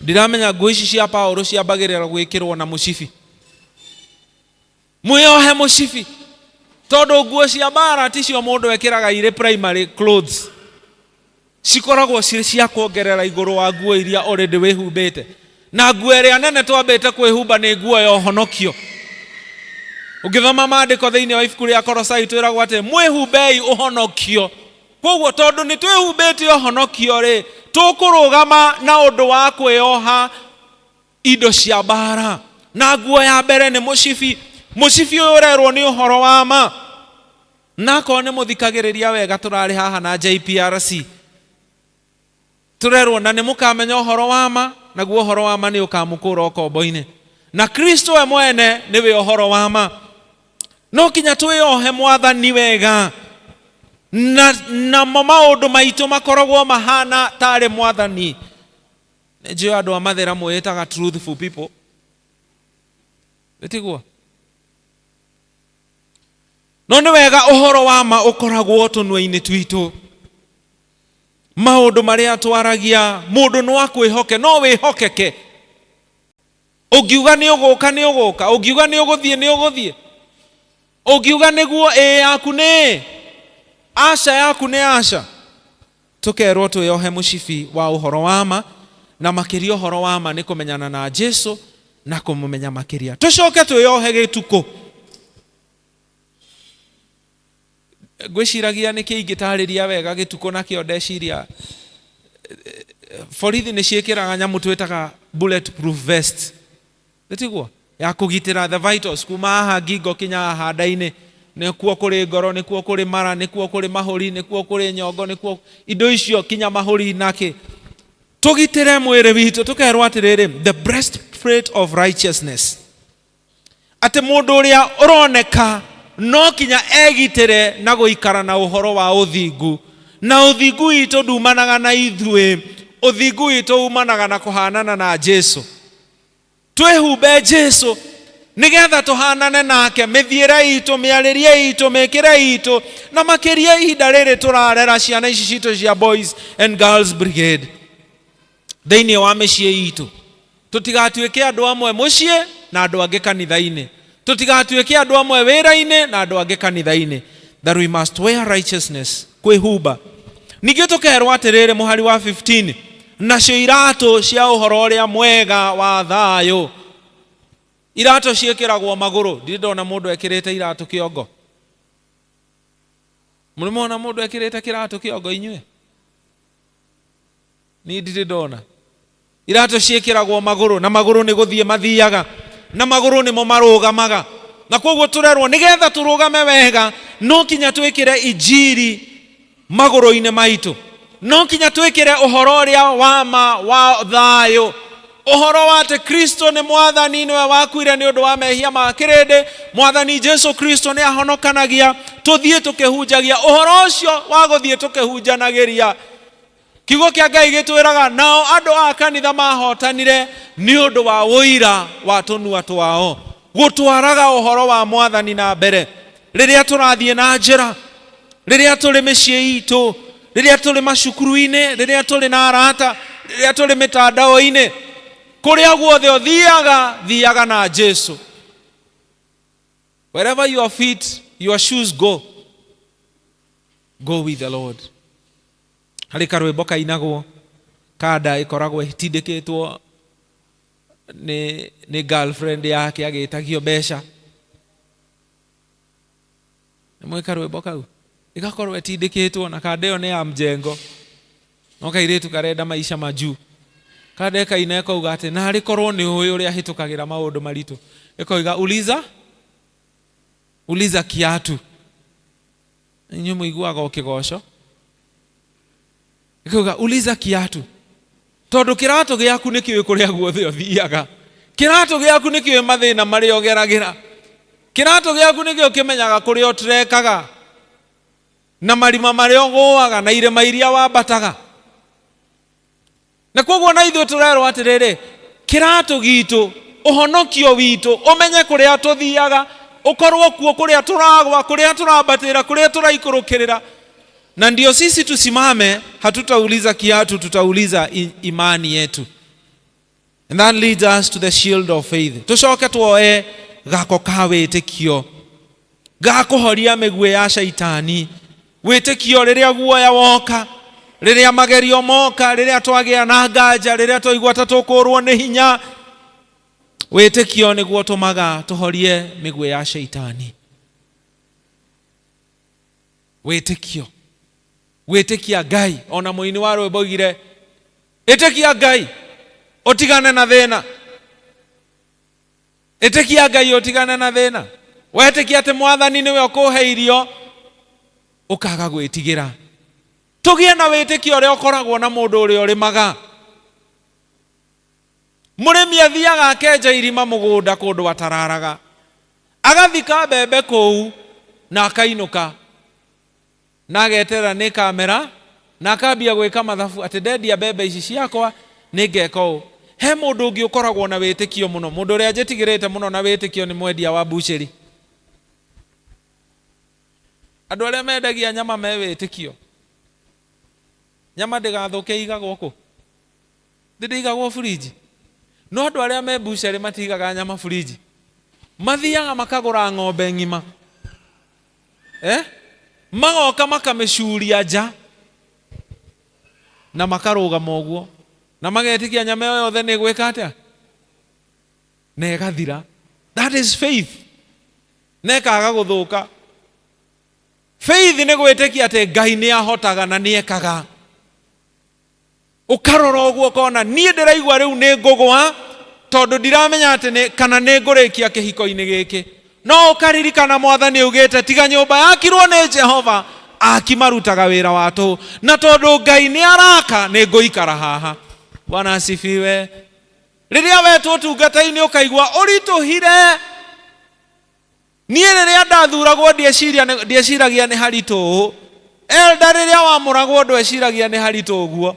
Ndiramenya nguo ici cia Paulo ciambagĩrĩra gwĩkĩrwo na mũcibi. Mwĩohe mũcibi tondũ nguo cia mbara ticio mũndũ ekĩraga irĩ primary clothes, cikoragwo cirĩ cia kuongerera igũrũ wa nguo iria already wĩhumbĩte. Na nguo ĩrĩa nene twambĩte kwĩhumba nĩ nguo ya ũhonokio. Ũngĩthoma maandĩko thĩinĩ wa ibuku rĩa Kolosai, twĩragwo atĩ mwĩhumbei ũhonokio. Koguo tondũ nĩ twĩhumbĩte ũhonokio rĩ, tũkũrũgama na ũndũ wa kwĩoha indo cia mbara. Na nguo ya mbere nĩ mũcibi. Mũcibi ũyũ ũrerwo nĩ ũhoro wa ma. Na akorwo nĩ mũthikagĩrĩria wega, tũrarĩ haha na JPRC, tũrerwo na nĩ mũkamenya ũhoro wa ma, naguo ũhoro wa ma nĩ ũkamũkũra ũkombo-inĩ. Na Kristo we mwene nĩwe ũhoro wa ma. No kinya twĩyohe mwathani wega na namo maũndũ maitũ makoragwo mahana tarĩ mwathani. Nĩnjũĩ andũ a Mathĩra mwĩĩtaga truthful people, ĩtiguo? No nĩ wega ũhoro wa ma ũkoragwo tũnua-inĩ twitũ. Maũndũ marĩa twaragia mũndũ no akwĩhoke, no wĩhokeke. Ũngiuga nĩ ũgũka nĩ ũgũka, ũngiuga nĩ ũgũthiĩ nĩ ũgũthiĩ, ũngiuga nĩguo ĩĩ yaku nĩ ĩĩ, aca yaku nĩ aca. Tũkerwo twĩyohe mũcibi wa ũhoro wa ma, na makĩria ũhoro wa ma nĩ kũmenyana na Jesu na kũmũmenya makĩria. Tũcoke twĩyohe gĩtukũ. Ngwĩciragia nĩkĩ ingĩtarĩria wega gĩtukũ nakĩo ndeciria borithi nĩ ciĩkĩraga nyamũ twĩtaga bulletproof vest, nĩtiguo? Ya kũgitĩra the vitals kuma haha ngingo kinya haha nda-inĩ. Nĩkuo kũrĩ ngoro, nĩkuo kũrĩ mara, nĩkuo kũrĩ mahũri, nĩkuo kũrĩ nyongo, nĩkuo indo icio kinya mahũri nakĩ. Tũgitĩre mwĩrĩ witũ, tũkerwo atĩrĩrĩ, the breastplate of righteousness, atĩ mũndũ ũrĩa ũroneka no kinya egitĩre na gũikara na ũhoro wa ũthingu. Na ũthingu witũ ndumanaga na ithuĩ, ũthingu witũ umanaga na kũhanana na Jesu. Twĩhumbe Jesu nĩgetha tũhanane nake mĩthiĩre itũ, mĩarĩrie itũ, mĩkĩre itũ, na makĩria ihinda rĩrĩ tũrarera ciana ici citũ cia Boys and Girls Brigade thĩinĩ wa mĩciĩ itũ. Tũtigatuĩke andũ amwe mũciĩ na andũ angĩ kanitha-inĩ, tũtigatuĩke andũ amwe wĩra-inĩ na andũ angĩ kanitha-inĩ, that we must wear righteousness, kwĩhumba. Ningĩ tũkerwo atĩrĩrĩ mũhari wa 15, nacio iratũ cia ũhoro ũrĩa mwega wa thayũ. Iratũ ciĩkĩragwo magũrũ, ndirĩ ndona mũndũ ekĩrĩte iratũ kĩongo. Mũrĩ mona mũndũ ekĩrĩte kĩratũ kĩongo inyuĩ? Niĩ ndirĩ ndona. Iratũ ciĩkĩragwo magũrũ, na magũrũ nĩ gũthiĩ mathiaga, na magũrũ nĩmo marũgamaga. Na koguo tũrerwo nĩgetha tũrũgame wega no kinya twĩkĩre injiri magũrũ-inĩ maitũ, no kinya twĩkĩre ũhoro ũrĩa wa ma wa thayũ, ũhoro wa atĩ Kristo nĩ mwathani, nĩwe wakuire nĩ ũndũ wa mehia ma kĩrĩndĩ, mwathani Jesu Kristo nĩ ahonokanagia. Tũthiĩ tũkĩhunjagia ũhoro ũcio wa gũthiĩ tũkĩhunjanagĩria. Kiugo kĩa Ngai gĩtwĩraga nao andũ a kanitha mahotanire nĩ ũndũ wa ũira wa tũnua twao, gũtwaraga ũhoro wa mwathani na mbere rĩrĩa tũrathiĩ na njĩra, rĩrĩa tũrĩ mĩciĩ itũ, rĩrĩa tũrĩ macukuru-inĩ, rĩrĩa tũrĩ na arata, rĩrĩa tũrĩ mĩtandao-inĩ, kũrĩa guothe ũthiaga, thiaga na Jesu. Wherever your feet, your shoes go, go with the Lord. Harĩ karwĩmbo kainagwo kanda ĩkoragwo ĩtindĩkĩtwo nĩ nĩ girlfriend yake agĩtagio mbeca. Nĩ mwĩ karwĩmbo kau? Ĩgakorwo ĩtindĩkĩtwo na kanda ĩyo nĩ ya mjengo, no kairĩtu karenda maisha majuu. Kanda ĩkaina ĩkauga atĩ narĩ korwo nĩ ũĩ ũrĩa hĩtũkagĩra maũndũ maritũ. Ĩkoiga uliza, uliza kiatu. Inyuĩ mũiguaga o kĩgoco. Ĩkauga uliza kiatu, tondũ kĩratũ gĩaku nĩ kĩũĩ kũrĩa guothe ũthiaga, kĩratũ gĩaku nĩ kĩũĩ mathĩna marĩa ũgeragĩra, kĩratũ gĩaku nĩkĩo kĩmenyaga kũrĩa ũtrekaga na marima marĩa ũgũaga na irĩma iria wambataga. Na koguo na ithuĩ tũrerwo atĩrĩrĩ, kĩratũ gitũ, ũhonokio witũ, ũmenye kũrĩa tũthiaga, ũkorwo kuo kũrĩa tũragwa, kũrĩa tũrambatĩra, kũrĩa tũraikũrũkĩrĩra. Na ndio sisi tusimame, hatutauliza kiatu, tutauliza imani yetu. And that leads us to the shield of faith. Tũcoke tuoe gako ka wĩtĩkio ga kũhoria mĩguĩ ya shaitani. Wĩtĩkio rĩrĩa guoya woka, rĩrĩa magerio moka, rĩrĩa twagĩa na nganja, rĩrĩa twaigua ta tũkũrwo nĩ hinya, wĩtĩkio nĩguo ũtũmaga tũhorie mĩguĩ ya shaitani. Wĩtĩkio, gwĩtĩkia Ngai. Ona mũini wa rwĩmbo oigire, ĩtĩkia Ngai ũtigane na thĩna. Ĩtĩkia Ngai ũtigane na thĩna. Wetĩkia atĩ mwathani nĩwe ũkũhe irio, ũkaga gwĩtigĩra. Tũgĩe na wĩtĩkio ũrĩa ũkoragwo na mũndũ ũrĩa ũrĩmaga. Mũrĩmi athiaga akenja irima mũgũnda kũndũ atararaga, Agathika mbembe kũu na akainũka na ageterera nĩ kamera na akambia gwĩka mathabu atĩ ndendia mbembe ici ciakwa nĩ ngeka ũũ. He mũndũ ũngĩ ũkoragwo na wĩtĩkio mũno, mũndũ ũrĩa njĩtigĩrĩte mũno na wĩtĩkio nĩ mwendia wa mbucĩri. Andũ arĩa mendagia nyama me wĩtĩkio. Nyama ndĩgathũke ĩigagwo kũ? Ndĩigagwo burinji. No andũ arĩa me mbucĩrĩ matigaga nyama burinji. Mathiaga makagũra ng'ombe ng'ima. Eh? Magoka makamĩcuria nja na makarũgama ũguo na magetĩkia nyama ĩyo yothe nĩ ĩgwĩka atĩa? Na ĩgathira. That is faith. Na ĩkaga gũthũka. Faith nĩ gwĩtĩkia atĩ Ngai nĩ ahotaga na nĩ ekaga. Ũkarora ũguo ũkona niĩ ndĩraigua rĩu nĩ ngũgwa tondũ ndiramenya atĩ nĩ kana nĩ ngũrĩkia kĩhiko-inĩ gĩkĩ. No ũkaririkana mwathani augĩte tiga nyũmba yakirwo nĩ Jehova aki marutaga wĩra wa tũhũ na tondũ Ngai nĩ araka nĩ ngũikara haha. Bwana asifiwe. Rĩrĩa wetwo ũtungata-inĩ ũkaigua ũritũhire. Niĩ rĩrĩa ndathuragwo ndieciragia nĩ haritũ ũũ. Elder rĩrĩa wamũragwo ndweciragia nĩ haritũ ũguo.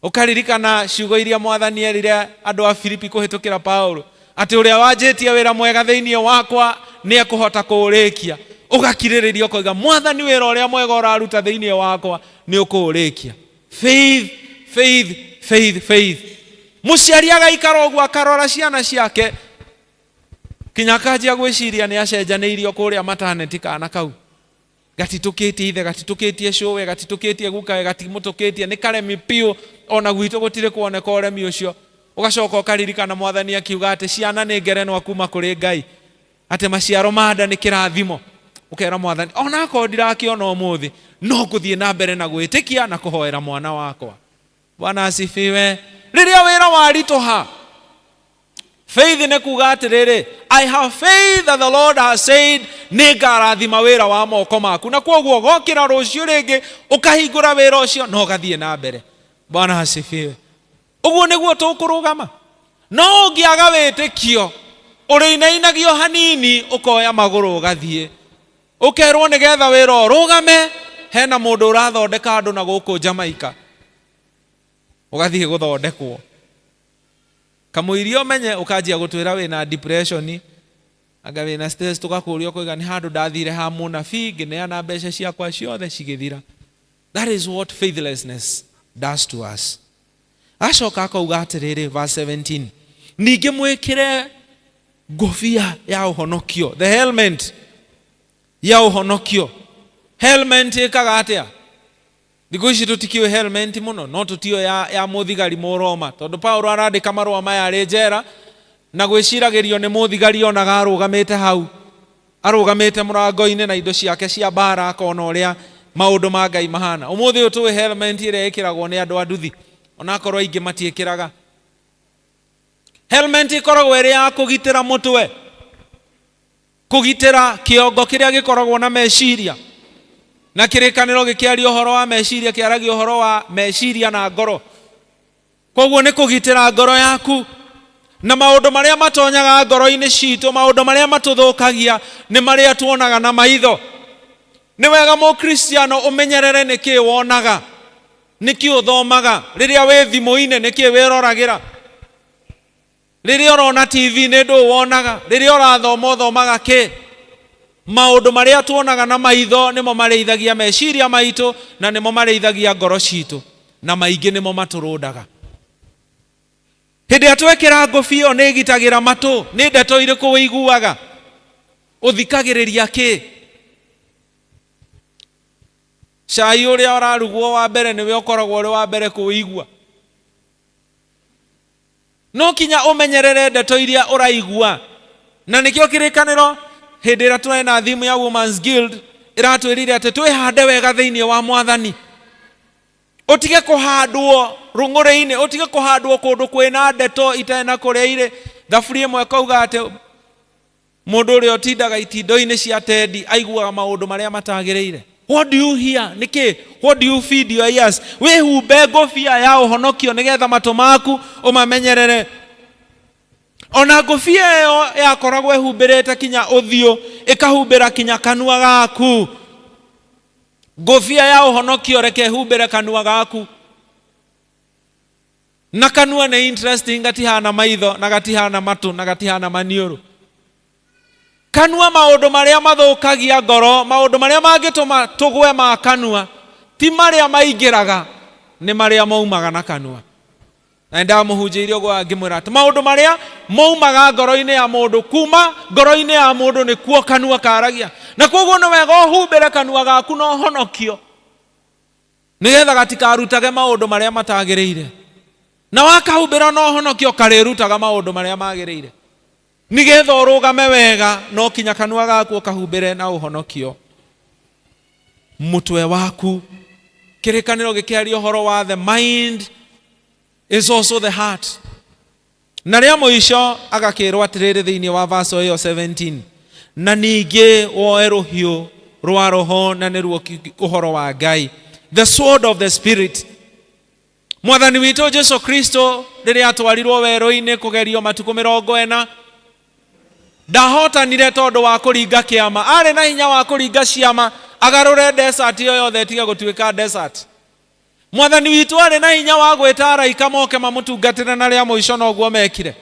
Ũkaririkana ciugo iria mwathani erire andũ a Filipi kũhĩtũkĩra Paulo atĩ ũrĩa wanjĩtie wĩra mwega thĩinĩ wakwa nĩ ekũhota kũũrĩkia. Ũgakirĩrĩria ũkoiga mwathani wĩra ũrĩa mwega ũraruta thĩinĩ wakwa nĩ ũkũũrĩkia. Faith, faith, faith, faith. Mũciari agaikara ũguo akarora ciana ciake kinya akanjia gwĩciria nĩ acenjanĩirio kũrĩa mataneti kana kau gatitũkĩtie ithe gatitũkĩtie cũwe gatitũkĩtie gukawe gatimũtũkĩtie nĩ karemi piũ ona gwitũ gũtirĩ kuoneka ũremi ũcio. Ũgacoka ũkaririkana mwathani akiuga atĩ ciana nĩ ngerenwa kuma kũrĩ Ngai, atĩ maciaro ma nda nĩ kĩrathimo. Ũkera mwathani onakorwo ndirakĩona ũmũthĩ no ngũthiĩ na mbere na gwĩtĩkia na kũhoera mwana wakwa. Bwana asifiwe. Rĩrĩa wĩra waritũha, faith nĩ kuga atĩrĩrĩ, I have faith that the Lord has said nĩ ngarathima wĩra wa moko maku, na kwoguo ũgokĩra rũciũ rĩngĩ ũkahingũra wĩra ũcio na ũgathiĩ na mbere. Bwana asifiwe. Ũguo nĩguo tũkũrũgama. No ũngĩaga wĩtĩkio, ũrĩinainagio hanini ũkoya magũrũ ũgathiĩ. Ũkerwo nĩgetha wĩra ũrũgame, hena mũndũ ũrathondeka andũ na gũkũ Jamaica. Ũgathiĩ gũthondekwo. Kamũiria ũmenye ũkanjia gũtwĩra wĩna depression, anga wĩna stress, tũgakũria ũkoiga nĩ handũ ndathire ha mũnabii ngĩneana mbeca ciakwa ciothe cigĩthira. That is what faithlessness does to us. Acoka akauga atĩrĩrĩ, verse 17, ningĩ mwĩkĩre ngũbia ya ũhonokio, the helmet ya ũhonokio. Helmet ĩkaga atĩa? Thikũ ici tũtikĩũĩ helmet mũno, no tũtiũĩ ya, ya mũthigari Mũroma, tondũ Paulo arandĩka marũa maya arĩ njera, na gwĩciragĩrio nĩ mũthigari onaga arũgamĩte hau, arũgamĩte mũrango-inĩ na indo ciake cia mbara, akona ũrĩa maũndũ ma Ngai mahana. Ũmũthĩ ũyũ tũĩ helmet ĩrĩa ĩkĩragwo nĩ andũ a nduthi, onakorwo aingĩ matiĩkĩraga. Helmet ĩkoragwo ĩrĩ ya kũgitĩra mũtwe, kũgitĩra kĩongo kĩrĩa gĩkoragwo na meciria. Na kĩrĩkanĩro gĩkĩaria ũhoro wa meciria, kĩaragia ũhoro wa meciria na ngoro. Koguo nĩ kũgitĩra ngoro yaku na maũndũ marĩa matonyaga ngoro-inĩ citũ, maũndũ marĩa matũthũkagia nĩ marĩa tuonaga na maitho. Nĩ wega mũkristiano ũmenyerere nĩkĩ wonaga, nĩkĩ ũthomaga, rĩrĩa wĩ thimũ-inĩ nĩkĩ wĩroragĩra, rĩrĩa ũrona TV nĩ ndũ wonaga, rĩrĩa ũrathoma ũthomaga kĩ. Maũndũ marĩa tuonaga na maitho nĩmo marĩithagia meciria maitũ na nĩmo marĩithagia ngoro citũ, na maingĩ nĩmo matũrũndaga. Hĩndĩ ĩrĩa twekĩra ngũbia ĩyo nĩ ĩgitagĩra matũ. Nĩ ndeto irĩkũ wĩiguaga? Ũthikagĩrĩria kĩ? Cai ũrĩa ũrarugwo wa mbere nĩwe ũkoragwo ũrĩ wa mbere kũũigua. No kinya ũmenyerere ndeto iria ũraigua. Na nĩkĩo kĩrĩkanĩro hĩndĩ ĩrĩa tũrarĩ na theme ya Women's Guild ĩratwĩrire atĩ twĩhande wega thĩinĩ wa mwathani. Ũtige kũhandwo rũng'ũrĩ-inĩ, ũtige kũhandwo kũndũ kwĩna ndeto itarĩ na kũrĩa irĩ. Thaburi ĩmwe ĩkauga atĩ mũndũ ũrĩa ũtindaga itindo-inĩ cia tendi aiguaga maũndũ marĩa matagĩrĩire. What do you hear? Nĩkĩ? What do you feed your ears? Wĩhumbe ngũbia ya ũhonokio nĩgetha matũ maku ũmamenyerere. Ona ngũbia ĩyo yakoragwo ĩhumbĩrĩte kinya ũthiũ, ĩkahumbĩra kinya kanua gaku. Ngũbia ya ũhonokio reke ĩhumbĩre kanua gaku. Na kanua nĩ interesting, gatihana maitho na gatihana matũ na gatihana maniũrũ. Kanua, maũndũ marĩa mathũkagia ngoro, maũndũ marĩa mangĩtũma tũgwe ma kanua, ti marĩa maingĩraga, nĩ marĩa maumaga na kanua. Na nĩndamũhunjĩirie ũguo ngĩmwĩra atĩ maũndũ marĩa maumaga ngoro-inĩ ya mũndũ, kuma ngoro-inĩ ya mũndũ nĩkuo kanua karagia. Na koguo nĩ wega ũhumbĩre kanua gaku na ũhonokio, nĩgetha gatikarutage maũndũ marĩa matagĩrĩire. Na wakahumbĩra na ũhonokio, karĩrutaga maũndũ marĩa magĩrĩire. Nĩgetha ũrũgame wega, no kinya kanua gaku ũkahumbĩre na ũhonokio. Mũtwe waku, kĩrĩkanĩro gĩkĩaria ũhoro wa the mind is also the heart. Na rĩa mũico agakĩrwo atĩrĩrĩ thĩinĩ wa verse ĩyo 17, na ningĩ woe rũhiũ rwa roho, na nĩruo ũhoro wa Ngai, the sword of the spirit. Mwathani witũ Jesu Kristo rĩrĩa atwarirwo werũ-inĩ kũgerio matukũ 40, ndahotanire tondũ wa kũringa kĩama. Arĩ na hinya wa kũringa ciama, agarũre desert ĩyo yothe ĩtige gũtuĩka desert. Mwathani witũ arĩ na hinya wa gwĩta araika moke mamũtungatĩre, na rĩa mũico noguo mekire.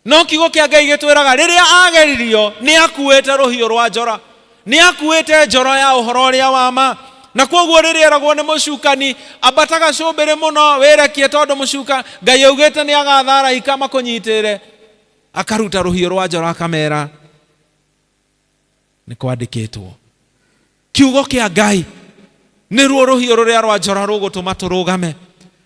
No kiugo kĩa Ngai gĩtwĩraga rĩrĩa ageririo nĩ akuĩte rũhiũ rwa njora, nĩ akuĩte njora ya ũhoro ũrĩa wa ma. Na koguo rĩrĩa eragwo nĩ mũcukani ambata gacũmbĩrĩ mũno wĩrekie, tondũ mũcuka Ngai augĩte nĩ agatha araika makũnyitĩre, akaruta rũhiũ rwa njora akamera nĩ kwandĩkĩtwo. Kiugo kĩa Ngai nĩruo rũhiũ rũrĩa rwa njora rũgũtũma tũrũgame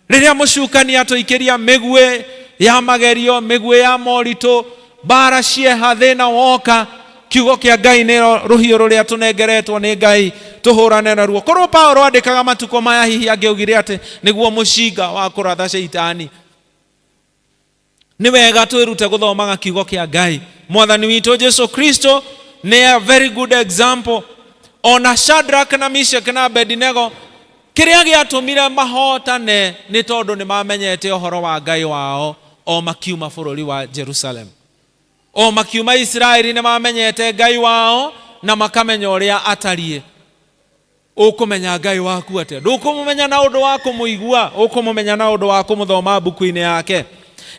rĩrĩa mũcukani atũikĩria mĩguĩ ya magerio, mĩguĩ ya moritũ, mbara, cieha, thĩna woka. Kiugo kĩa Ngai nĩ rũhiũ rũrĩa tũnengeretwo nĩ Ngai tũhũrane naruo. Korwo Paulo andĩkaga matukũ maya, hihi angĩaugire atĩ nĩguo mũcinga wa kũratha caitani. Nĩ wega twĩrute gũthomaga kiugo kĩa Ngai. Mwathani witũ Jesu Kristo nĩ a very good example. Ona Shadrach na Meshach na Abednego, kĩrĩa gĩatũmire mahotane nĩ tondũ nĩ mamenyete ũhoro wa Ngai wao. O makiuma bũrũri wa Jerusalem, o makiuma Isiraeli, nĩ mamenyete Ngai wao na makamenya ũrĩa atariĩ. Ũkũmenya Ngai waku atĩa? Ndũkũmũmenya na ũndũ wa kũmũigua, ũkũmũmenya na ũndũ wa kũmũthoma mbuku-inĩ yake.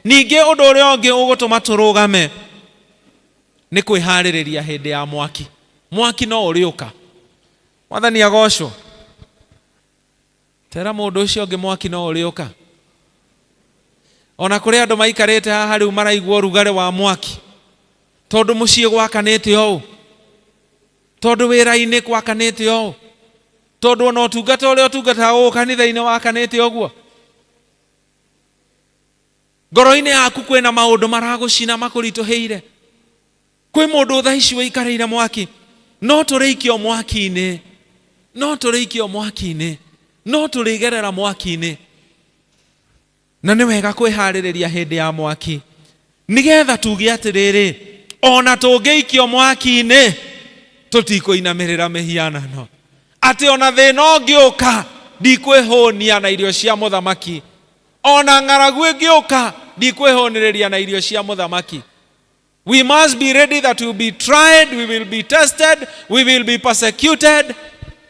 Ningĩ ũndũ ũrĩa ũngĩ ũgũtũma tũrũgame nĩ kwĩharĩrĩria hĩndĩ ya mwaki. Mwaki no ũrĩũka. Mwathani agocwo. Tera mũndũ ũcio ũngĩ, mwaki no ũrĩũka. Ona kũrĩ andũ maikarĩte haha rĩu maraigua ũrugarĩ wa mwaki, tondũ mũciĩ gwakanĩte ũũ, tondũ wĩra-inĩ gwakanĩte ũũ, tondũ ona ũtungata ũrĩa ũtungataga gũkũ kanitha-inĩ wakanĩte ũguo. Ngoro-inĩ yaku kwĩna maũndũ maragũcina makũritũhĩire. Kwĩ mũndũ thaa ici wĩikarĩire mwaki. No tũrĩikio mwaki-inĩ, no tũrĩikio mwaki-inĩ, no tũrĩgerera mwaki-inĩ, na nĩ wega kwĩharĩrĩria hĩndĩ ya mwaki, nĩgetha tuge atĩrĩrĩ, ona tũngĩikio mwaki-inĩ tũtikũinamĩrĩra mĩhianano, atĩ ona thĩna ũngĩũka ndikwĩhũnia na irio cia mũthamaki, ona ng'aragu ĩngĩũka ndikwĩhũnĩrĩria na irio cia mũthamaki. We must be ready that we will be tried, we will be tested, we will be persecuted,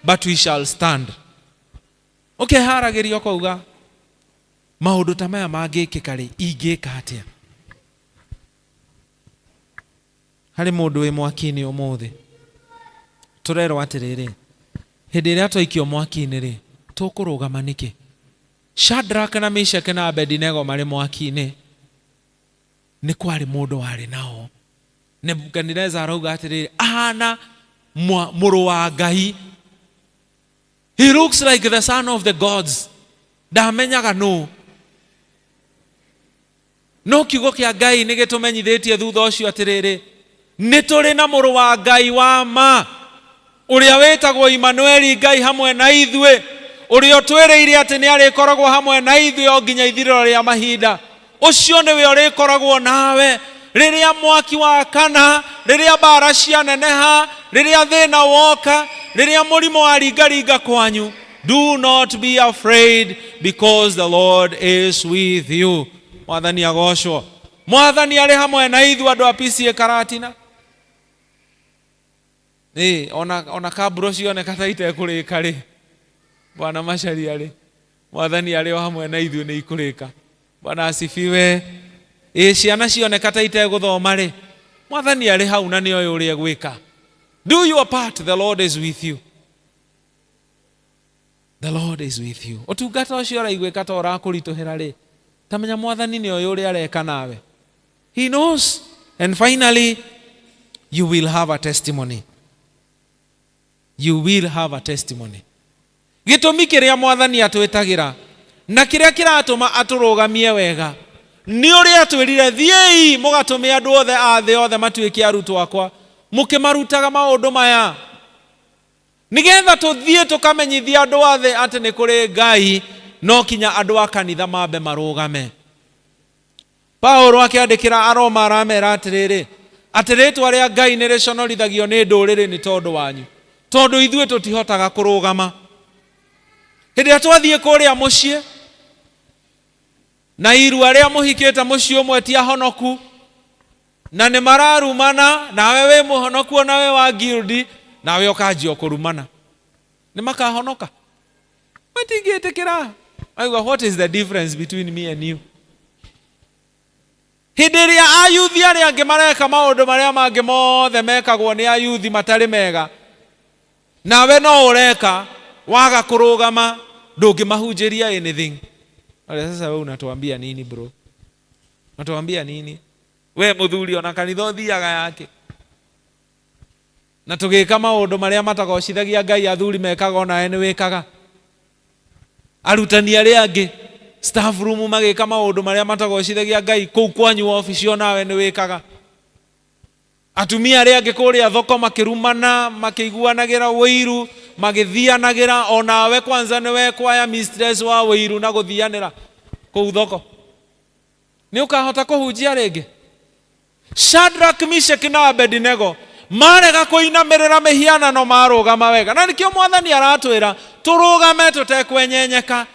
but we shall stand. Ũkeharagĩria ũkauga maũndũ ta maya mangĩkĩka rĩ, ingĩka atĩa? Harĩ mũndũ wĩ mwaki-inĩ ũmũthĩ, tũrerwo atĩrĩrĩ, hĩndĩ ĩrĩa twaikio mwaki-inĩ rĩ, tũkũrũgama nĩkĩ? Shadrach na Meshach na Abednego marĩ mwaki-inĩ, nĩ kwarĩ mũndũ warĩ nao. Nebukadnezar arauga atĩrĩrĩ, ahana mũrũ wa Ngai. He looks like the son of the gods. Ndamenyaga nũ. No kiugo kĩa Ngai nĩ gĩtũmenyithĩtie thutha ũcio atĩrĩrĩ, nĩ tũrĩ na mũrũ wa Ngai wa ma, ũrĩa wĩtagwo Imanueli, Ngai hamwe na ithuĩ, ũrĩa ũtwĩrĩire atĩ nĩ arĩkoragwo hamwe na ithuĩ o nginya ithirĩro rĩa mahinda. Ũcio nĩwe ũrĩkoragwo nawe rĩrĩa mwaki wakana, rĩrĩa mbara cianeneha, rĩrĩa thĩna woka, rĩrĩa mũrimũ waringaringa kwanyu. Do not be afraid, because the Lord is with you. Mwathani agocwo. Mwathani arĩ hamwe na ithuĩ andũ a PCEA Karatina. Ĩ, ona ona kamburo cioneka ta itekũrĩka rĩ, Bwana Macharia rĩ, Mwathani arĩ o hamwe na ithuĩ nĩ ikũrĩka. Bwana asifiwe. Ĩ, ciana cioneka ta itegũthoma rĩ, Mwathani arĩ hau na nĩoĩ ũrĩa egwĩka. Do your part, the Lord is with you. The Lord is with you. Ũtungata ũcio ũraiguĩka ta ũrakũritũhĩra rĩ, ta menya Mwathani nĩoĩ ũrĩa areka nawe. He knows. And finally, you will have a testimony. You will have a testimony. Gĩtũmi kĩrĩa Mwathani atwĩtagĩra na kĩrĩa kĩratũma atũrũgamie wega nĩ ũrĩa atwĩrire, thiĩi mũgatũme andũ othe a thĩ othe matuĩke arutwo akwa, mũkĩmarutaga maũndũ maya, nĩgetha tũthiĩ tũkamenyithia andũ a thĩ atĩ nĩ kũrĩ Ngai, no kinya andũ a kanitha mambe marũgame. Paulo akĩandĩkĩra Aroma aramera atĩrĩrĩ, atĩ rĩtwa rĩa Ngai nĩ rĩconorithagio nĩ ndũrĩrĩ nĩ tondũ wanyu, tondũ ithuĩ tũtihotaga kũrũgama. Hĩndĩ ĩrĩa twathiĩ kũrĩa mũciĩ na irua rĩa mũhikĩte mũciĩ ũmwe ti ahonoku na nĩ mararumana, nawe wĩ mũhonoku ona wĩ wa guild, nawe ũkanjia kũrumana, nĩ makahonoka? Matingĩtĩkĩra. Aigua, what is the difference between me and you? Hĩndĩ ĩrĩa ayuthi arĩa angĩ mareka maũndũ marĩa mangĩ mothe mekagwo nĩ ayuthi matarĩ mega, nawe no ũreka, waga kũrũgama ndũngĩmahunjĩria anything. Wale, sasa wewe unatuambia nini bro? Unatuambia nini? We mũthuri ona kanitha ũthiaga yake na tũgĩka maũndũ marĩa matagocithagia Ngai athuri mekaga onawe nĩ wĩkaga. Arutani arĩa angĩ staff room magĩka maũndũ marĩa matagocithagia Ngai kũu kwanyu obici onawe nĩ wĩkaga. Atumia arĩa angĩ kũrĩa thoko makĩrumana makĩiguanagĩra ũiru magĩthianagĩra onawe kwanza nĩwe kwaya mistress wa ũiru na gũthianĩra kũu thoko. Nĩ ũkahota kũhunjia rĩngĩ? Shadrach, Meshach na Abednego marega kũinamĩrĩra mĩhianano marũgama wega, na nĩkĩo Mwathani aratwĩra tũrũgame tũtekwenyenyeka,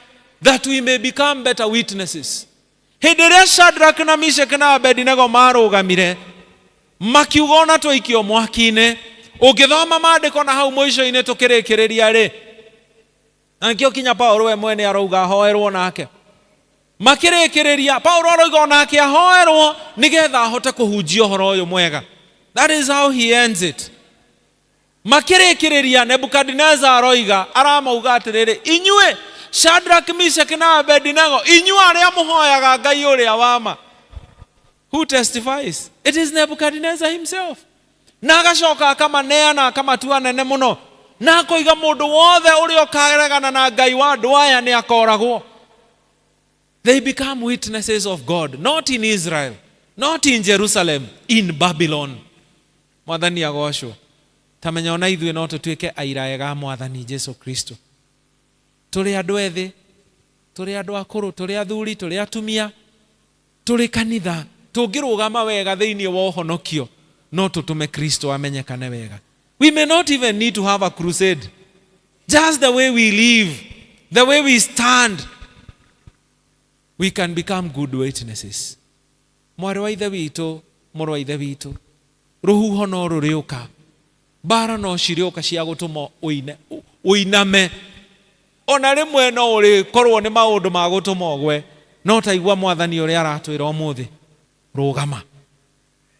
that we may become better witnesses. Hĩndĩ ĩrĩa Shadrach na Meshach na Abednego marũgamire makiuga ona twaikio mwaki-inĩ, ũngĩthoma maandĩko na hau mũico-inĩ tũkĩrĩkĩrĩria rĩ, na nĩkĩo kinya Paulo we mwene arauga ahoerwo nake. Makĩrĩkĩrĩria Paulo aroiga onake ahoerwo nĩgetha ahote kũhunjia ũhoro ũyũ mwega. That is how he ends it. Makĩrĩkĩrĩria Nebukadneza aroiga, aramauga atĩrĩrĩ, inyuĩ Shadrach, Meshach na Abednego, inyuĩ arĩa mũhoyaga Ngai ũrĩa wa ma. Who testifies? It is Nebuchadnezzar himself. Na agacoka akamaneana akamatua anene mũno, na akoiga mũndũ wothe ũrĩa ũkaregana na Ngai wa andũ aya nĩ akoragwo. They become witnesses of God, not in Israel, not in Jerusalem, in Babylon. Mwathani agocwo. Ta menya ona ithuĩ no tũtuĩke aira ega a Mwathani Jesu Kristo. Tũrĩ andũ ethĩ, tũrĩ andũ akũrũ, tũrĩ athuri, tũrĩ atumia, tũrĩ kanitha, tũngĩrũgama wega thĩinĩ wa ũhonokio, no tũtũme Kristo amenyekane wega. We may not even need to have a crusade. Just the way we live, the way we stand, we can become good witnesses. Mwarĩ wa ithe witũ, mũrũ wa ithe witũ, rũhuho no rũrĩũka, mbara no cirĩũka cia gũtũma ũiname, ona rĩmwe no ũrĩkorwo nĩ maũndũ ma gũtũma ũgwe, no ta igua Mwathani ũrĩa aratwĩra ũmũthĩ, rũgama,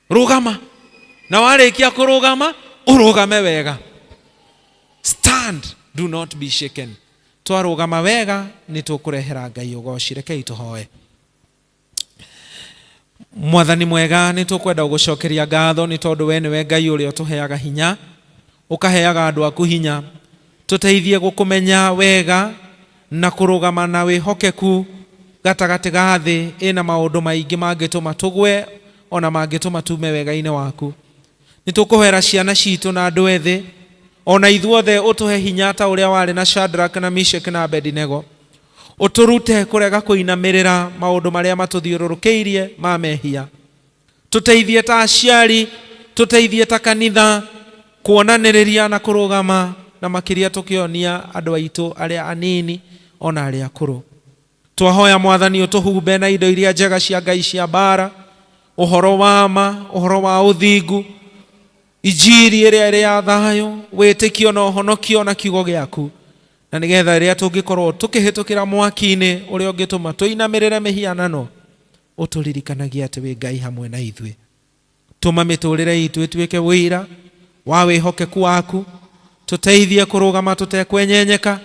rũgama, na warĩkia kũrũgama ũrũgame wega. Stand, do not be shaken. Twarũgama wega nĩ tũkũrehera Ngai ũgoci. Rekei tũhoe. Mwathani mwega, nĩ tũkwenda gũgũcokeria ngatho nĩ tondũ we nĩwe Ngai ũrĩa ũtũheaga hinya, ũkaheaga andũ aku hinya. Tũteithie gũkũmenya wega na kũrũgama na wĩhokeku gatagatĩ ga thĩ ĩna maũndũ maingĩ mangĩtũma tũgwe ona mangĩtũma tume wega-inĩ waku. Nĩ tũkũhoera ciana citũ na andũ ethĩ ona ithuothe, ũtũhe hinya ta ũrĩa warĩ na Shadrach na Meshach na Abednego. Ũtũrute kũrega kũinamĩrĩra maũndũ marĩa matũthiũrũrũkĩirie ma mehia. Tũteithie ta aciari, tũteithie ta kanitha kuonanĩrĩria na kũrũgama, na makĩria tũkĩonia andũ aitũ arĩa anini ona arĩa akũrũ. Twahoya Mwathani ũtũhumbe na indo iria njega cia Ngai cia mbara. Ũhoro wa ma, ũhoro wa ũthingu, injiri ĩrĩa ĩrĩ ya thayũ, wĩtĩkio na ũhonokio na kiugo gĩaku, na nĩgetha rĩrĩa tũngĩkorwo tũkĩhĩtũkĩra mwaki-inĩ ũrĩa ũngĩtũma tũinamĩrĩre mĩhianano, ũtũririkanagie atĩ wĩ Ngai hamwe na ithuĩ. Tũma mĩtũrĩre itũ ĩtuĩke wĩira wa wĩhokeku waku, tũteithie kũrũgama tũtekwenyenyeka,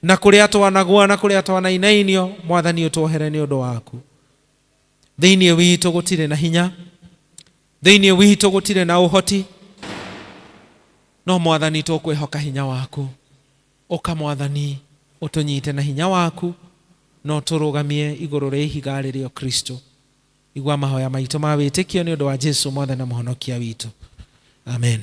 na kũrĩa twanagwa na kũrĩa twanainainio, Mwathani ũtuohere nĩ ũndũ waku. Thĩinĩ witũ gũtirĩ na hinya, thĩinĩ witũ gũtirĩ na ũhoti, no Mwathani tũkwĩhoka hinya waku. Ũka Mwathani ũtũnyite na hinya waku, no tũrũgamie igũrũ rĩa ihiga rĩrĩo Kristo. Igua mahoya maitũ ma wĩtĩkio nĩ ũndũ wa Jesu Mwathani na Mũhonokia witũ. Amen.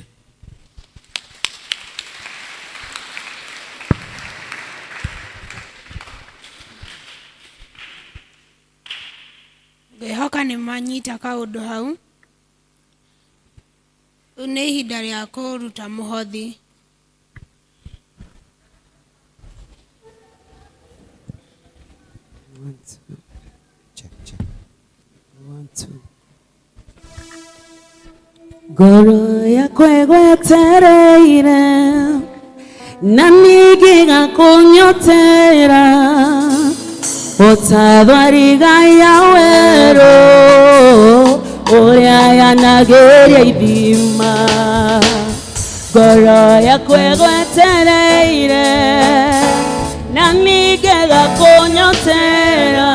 Ngwĩhoka nĩ manyita kaũndũ hau. Rĩu nĩ ihinda rĩa kũruta mũhothi. One, two. Check, check. One, two. Ngoro yakwa ĩgwetereire na ningĩ gakũnyotera o ta thwariga ya werũ ũrĩa yanagĩria ithima. Ngoro yakwa ĩgwetereire na ningĩ gakũnyotera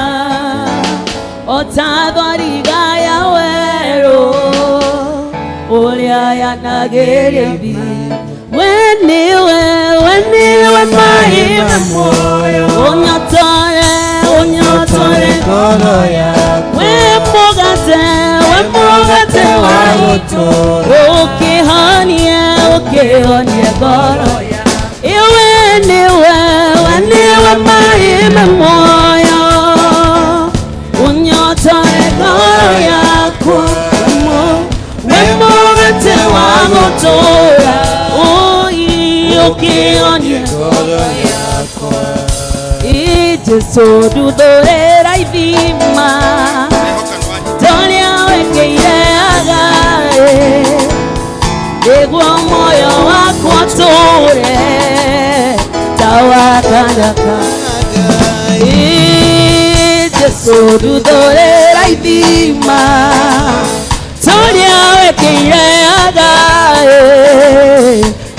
o ta thwariga ya werũ ũrĩa yanagĩria ithima. We nĩwe, we nĩwe maĩ ma muoyo, ũnyotore, ũnyotore ngoro yakwa. We mũgate, we mũgate wa gũtũũra, ũkĩhonie, ũkĩhonie ngoro yakwa. We nĩwe, we nĩwe maĩ ma muoyo, ũnyotore ngoro yakwa. We mũgate wa gũtũũra, ũkĩhonie ngoro yakwa. Jesu nduthũrĩra ithima torĩa wekĩire Agaĩ, nĩguo muoyo wakwa ũtũũre ta wa kanaka. Jesu nduthũrĩra ithima torĩa wekĩire Agaĩ,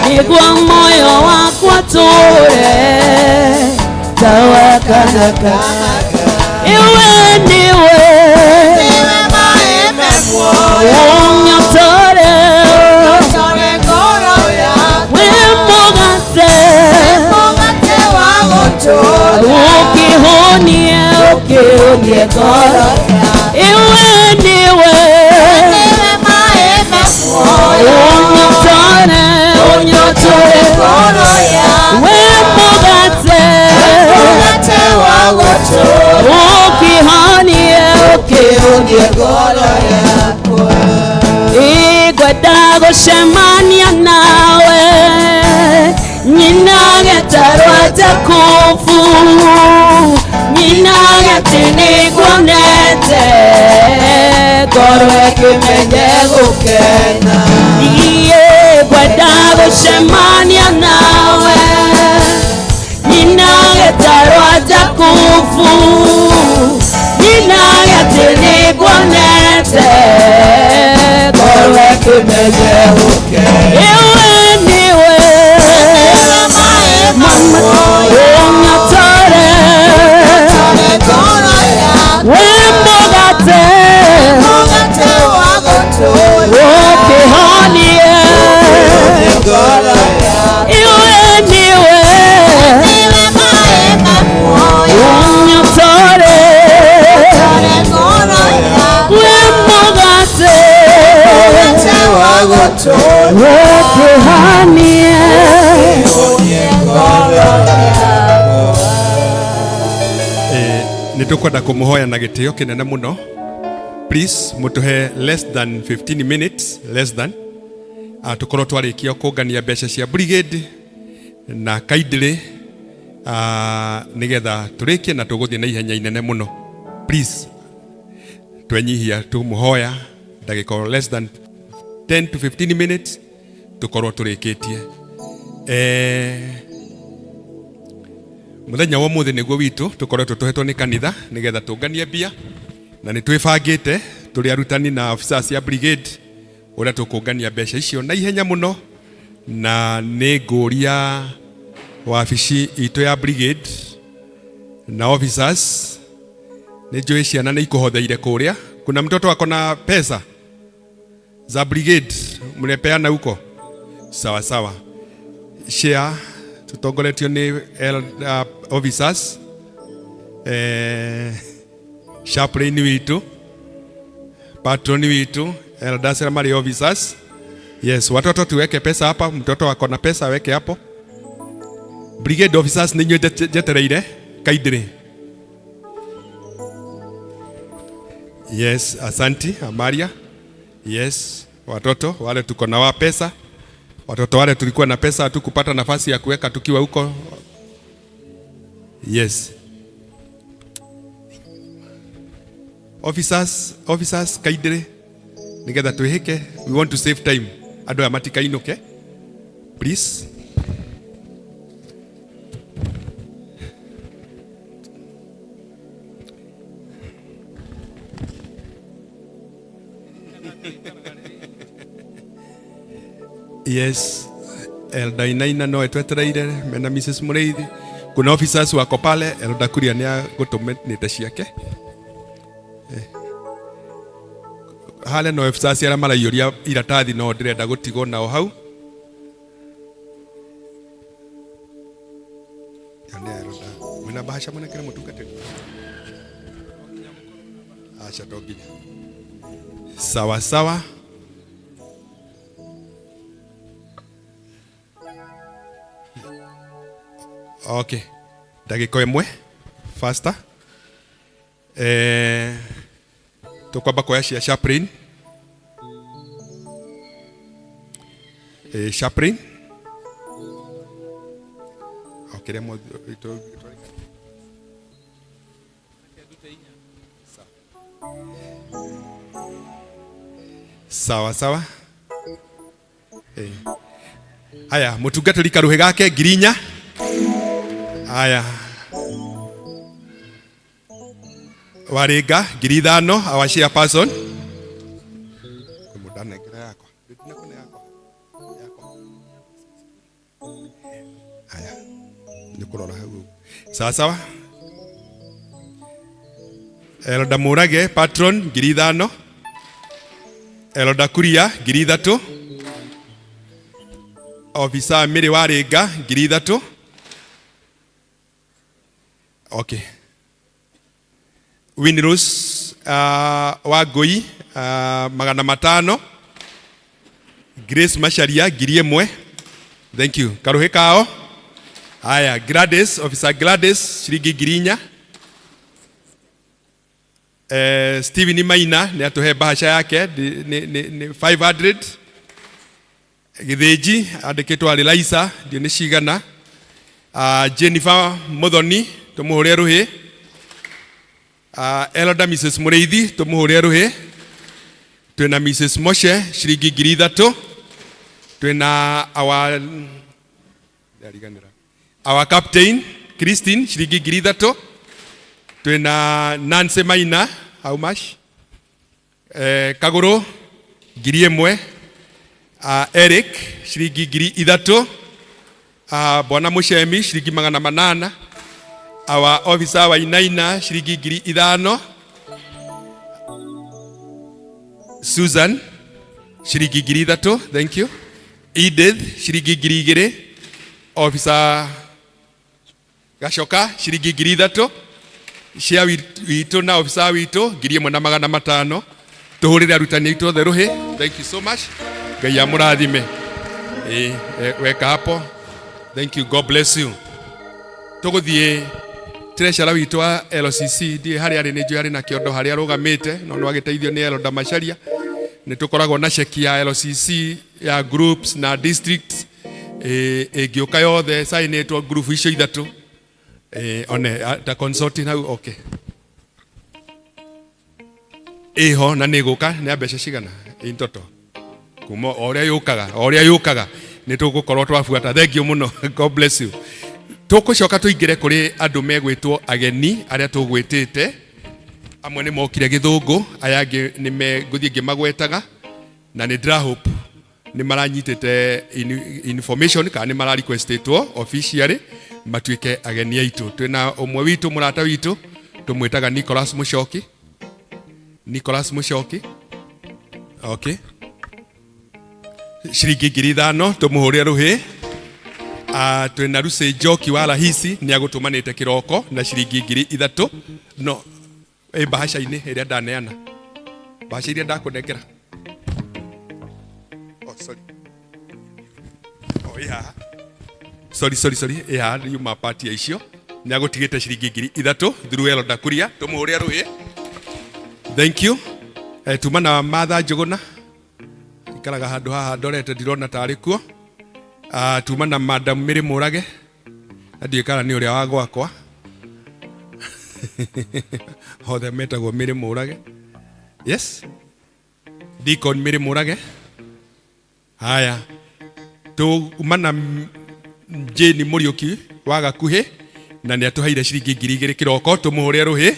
nĩguo muoyo wakwa ũtũũre ta wa kanaka. Iwe nĩwe ũnyotore, wĩ mũgate ũkĩhũnie, ũkĩhũnie ngoro. Iwe nĩwe ũnyotore, ũnyotore wĩ mũgate ũkĩhonie, ũkĩhonie ngoro yakwa. Ingwenda gũcemania nawe nyina getarwa Jakubu, nyina atĩ nĩnguonete ngoro ĩkĩmenye gũkena. Niĩ ngwenda gũcemania nawe nyina getarwa Jakubu, nyina atĩ nĩnguonete ngoro ĩkĩmenye gũkena. Iwe nĩwe mama ũnyotore, wĩ mũgate ũkĩhonie. Iwe nĩwe ũnyotore, wĩ mũgate ũkĩhonie. Nĩ tũkwenda kũmũhoya na gĩtĩo kĩnene mũno, please mũtũhe less than 15 minutes, less than tũkorwo twarĩkia kũngania mbeca cia brigade na kindly nĩgetha tũrĩkie na tũgũthiĩ na ihenya inene mũno, please. Twenyihia tumuhoya ndagĩka less than 10 to 15 minutes tukorwo tũrĩkĩtie. Muthenya wa ũmũthĩ nĩguo witũ tũkoretwo tũhetwo nĩ kanitha nĩgetha tũnganie mbia, na nĩ twĩbangĩte tũrĩ arutani na officers cia brigade ũrĩa tũkũngania mbeca icio na ihenya mũno, na nĩ ngũria wabici itũ ya brigade na officers. Nĩ njũĩ ciana nĩ ikũhotheire kũrĩa. Kuna mtoto ako na pesa za brigade mlipeana huko? Sawa sawa, share tutongoretio nĩ officers, chaplain witũ, patron witũ, elders arĩa marĩ officers. Yes, watoto tuweke pesa hapa. Mtoto ako na pesa aweke hapo. Brigade officers, nĩ inyuĩ njetereire kaindĩrĩ. Yes, asanti Amaria. Yes, watoto wale tuko na wa pesa, watoto wale tulikuwa na pesa hatukupata nafasi ya kuweka tukiwa huko. Yes. Officers, officers kaindĩrĩ nigetha twĩhĩke. We want to save time, andũ aya matikainũke, please. Yes, Elder Inaina no etwetereire mena Mrs. Mureithi. Kuna officers wako pale. Elder Kuria nĩ agũtũmĩte ciake. Harĩa no officers arĩa maraiyũria iratathi, no ndĩrenda gũtigwo nao hau. Ĩyo nĩ Elder. Mwĩna bahasha mũnengere mũtungatĩri? Aca, to nginya. Sawa sawa. Okay, ndagĩka ĩmwe faster. Tũkwamba kuoya cia chaplain. Chaplain. Okay, rĩa sawa sawa. Haya, mũtungatĩri karuhĩ gake 4,000. Haya, Waringa 5,000, our chairperson. Mũndanengera yakwa. Ndinakũne yakwa. Yakwa. Haya, nĩ kũrora hau. Sawa sawa. Elda Murage patron 5,000. Elda Kuria 3,000. Officer Mary Waringa 3,000. Okay. Winrose Wangui 500. Grace Macharia 1,000. Thank you. Karuhĩ kao. Haya, Gladys, Officer Gladys ciringi 4,000. Steven Maina nĩ atũhe bahasha yake nĩ 500. Gĩthĩnji andĩkĩtwo arĩ Laisa, ndiũ nĩ cigana. Jennifer Muthoni tũmũhũre rũhĩ. Elder Mrs. Mũrĩithi tũmũhũre rũhĩ. Twĩna Mrs. Moshe ciringi 3,000. Twĩna our ndariganĩra, our captain Christine ciringi 3,000. Twĩna Nancy Maina, how much? Kagũrũ 1,000. Eric ciringi 3,000. Bwana Mushemi ciringi 800. Our officer wa Inaina ciringi 5,000. Susan ciringi 3,000, thank you. Edith ciringi 2,000. Officer Gacoka ciringi 3,000. Cia witũ na officer witũ 1,500. Tũhũrĩre arutani aitũ othe rũhĩ. Thank you so much. Ngai amũrathime. Weka hapo. Thank you. God bless you. Tũgũthiĩ treasurer witũ wa LCC, ndiĩ harĩa arĩ, nĩ njũĩ arĩ na kĩondo harĩa arũgamĩte, no nĩ agĩteithio nĩ Elder Macharia. Nĩ tũkoragwo na ceki ya LCC ya groups na districts, ĩngĩũka yothe cainĩtwo group icio ithatũ. One ta consulting hau. Okay. Ĩho na nĩ ĩgũka nĩ ya mbeca cigana in total kuma o ũrĩa yũkaga, o ũrĩa yũkaga nĩ tũgũkorwo twabuata. Thank you mũno, God bless you. Tũgũcoka tũingĩre kũrĩ andũ megwĩtwo ageni arĩa tũgwĩtĩte. Amwe nĩ mokire gĩthũngũ, aya angĩ nĩ ngũthiĩ ngĩmagwetaga, na nĩ ndĩrahope nĩ maranyitĩte information kana nĩ mara requestĩtwo officially matuĩke ageni aitũ. Twĩna ũmwe witũ, mũrata witũ tũmwĩtaga Nicholas Mũchoki. Nicholas Mũchoki, okay, ciringi 5,000, tũmũhũrĩre rũhĩ. Twĩna Lucy Njoki wa Rahisi, nĩ agũtũmanĩte kĩroko na ciringi 3,000, no ĩ mbahaca-inĩ ĩrĩa ndaneana, mbahaca iria ndakũnengera. Oh, sorry. Oh, ĩ haha. Sorry, sorry, sorry, ĩ haha yuma part ya icio. Nĩ agũtigĩte ciringi 3,000 through Elder Kuria, tũmũhũrĩre rũhĩ. Thank you. Tuma na Martha Njũgũna, ikaraga handũ haha ndorete, ndirona tarĩ kuo. Tuma na Madam Mary Mũrage, na ndiũĩ kana nĩ ũrĩa wa gwakwa, othe metagwo Mary Mũrage. Yes, Deacon Mary Mũrage. Haya, tuma na Jane Mũriũki wa Gakuhĩ, na nĩ atũheire ciringi 2,000 kĩroko, tũmũhũrĩre rũhĩ.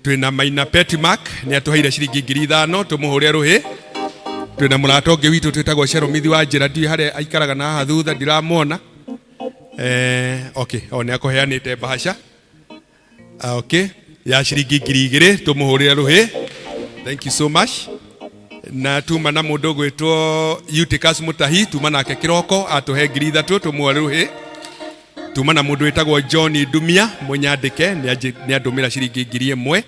Twĩna Maina Petmark, nĩ atũheire ciringi 5,000, tũmũhũrĩre rũhĩ. Twĩna mũrata ũngĩ witũ twĩtagwo Sheromithi wa njĩra, ndiũĩ harĩa aikaraga na haha thutha ndiramuona. Okay, o nĩ akũheanĩte mbahaca. Okay, ya ciringi 2,000, tũmũhũrĩre rũhĩ. Thank you so much. Na tuma na mũndũ ũgwĩtwo Eutychus Mutahi, tuma nake kĩroko atũhe 3,000, tũmũhũrĩre rũhĩ. Tuma na mũndũ wĩtagwo John Ndumia mũnyandĩke, nĩ andũmĩra ciringi 1,000,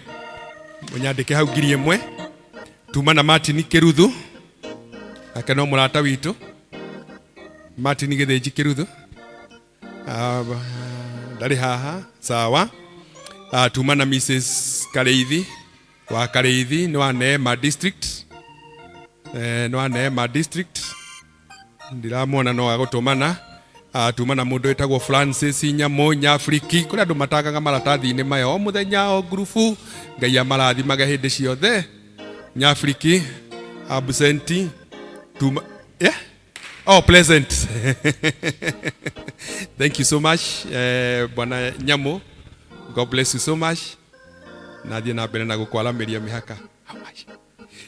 mũnyandĩke hau 1,000. Tuma na Martin Kĩruthu, nake no mũrata witũ Martin Gĩthĩnji Kĩruthu. Ndarĩ haha, sawa. Tuma na Mrs Karĩithi wa Karĩithi, nĩ wa Neema District, nĩ wa Neema District, ndiramuona no agũtũmana. Tuma na mũndũ wĩtagwo Francis Nyamũ Nyafriki. Kũrĩ andũ matagaga maratathi-inĩ maya o mũthenya o ngurubu, Ngai amarathimage hĩndĩ ciothe. Nyafriki absent tuma, yeah? Oh, pleasant. Thank you so much, Bwana Nyamu. God bless you so much. Nathiĩ na mbere na gũkwaramĩria mĩhaka.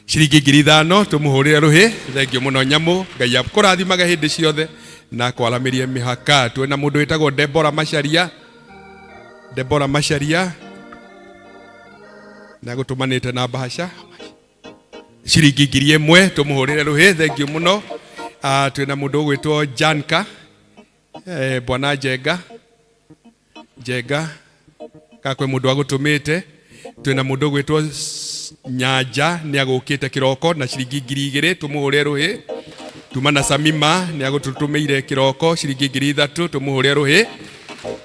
Ciringi 5,000, tũmũhũrĩre rũhĩ. Thank you mũno Nyamu. Ngai akũrathimage hĩndĩ ciothe na kwaramĩrie mĩhaka. Twĩna mũndũ wĩtagwo Deborah Macharia. Deborah Macharia na gũtũmanĩte na mbahaca ciringi 1,000, tũmũhũrĩre rũhĩ. Thank you mũno. Twĩna mũndũ ũgwĩtwo Janka, bwana Njenga. Njenga ka kwĩ mũndũ agũtũmĩte. Twĩna mũndũ ũgwĩtwo Nyanja, nĩ agũkĩte kĩroko na ciringi 2,000, tũmũhũrĩre rũhĩ. Tuma na Samima, nĩ agũtũtũmĩire kĩroko ciringi 3,000, tũmũhũrĩre rũhĩ.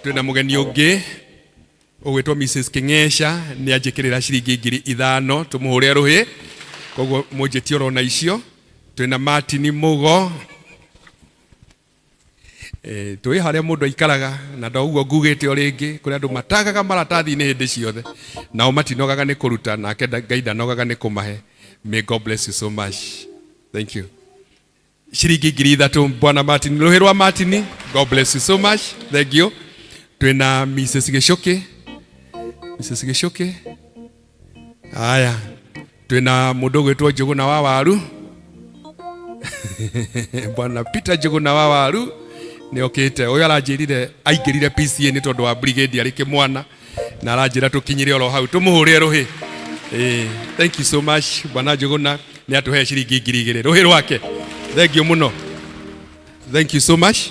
Twĩna mũgeni ũngĩ ũgwĩtwo Mrs King'esha, nĩ anjĩkĩrĩra ciringi 5,000, tũmũhũrĩre rũhĩ. Koguo mũnjĩtie orona icio. Twĩna Martin Mũgo. Tũĩ harĩa mũndũ aikaraga na ndoguo ngugĩte o rĩngĩ, kũrĩ andũ matagaga maratathi-inĩ hĩndĩ ciothe, nao matinogaga nĩ kũruta, nake Ngai ndanogaga nĩ kũmahe. May God bless you so much. Thank you. Ciringi 3,000, bwana Martin, rũhĩ rwa Martin. God bless you so much. Thank you. Twĩna Mrs Gĩcũkĩ, Mrs Gĩcũkĩ. Haya, twĩna mũndũ ũgwĩtwo Njũgũna wa Waru, bwana Peter Njũgũna wa Waru nĩ okĩte. Ũyũ aranjĩrire aingĩrire PCA nĩ tondũ wa brigade arĩ kĩmwana, na aranjĩra tũkinyire oro hau, tũmũhũrĩre rũhĩ. Thank you so much bwana Njũgũna, nĩ atũhe ciringi 2,000, rũhĩ rwake. Thank you mũno, thank you so much.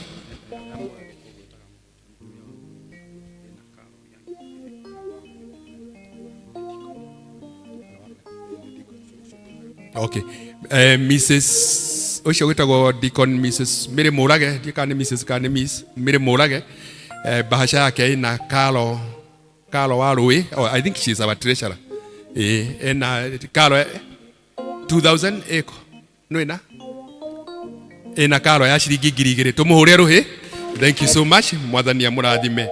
Okay. Mrs ũcio wĩtagwo Deacon Mrs Mary Mũrage, ndiũĩ kana nĩ Mrs kana nĩ Miss Mary Mũrage. Bahasha yake ĩna Karo, Karo wa Rũĩ. Oh, I think she is our treasurer. Ĩna Karo 2000 ĩko nwĩna ĩna karo ya ciringi 2,000, tũmũhũre rũhĩ. Thank you so much, Mwathani amũrathime.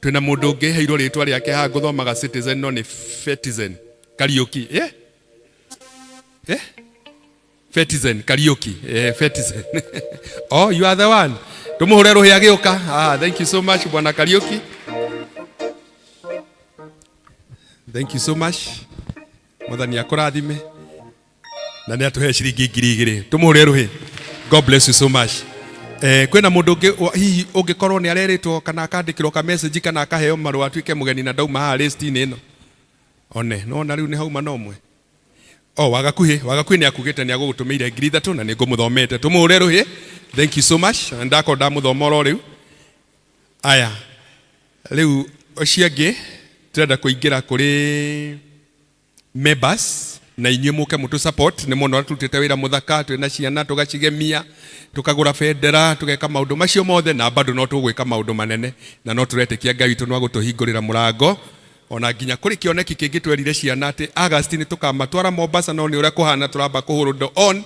Twĩna mũndũ ũngĩ heirwo rĩtwa rĩake haha, ngũthomaga Citizen no nĩ Fetizen Kariũki. Eh? Fetizen Kariuki. Eh, Fetizen. Oh, you are the one. Tumuhure ruhi agĩũka. Ah, thank you so much Bwana Kariuki. Thank you so much. Mwathani akũrathime. Na nĩ atũhe ciringi 2000. Tumuhure ruhi. God bless you so much. Eh, kwĩna mũndũ ũngĩ hihi ũngĩkorwo nĩ arerĩtwo kana akandĩkĩrwo ka message kana akaheo marũa atuĩke mũgeni na ndauma haha list-inĩ ĩno. One, nona rĩu nĩ hauma na ũmwe. Oh, wagakuhĩ, wagakuhĩ nĩ akugĩte nĩ agũgũtũmĩire 3000 na nĩ ngũmũthomete. Tũmũhũre rũhĩ. Thank you so much. Na ndakorwo ndamũthoma oro rĩu. Aya, rĩu ũcio angĩ tũrenda kũingĩra kũrĩ members na inyuĩ mũke mũtũ support nĩ mũno tũrutĩte wĩra mũthaka twĩna ciana tũgacigemia tũkagũra bendera tũgeka maũndũ macio mothe na bado no tũgwĩka maũndũ manene na no tũretĩkia Ngai witũ no agũtũhingũrĩra mũrango ona nginya kũrĩ kĩoneki kĩngĩ twerire ciana atĩ August nĩ tũkamatwara Mombasa no nĩ ũrĩa kũhana tũramba kũhũrwo on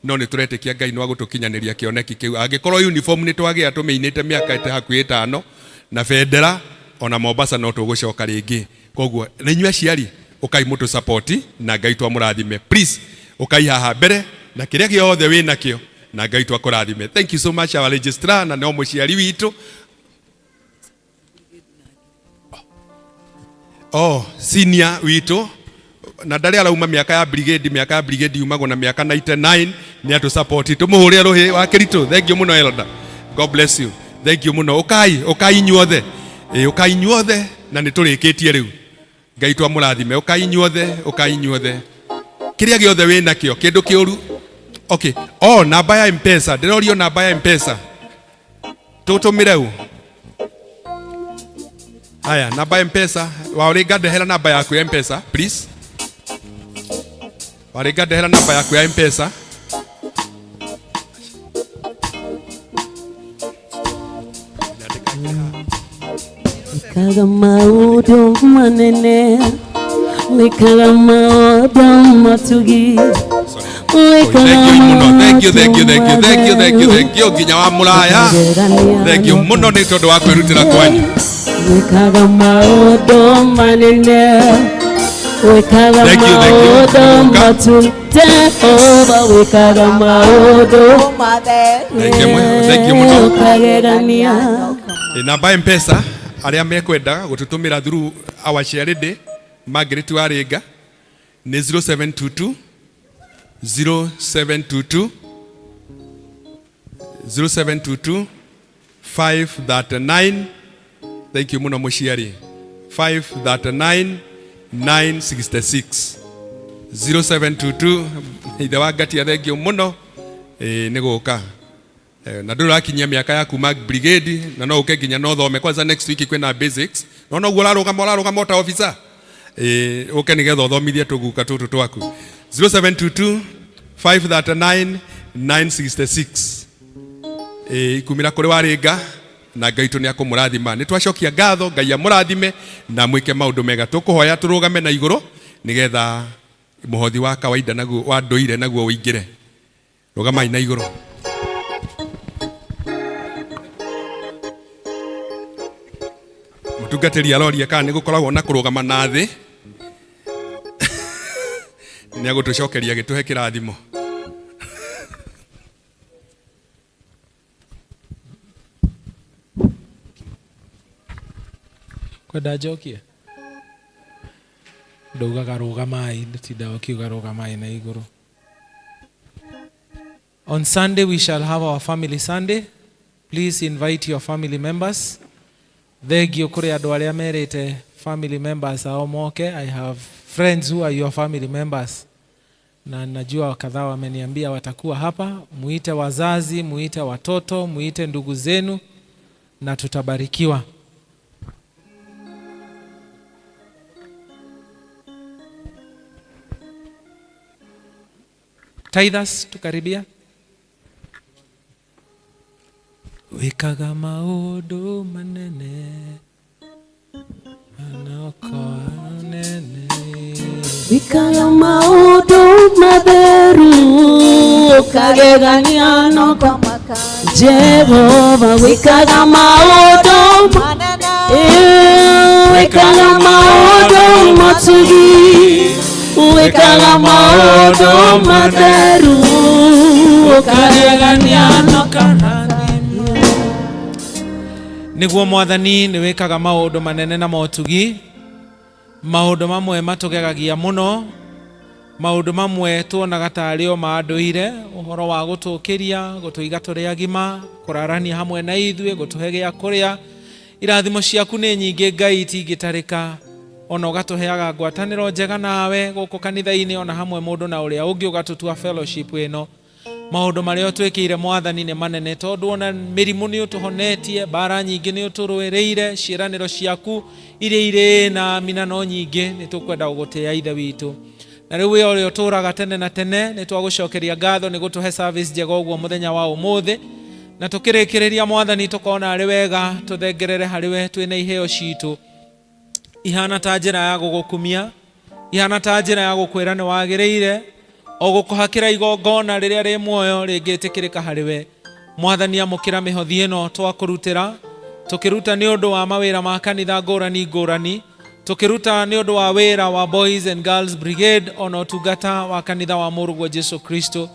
no nĩ tũretĩkia Ngai no agũtũkinyanĩria kĩoneki kĩu angĩkorwo uniform nĩ twagĩa tũmĩinĩte mĩaka ĩte hakuhĩ ĩtano na bendera ona Mombasa no tũgũcoka rĩngĩ koguo na inyuĩ aciari ũkai mũtũ support na Ngai twamũrathime please ũkai haha mbere na kĩrĩa gĩothe wĩ nakĩo na Ngai twakũrathime. Thank you so much our registrar na no mũciari witũ. Oh, senior witũ na ndarĩ arauma mĩaka ya brigade, mĩaka ya brigade yumagwo na mĩaka 99 nĩ atũ support tũmũhũrĩre rũhĩ wa kĩritũ. Thank you mũno elder, God bless you. Thank you mũno. Ũkai, ũkai inyuothe, ĩ ũkai inyuothe na nĩ tũrĩkĩtie rĩu. Ngai twamũrathime. Ũkai inyuothe, ũkai inyuothe, kĩrĩa gĩothe wĩ nakĩo kĩndũ kĩũru. Okay, oh, namba ya Mpesa, ndĩrorio namba ya Mpesa tũtũmĩre u. Aya, namba ya Mpesa waũrĩnga, ndehera namba yaku ya Mpesa please. Warĩnga, ndehera namba yaku ya Mpesa. Wĩkaga maũndũ manene, wĩkaga maũndũ matugi, wĩkaga Thank you mũno, thank you, thank you, thank you, thank you, thank you, thank you nginya wa mũraya. Thank you mũno nĩ tondũ wa kwĩrutĩra kwanyu. Wĩkaga maũndũ manene, wĩkaga Thank you, thank you. maũndũ matugi, Jehova wĩkaga maũndũ Thank you mũno, thank you mũno. ũkagegania. Ĩ, namba ya Mpesa arĩa mekwenda gũtũtũmĩra through our charity Margaret Waringa nĩ 0722 0722 0722 539. Thank you mũno mũciari. 539 966 0722. Ithe wa ngatia, thank you mũno. Ĩ, nĩ gũka. Eh, na ndũrĩ ũrakinyia mĩaka ya kuma brigade na no ũke nginya no thome kwanza next week kwĩna basics no noguo ũrarũgama ũrarũgama ota officer ĩ ũke nĩgetha ũthomithie tũguka tũtũ twaku. 0722 539 966 ĩ ikumĩra kũrĩ warĩnga na Ngai tũ nĩ akũmũrathima. Nĩ twacokia ngatho, Ngai amũrathime na mwĩke maũndũ mega. Tũkũhoya tũrũgame na igũrũ nĩgetha mũhothi wa kawaida naguo wa ndũire naguo ũingĩre. Rũgamai na igũrũ. Mũtungatĩri aroria kana nĩ gũkoragwo na kũrũgama na thĩ. Nĩ agũtũcokeria gĩtũhe kĩrathimo. Kwenda njokie ndaugaga rũgamai, ndũtindaga ũkiuga rũgamai na igũrũ. On Sunday we shall have our family Sunday. Please invite your family members. Thengio kũrĩ andũ arĩa merĩte family members ao moke. I have friends who are your family members na najua kadhaa wameniambia watakuwa hapa. Muite wazazi, muite watoto, muite ndugu zenu na tutabarikiwa. Tithers, tukaribia. Wĩkaga maũndũ manene anaokoa nene. Wĩkaga maũndũ matheru ũkagegania no Jehova wĩkaga maũndũ manene, wĩkaga maũndũ matugi, wĩkaga Wĩkaga maũndũ matheru ũkaregania na Nĩguo mwathani nĩ wĩkaga maũndũ manene na motugi, maũndũ mamwe matũgegagia mũno, maũndũ mamwe tuonaga tarĩ o ma ndũire, ũhoro wa gũtũkĩria, gũtũiga tũrĩ agima, kũrarania hamwe na ithuĩ, gũtũhe gĩa kũrĩa. Irathimo ciaku nĩ nyingĩ Ngai itingĩtarĩka, ona ũgatũheaga ngwatanĩro njega nawe gũkũ kanitha-inĩ, ona hamwe mũndũ na ũrĩa ũngĩ ũgatũtua fellowship ĩno. Maũndũ marĩa ũtwĩkĩire mwathani nĩ manene, tondũ ona mĩrimũ nĩ ũtũhonetie, mbara nyingĩ nĩ ũtũrũĩrĩire, ciĩranĩro ciaku iria irĩ na mina no nyingĩ, nĩ tũkwenda gũgũtĩa ithe witũ. Na rĩu we ũrĩa ũtũũraga tene na tene, nĩ twagũcokeria ngatho nĩ gũtũhe service njega ũguo mũthenya wa ũmũthĩ, na tũkĩrĩkĩrĩria mwathani tũkona arĩ wega tũthengerere harĩ we twĩna iheo citũ ihana ta njĩra ya gũgũkumia, ihana ta njĩra ya gũkwĩra nĩ wagĩrĩire, o gũkũhakĩra igongona rĩrĩa rĩ muoyo rĩngĩtĩkĩrĩka harĩ we. Mwathani, amũkĩra mĩhothi ĩno twakũrutĩra, tũkĩruta nĩ ũndũ wa mawĩra ma kanitha ngũrani ngũrani, tũkĩruta nĩ ũndũ wa wĩra wa Boys and Girls Brigade, ona ũtungata wa kanitha wa mũrũguo Jesu Kristo.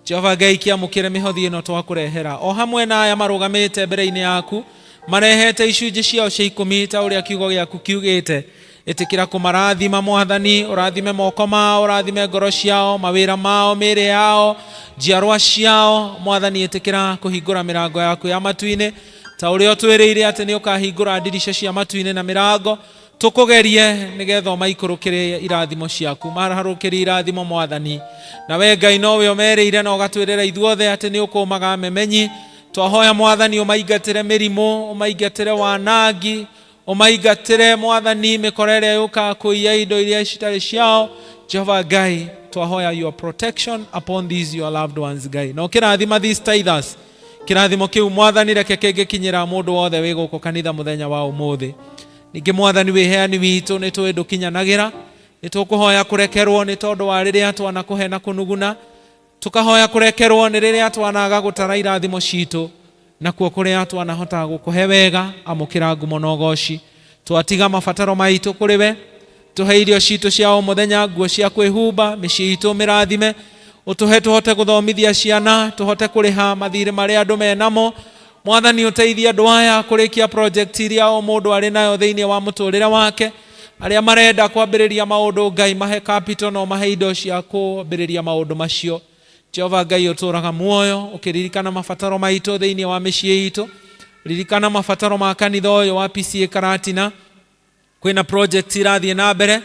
Jehova Ngai, kĩamũkĩre mĩhothi ĩno twakũrehera, o hamwe na aya marũgamĩte mbere-inĩ yaku marehete icunjĩ ciao cia ikũmi ta ũrĩa kiugo gĩaku kiugĩte. Ĩtĩkĩra kũmarathima mwathani, ũrathime moko mao, ũrathime ngoro ciao, mawĩra mao, mĩĩrĩ yao, njiarwa ciao. Mwathani, ĩtĩkĩra kũhingũra mĩrango yaku ya matu-inĩ ta ũrĩa ũtwĩrĩire atĩ nĩ ũkahingũra ndirica cia matu-inĩ na mĩrango, tũkũgerie nĩgetha ũmaikũrũkĩre irathimo ciaku, maharũkĩrie irathimo mwathani. Na we Ngai nowe ũmerĩire na ũgatwĩrĩra ithuothe atĩ nĩ ũkũmaga memenyi. Twahoya mwathani ũmaingatĩre mĩrimũ, ũmaingatĩre wanangi, ũmaingatĩre mwathani mĩkora ĩrĩa yũkaga kũiya indo iria citarĩ ciao. Jehova Ngai, twahoya your protection upon these your loved ones Ngai, na ũkĩrathima these tithers, kĩrathimo kĩu mwathani reke kĩngĩkinyĩra mũndũ wothe wĩ gũkũ kanitha mũthenya wa ũmũthĩ. Ningĩ mwathani, wĩheani witũ nĩ tũĩ ndũkinyanagĩra, nĩ tũkũhoya kũrekerwo nĩ tondũ wa rĩrĩa twanakũhe na kũnuguna, tũkahoya kũrekerwo nĩ rĩrĩa twanaga gũtara irathimo citũ, nakuo kũrĩa twanahota gũkũhe wega, amũkĩra ngumo na ũgoci. Twatiga mabataro maitũ kũrĩ we, tũhe irio citũ cia o mũthenya, nguo cia kwĩhumba, mĩciĩ itũ mĩrathime, ũtũhe tũhote gũthomithia ciana, tũhote kũrĩha mathirĩ marĩa andũ menamo. Mwathani, ũteithie andũ aya kũrĩkia project iria o mũndũ arĩ nayo thĩinĩ wa mũtũrĩre wake. Arĩa marenda kwambĩrĩria maũndũ, Ngai mahe capital no mahe indo cia kwambĩrĩria maũndũ macio. Jehova Ngai ũtũũraga muoyo, ũkĩririkana mabataro maitũ thĩinĩ wa mĩciĩ itũ, ririkana mabataro ma kanitha ũyũ wa PCA Karatina. Kwĩna project irathiĩ na mbere,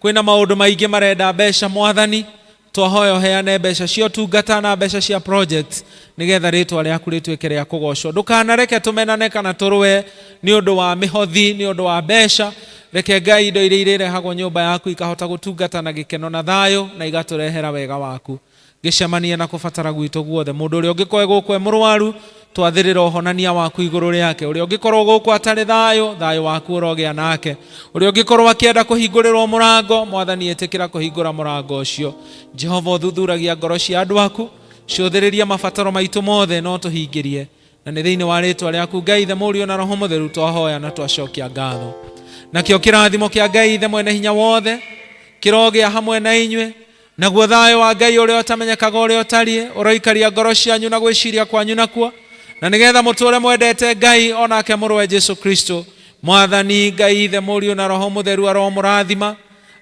kwĩna maũndũ maingĩ marenda mbeca mwathani, twahoya ũheane mbeca cia ũtungata na mbeca cia project nĩgetha rĩtwa rĩaku rĩtuĩke rĩa kũgocwo. Ndũkanareke tũmenane kana tũrũe nĩ ũndũ wa mĩhothi, nĩ ũndũ wa mbeca. Reke Ngai indo iria irĩrehagwo nyũmba yaku ikahota gũtungata na gĩkeno na thayũ na igatũrehera wega waku. Gĩcemanie na kũbatara gwitũ guothe. Mũndũ ũrĩa ũngĩkorwo gũkũ e mũrwaru, twathĩrĩra ũhonania waku igũrũ rĩake. Ũrĩa ũngĩkorwo gũkũ atarĩ thayũ, thayũ waku ũrogĩa nake. Ũrĩa ũngĩkorwo akĩenda kũhingũrĩrwo mũrango, mwathani ĩtĩkĩra kũhingũra mũrango ũcio. Jehova, ũthuthuragia ngoro cia andũ aku, cũthĩrĩria mabataro maitũ mothe no tũhingĩrie. Na nĩ thĩinĩ wa rĩtwa rĩaku Ngai Ithe, Mũriũ na Roho Mũtheru twahoya na twacokia ngatho. Nakĩo kĩrathimo kĩa Ngai Ithe mwene hinya wothe kĩrogĩa hamwe na inyuĩ, naguo thayũ wa Ngai ũrĩa ũtamenyekaga ũrĩa ũtariĩ ũroikaria ngoro cianyu na gwĩciria kwanyu nakuo, na nĩgetha mũtũũre mwendete Ngai onake mũrũwe Jesu Kristo. Mwathani Ngai Ithe, Mũriũ na Roho Mũtheru aromũrathima,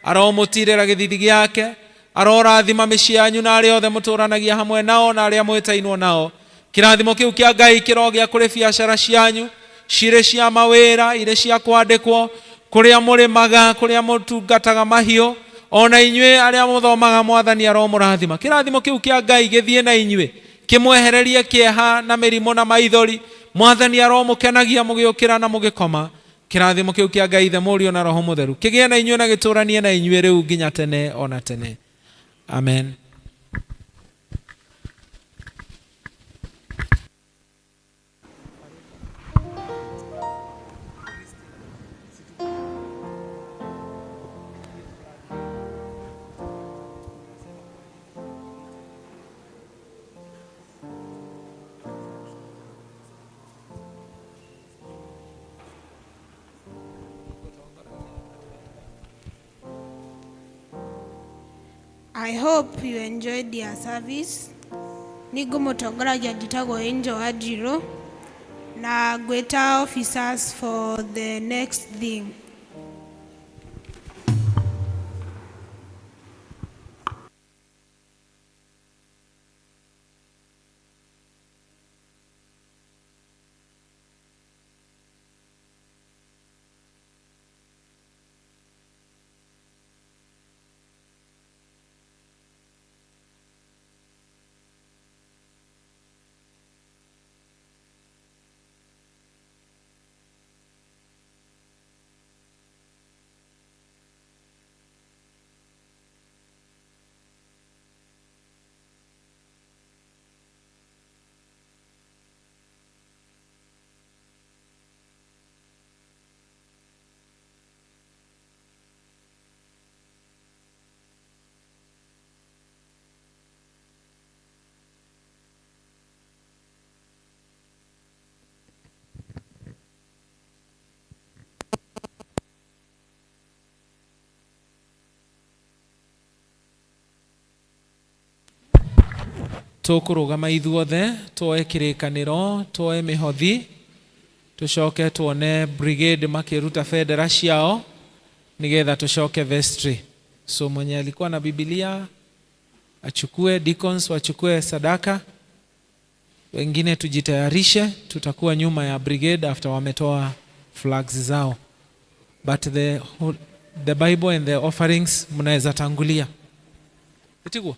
aromũtirĩra gĩthithi gĩake, arorathima mĩciĩ yanyu na arĩa othe mũtũranagia hamwe nao na arĩa mwĩtainwo nao. Kĩrathimo kĩu kĩa Ngai kĩrogĩa kũrĩ biacara cianyu, cirĩ cia mawĩra, irĩ cia kwandĩkwo, kũrĩa mũrĩmaga, kũrĩa mũtungataga mahiũ, ona inyuĩ arĩa mũthomaga, mwathani aromũrathima. Kĩrathimo kĩu kĩa Ngai gĩthiĩ na inyuĩ, kĩmwehererie kĩeha na mĩrimũ na maithori. Mwathani aromũkenagia mũgĩũkĩra na mũgĩkoma. Kĩrathimo kĩu kĩa Ngai Ithe, Mũriũ na Roho Mũtheru kĩgĩe na inyuĩ na gĩtũranie na inyuĩ rĩu nginya tene ona tene. Amen. I hope you enjoyed your service. Nĩngũmũtongoragia njĩtagwo Angel Wanjirũ na ngwĩta officers for the next thing. Tũkũrũgama ithuothe tuoe kĩrĩkanĩro, tuoe mĩhothi, tũcoke tuone brigade makĩruta bendera ciao nĩgetha tũcoke vestry. So mwenye alikuwa na Biblia achukue, deacons wachukue sadaka, wengine tujitayarishe, tutakuwa nyuma ya brigade after wametoa flags zao, but the Bible and the offerings mnaweza tangulia. Itiguo?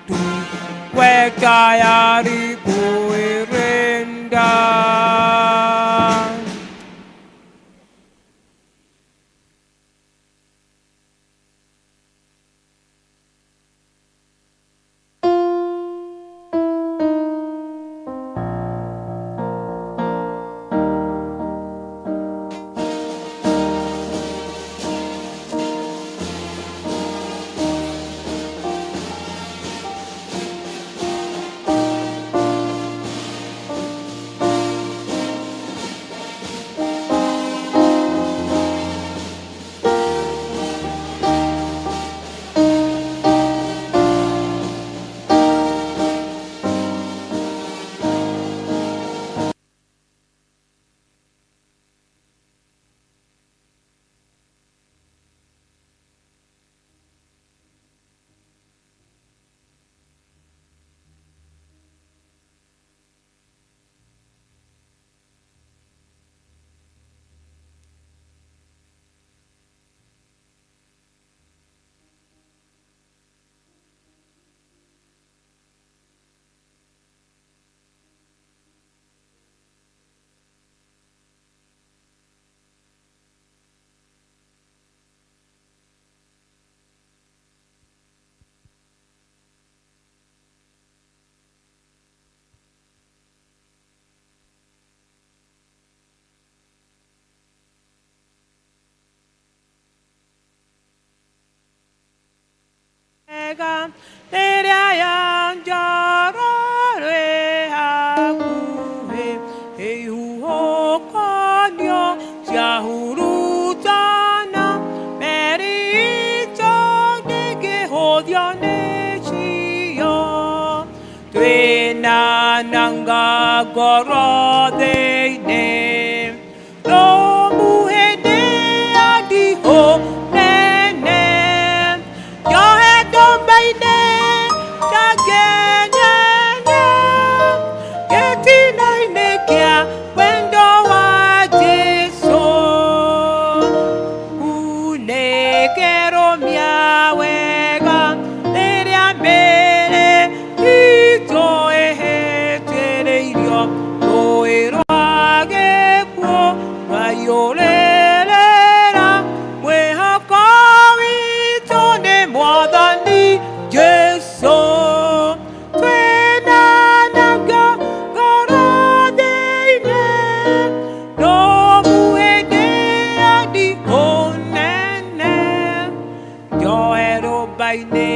Tuwe tayari kuirinda. Rĩrĩa ya njoro rĩ hakuhĩ, ihuhũkanio ciahurutana, meri itũ ndĩngĩhũthio nĩcio. Twĩna nanga ngoro thĩinĩ, rũmu hĩndĩ ya ndihũ nene, njohe ndũmba-inĩ ta ngenyenye, gĩtina-inĩ kĩa wendo wa Jesũ. Kunĩkĩrũmia wega rĩrĩa mĩĩrĩ itũ ĩhĩtĩrĩirio rũĩ rwa gĩkuũ rwaiyũrĩrĩra, mwĩhoko witũ nĩ Mwathani Jesũ. Twĩna nanga ngoro thĩinĩ, rũmu hĩndĩ ya ndihũ nene, njoe rũmba-inĩ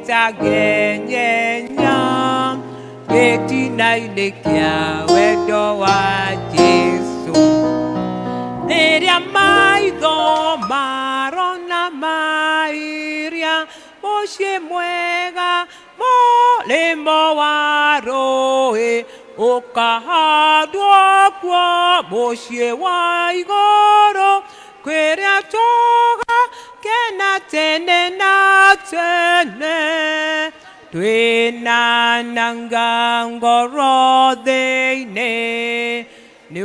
ta ngenyenya, gĩtina-inĩ kĩa wendo wa Jesũ. Rĩrĩa maitho marona mairia, mũciĩ mwega mũrĩmo wa rũĩ, ũkahandwo kuo mũciĩ wa igũrũ, kwĩrĩa tũgakena tene na tene. Twĩna nanga ngoro thĩinĩ, nĩ